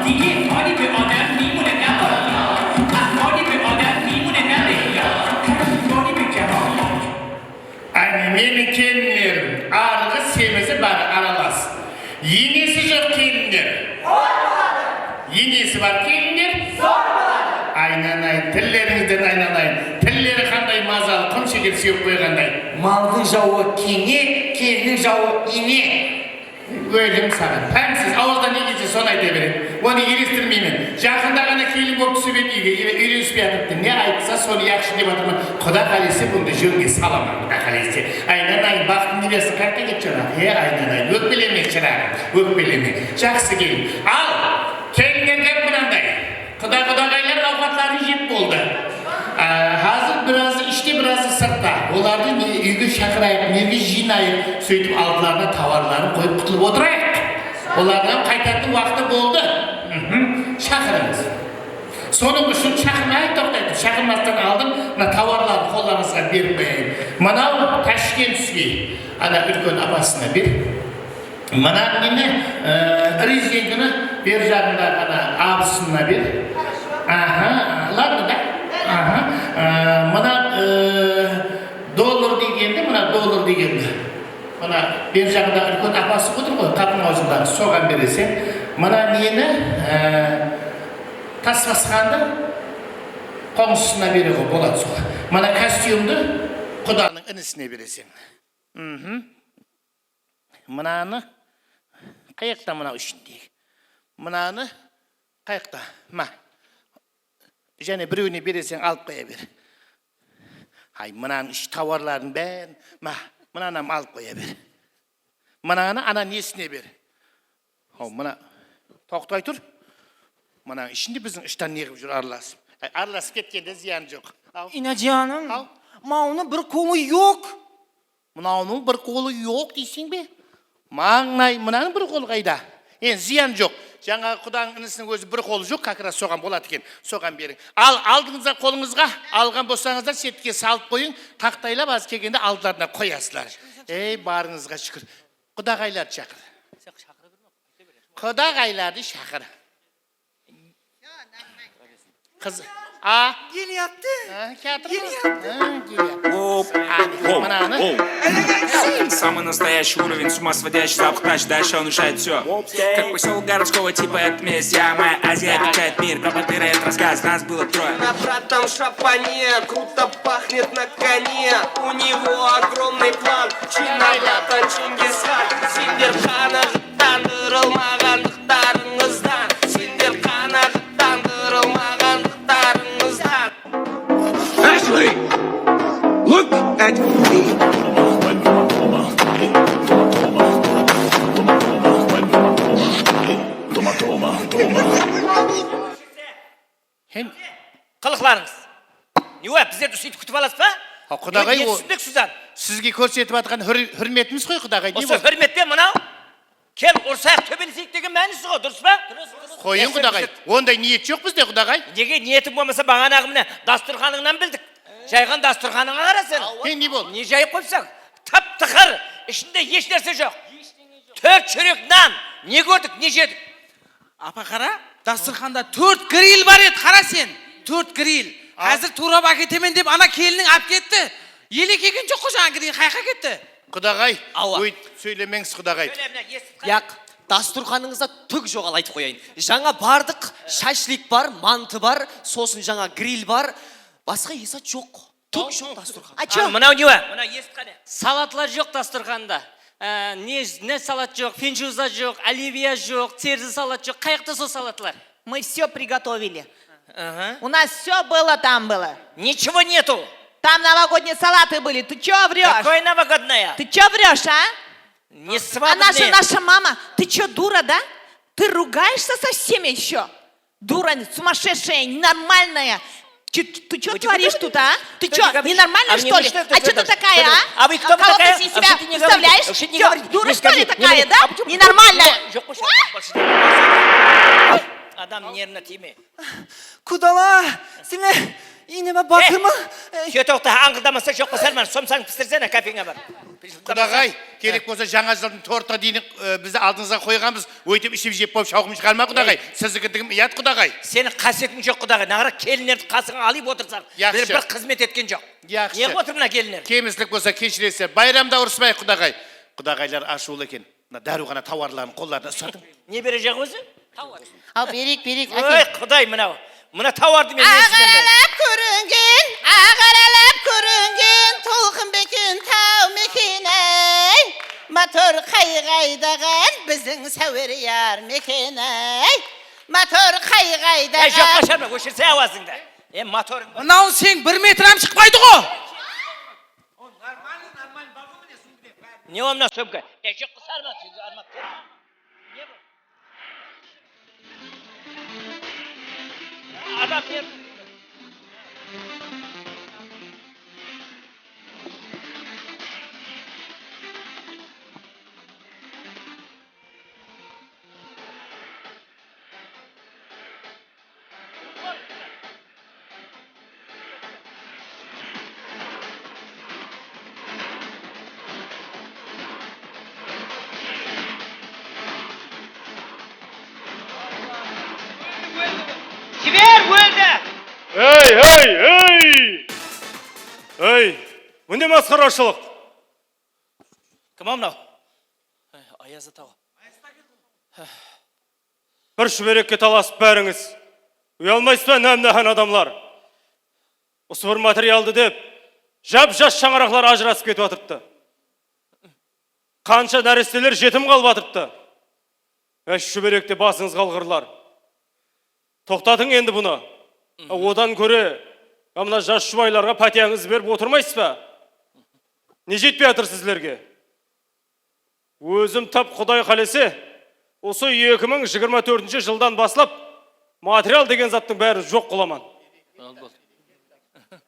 Nega holi bir odam miyuni nalay? Ahvoli bir odam miyuni nalay? Holi bir javob. Áne, meniń kelinlerim, arıǵı, semizi bar, aralas. Enesi joq kelinler. Enesi bar kelinler. Aynanayın, tillerińizden aynanayın. Tilleri qanday mazalı, qum sheker sewip qoyǵanday. Maldıń jawı kene, kelinniń jawı ene. Ólim saǵan, pámsiz, awızdan ne kelse, sonı ayta beredi. Onı elestirmeymen. Jaqında ǵana kelin bolıp túsip edi úyge, ele úyrenispey atırıptı. Ne aytsa, sonı yaqshı dep atırman. Quda qálese, bundı jónge salaman, Quda qálese. Aynanayın, baxtımdı bersin, qayaqqa ketip janadı? E, aynanayın, ókpeleme, shıraǵım, ókpeleme. Jaqsı kelin. Al, kelinler gáp mınanday. Quda-qudaǵaylar awqatların jep boldı. Á, házir birazı ishte, birazı sırtta. Olardı ne, úyge shaqırayıq, nege jıynayıq, sóytip aldılarına tovarların qoyıp qutılıp otırayıq. Olardıń qaytatın waqtı boldı. Mhm, shaqırıńız. Sonıń ushın shaqırmay toqtaydı. Shaqırmastan aldın mına tovarların qollarıńızǵa berip qoyayın. Mınaw Tashkentskiy, ana úlken apasına ber. Mına neni, e, rezinkini ber jaǵında ana abısına ber. Aha, ladno, da? Aha. E, mına, e, dollar degendi, mına dollar degendi. Mına ber jaǵında úlken apası otır ǵoy, qapıń awzında, soǵan bereseń. Mına neni, e, tas basqandı qońsısına bere ǵoy, boladı soǵan. Mına kostyumdı qudanıń inisine bereseń. Mhm. Mınanı qayaqta, mınaw ishindegi? Mınanı qayaqta? Ma. Jáne birewine bereseń, alıp qoya ber. Hay, mınanıń ish tovarlarınıń bárin, ma, mınanı hám alıp qoya ber. Mınanı ana nesine ber. Haw, mına, toqtay tur. Mınanıń ishinde biziń ishtan ne qılıp júr aralasıp? Ay, aralasıp ketkende zıyanı joq. Aw. Inajanım, aw, mınawınıń bir qolı joq. Mınawınıń bir qolı joq deyseń be? Mańlay, mınanıń bir qolı qayda? Endi zıyan joq. Jańaǵı qudanıń inisiniń ózi bir qolı joq, как раз soǵan boladı eken. Soǵan beriń. Al, aldıńızda qolıńızǵa, alǵan bolsańızlar, settike salıp qoyıń. Taqtaylap, házir kelgende aldılarına qoyasızlar. Ey, barıńızǵa shúkir. Qudaǵaylardı shaqır. Qudaǵaylardı shaqır. Qız, a? Kelyaptı. A, kiyatır ma? Kelyaptı. A, kelyaptı. Opa. A, mınanı. Самый настоящий уровень, с ума сводящий запах, дальше, дальше он решает всё. Как посёлок городского типа, это месть, я, моя Азия объединяет мир, главный герой, это рассказ, нас было трое. На братом шапане, круто пахнет на коне. У него огромный план, чина братан Чингисхан. Сендер qanaǵıttandırılmaǵandıqtarıńızdan, sender qanaǵıttandırılmaǵandıqtarıńızdan. Ashley! Look at me! Hem qılıqlarıńız. Ne, bizlerdi sóytip kútip alasız ba? Ha, qudaǵay, ne túsindiksiz? Sizge kórsetip atırǵan húr-, húrmetimiz ǵoy, qudaǵay. Usı húrmet pe mınaw? Kel, urısayıq, tóbeleseyik degen mánisi ǵoy, durıs pa? Qoyıń, qudaǵay. Onday niyet joq bizde, qudaǵay. Nege, niyetiń bolmasa, baǵanaǵı mine dasturxanıńnan bildik. Jayǵan dasturxanıńa qara sen. Sen ne boldı? Ne jayıp qoyıpsań? Tıp-tıqır, ishinde hesh nárse joq. Tórt shúrek nan, ne kórdik, ne jedik? Apa, qara, dasturxanda tórt gril bar edi, qara sen. Tórt gril. Házir tuwrap áketemen dep ana kelinniń alıp ketti. Ele kelgen joq ǵoy jańa gril, qayaqqa ketti? Qudaǵay, awa, óytip sóylemeńiz, qudaǵay. Sóyle, mına, esit, qara. Yaq, dasturxanıńızda túk joq, al aytıp qoyayın. Jańa bardıq, shashlik bar, mantı bar, sosın jańa gril bar. Basqa esat joq. Túk joq dasturxan. A, mınaw ne? Mına esit qáne. Salatlar joq dasturxanda. Á, ne, ne salat joq, fenjuza joq, olivia joq, terzi salat joq. Qayaqta sol salatlar? Мы все приготовили. Ага. У нас все было там было. Ничего нету. Там новогодние салаты были. Ты чё врешь? Какое новогодное? Ты чё врешь, а? Не Она же свадебные. Наша мама. Ты чё, дура, да? Ты ругаешься со всеми еще? Дура, сумасшедшая, ненормальная. Чё- Ты что творишь тут, а? Ты что, ненормальная, что ли? А что ты такая, а? А вы кто такая? Представляешь? Чё, дура, что ли, такая, да? Ненормальная. Adam nervine tiyme. Qudala, sizler iyneme bakırma. Kete toqta, ańqırdamasa joq qosarman, somsańdı pisirsene, kafeńe bar. Qudaǵay, kerek bolsa jańa jıldıń tortına deyin e, biz aldıńızǵa qoyǵanbız. Óytip iship jep bolıp shawqım shıǵarma qudaǵay. Sizdikidigim uyat qudaǵay. Seniń qásiyetiń joq qudaǵay. Naǵıraq kelinlerdi qasıńa alıp otırsań. Bizler bir xızmet etken joq. Yaqshı. Neǵıp otır mına kelinler? Kemshilik bolsa keshiresiz. Bayramda urıspayıq qudaǵay. Qudaǵaylar ashıwlı eken. Mına dáriwxana tovarların qollarına uslatıń. Ne berejaq ózi? Tawar. Al, berek, berek, áke. Oy quday mınaw. Mına tovardı men esitpeymen. Aǵaralap kóringen, aǵaralap kóringen, Tolqınbeken taw meken-áy. Motor qayǵaydaǵan biziń sáwir yar meken-áy. Motor qayǵaydaǵan. Ey joqqa sharma, óshirse awazıńdı. E motorıń bar. Mınaw sen bir metr hám shıqpaydı ǵo. Ne o mına sumka? E joqqa sharma, armaq. Adam ne? Jiber, óldi! Ey, ey, ey! Ey, bu ne masqarashılıq? Kim o mınaw? Ayaz ata. Bir shúberekke talasıp bárińiz. Uyalmaysız ba, námnáhán adamlar? Usı bir materialdı dep, jap-jas shańaraqlar ajırasıp ketip atırıptı. Qansha náresteler jetim qalıp atırıptı. Á, shúberekte basıńız qalǵırlar. Toqtatıń endi bunı. Á, odan kóre, á, mına jas jubaylarǵa pátiyańızdı berip otırmaysız ba? Ne jetpey atır sizlerge? Ózim tap Quday qálese, usı eki mıń jigirma tórtinshi jıldan baslap material degen zattıń bárin joq qılaman.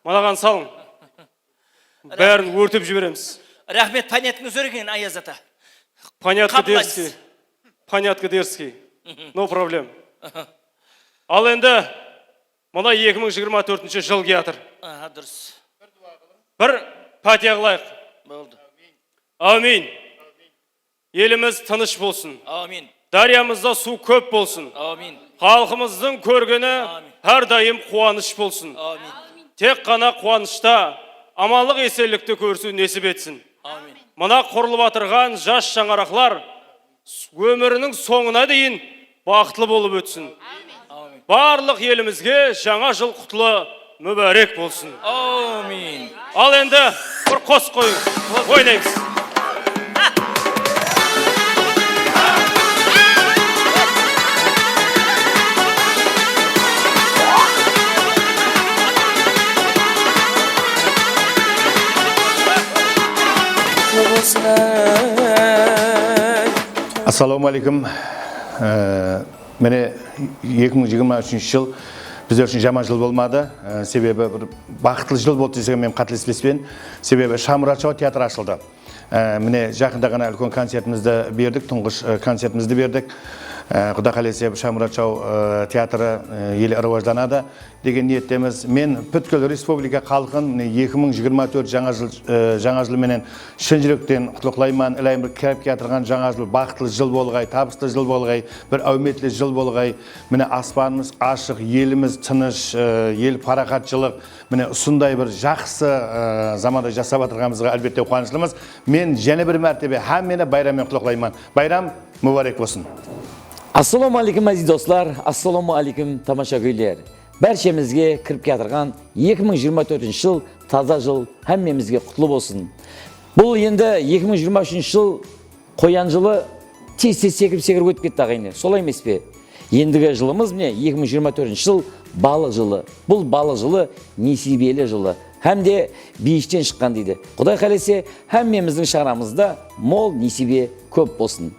Manaǵan salıń. Bárin órtep jiberemiz. Raxmet, понятно zor eken, Ayaz ata. Понятно дерзкий. Понятно дерзкий. No problem. Al endi, mına eki mıń jigirma tórtinshi jıl kiyatır. Aha, durıs. Bir pátiya qılayıq. Boldı. Áwmiyn. Elimiz tınısh bolsın. Áwmiyn. Dáryamızda suw kóp bolsın. Áwmiyn. Xalqımızdıń kórgeni Áwmiyn. hár dayım quwanısh bolsın. Áwmiyn. Tek ǵana quwanıshta, amanlıq-esenlikte kórisiw nesip etsin. Áwmiyn. Mına qurılıp atırǵan jas shańaraqlar ómiriniń sońına deyin baxıtlı bolıp ótsin. Áwmiyn. Barlıq elimizge jańa jıl qutlı, múbárek bolsın. Áwmiyn. Al endi bir qosıq qoyıń, oynaymız. Assalawma áleykum. Ee, Mine, eki mıń jigirma úshinshi jıl bizler ushın jaman jıl bolmadı. Ee, sebebi bir baxıtlı jıl boldı desem, men qátelespespen. Sebebi Shamurat Shaw teatrı ashıldı. Ee, mine, jaqında ǵana úlken koncertimizdi berdik, tuńǵısh, e, koncertimizdi berdik. Ee, Quda qálese, Shamurat Shaw, e, teatrı, e, ele rawajlanadı degen niyettemiz. Men pútkil respublika xalqın, mine, eki mıń jigirma tórt jańa jıl, e, jańa jıl menen shın júrekten qutlıqlayman. Ilayım, bir kirip kiyatırǵan jańa jıl baxıtlı jıl bolǵay, tabıslı jıl bolǵay, bir áwmetli jıl bolǵay. Mine, aspanımız ashıq, elimiz tınısh, e, el paraxatshılıq. Mine, usınday bir jaqsı, e, zamanda jasap atırǵanımızǵa, álbette, quwanıshlımız. Men jáne bir mártebe hámmeni bayram menen qutlıqlayman. Bayram múbárek bolsın! Assalawma áleykum, áziz doslar! Assalawma áleykum, tamashagóyler! Bárshemizge kirip kiyatırǵan eki mıń jigirma tórtinshi jıl taza jıl hámmemizge qutlı bolsın! Bul endi eki mıń jigirma úshinshi jıl qoyan jılı tez-tez sekirip-sekirip ótip ketti, aǵayinler. Solay emes pe? Endigi jılımız, mine, eki mıń jigirma tórtinshi jıl balıq jılı. Bul balıq jılı nesiybeli jılı hám de beyishten shıqqan deydi. Quday qálese, hámmemizdiń sharamızda mol nesiybe kóp bolsın.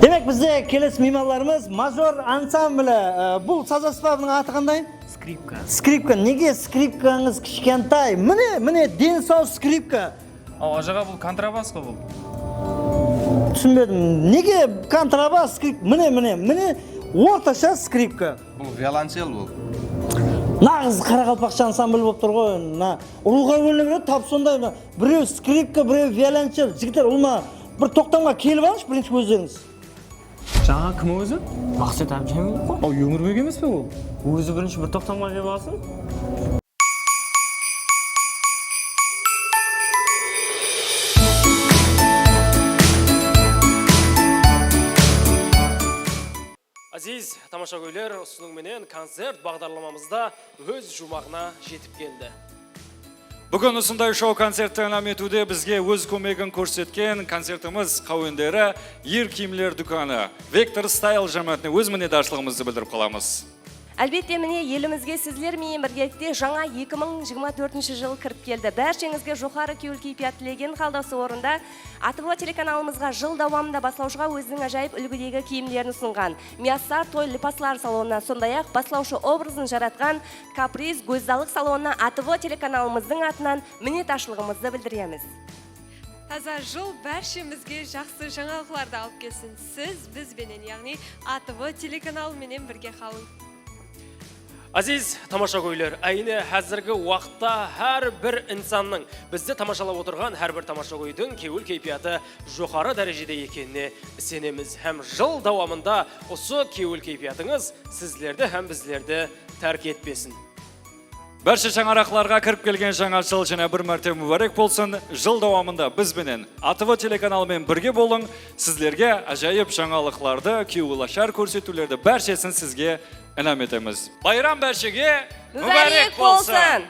Demek, bizde kelesi miymanlarımız Major ansambli. E, bul saz ásbabınıń atı qanday? Skripka. Skripka. Nege skripkańız kishkentay? Mine, mine, deni saw skripka. Aw, ajaǵa, bul kontrabas ǵoy bul. Túsinbedim. Nege kontrabas, skrip-, mine, mine, mine, ortasha skripka. Bul violonchel bul. Naǵız qaraqalpaqsha ansambl bolıp tur ǵoy. Mına, urıwǵa bóline beredi, tap sonday. Mına, birew skripka, birew violonchel. Jigitler, ulıwma bir toqtamǵa kelip alıńızshı birinshi ózlerińiz. Jańa kim ózi? Maqset Ábdijamilov ǵoy. Aw, Ómirbek emes pe ol? Ózi birinshi bir toqtamǵa kelip alsın. Aziz tamashagóyler, usınıń menen koncert baǵdarlamamız da óz juwmaǵına jetip keldi. Búgin usınday shou-koncertti inam etiwde bizge óz kómegin kórsetken koncertimiz qáwenderi Er kiyimler dúkanı, Vektor Style jámáátine óz minnetdarshılıǵımızdı bildirip qalamız. Álbette, mine, elimizge sizler menen birgelikte jańa eki mıń jigirma tórtinshi jıl kirip keldi. Bársheńizge joqarı kewil keypiyat tilegen halda, usı orında A T V telekanalımızǵa jıl dawamında baslawshıǵa óziniń ájayıp úlgidegi kiyimlerin usınǵan Miyassar toy lipaslar salonan, sonday-aq, baslawshı obrazın jaratqan Kapriz gózzallıq salonına A T V telekanalımızdıń atınan minnetdarshılıǵımızdı bildiremiz. Taza jıl bárshemizge jaqsı jańalıqlardı alıp kelsin. Siz biz benen, yaǵnıy A T V telekanalı menen birge qalıń. Aziz tamashagóyler, áyne házirgi waqıtta hár bir insannıń, bizdi tamashalap otırǵan hár bir tamashagóydiń kewil keypiyatı joqarı dárejede ekenine isenemiz hám jıl dawamında usı kewil keypiyatıńız sizlerdi hám bizlerdi tárk etpesin. Bárshe shańaraqlarǵa kirip kelgen jańa jıl jáne bir márte múbárek bolsın. Jıl dawamında biz benen A T V telekanalı menen birge bolıń. Sizlerge ájayıp jańalıqlardı, kewilashar kórsetiwlerdi bárshesin sizge inam etemiz. Bayram bárshege múbárek bolsın!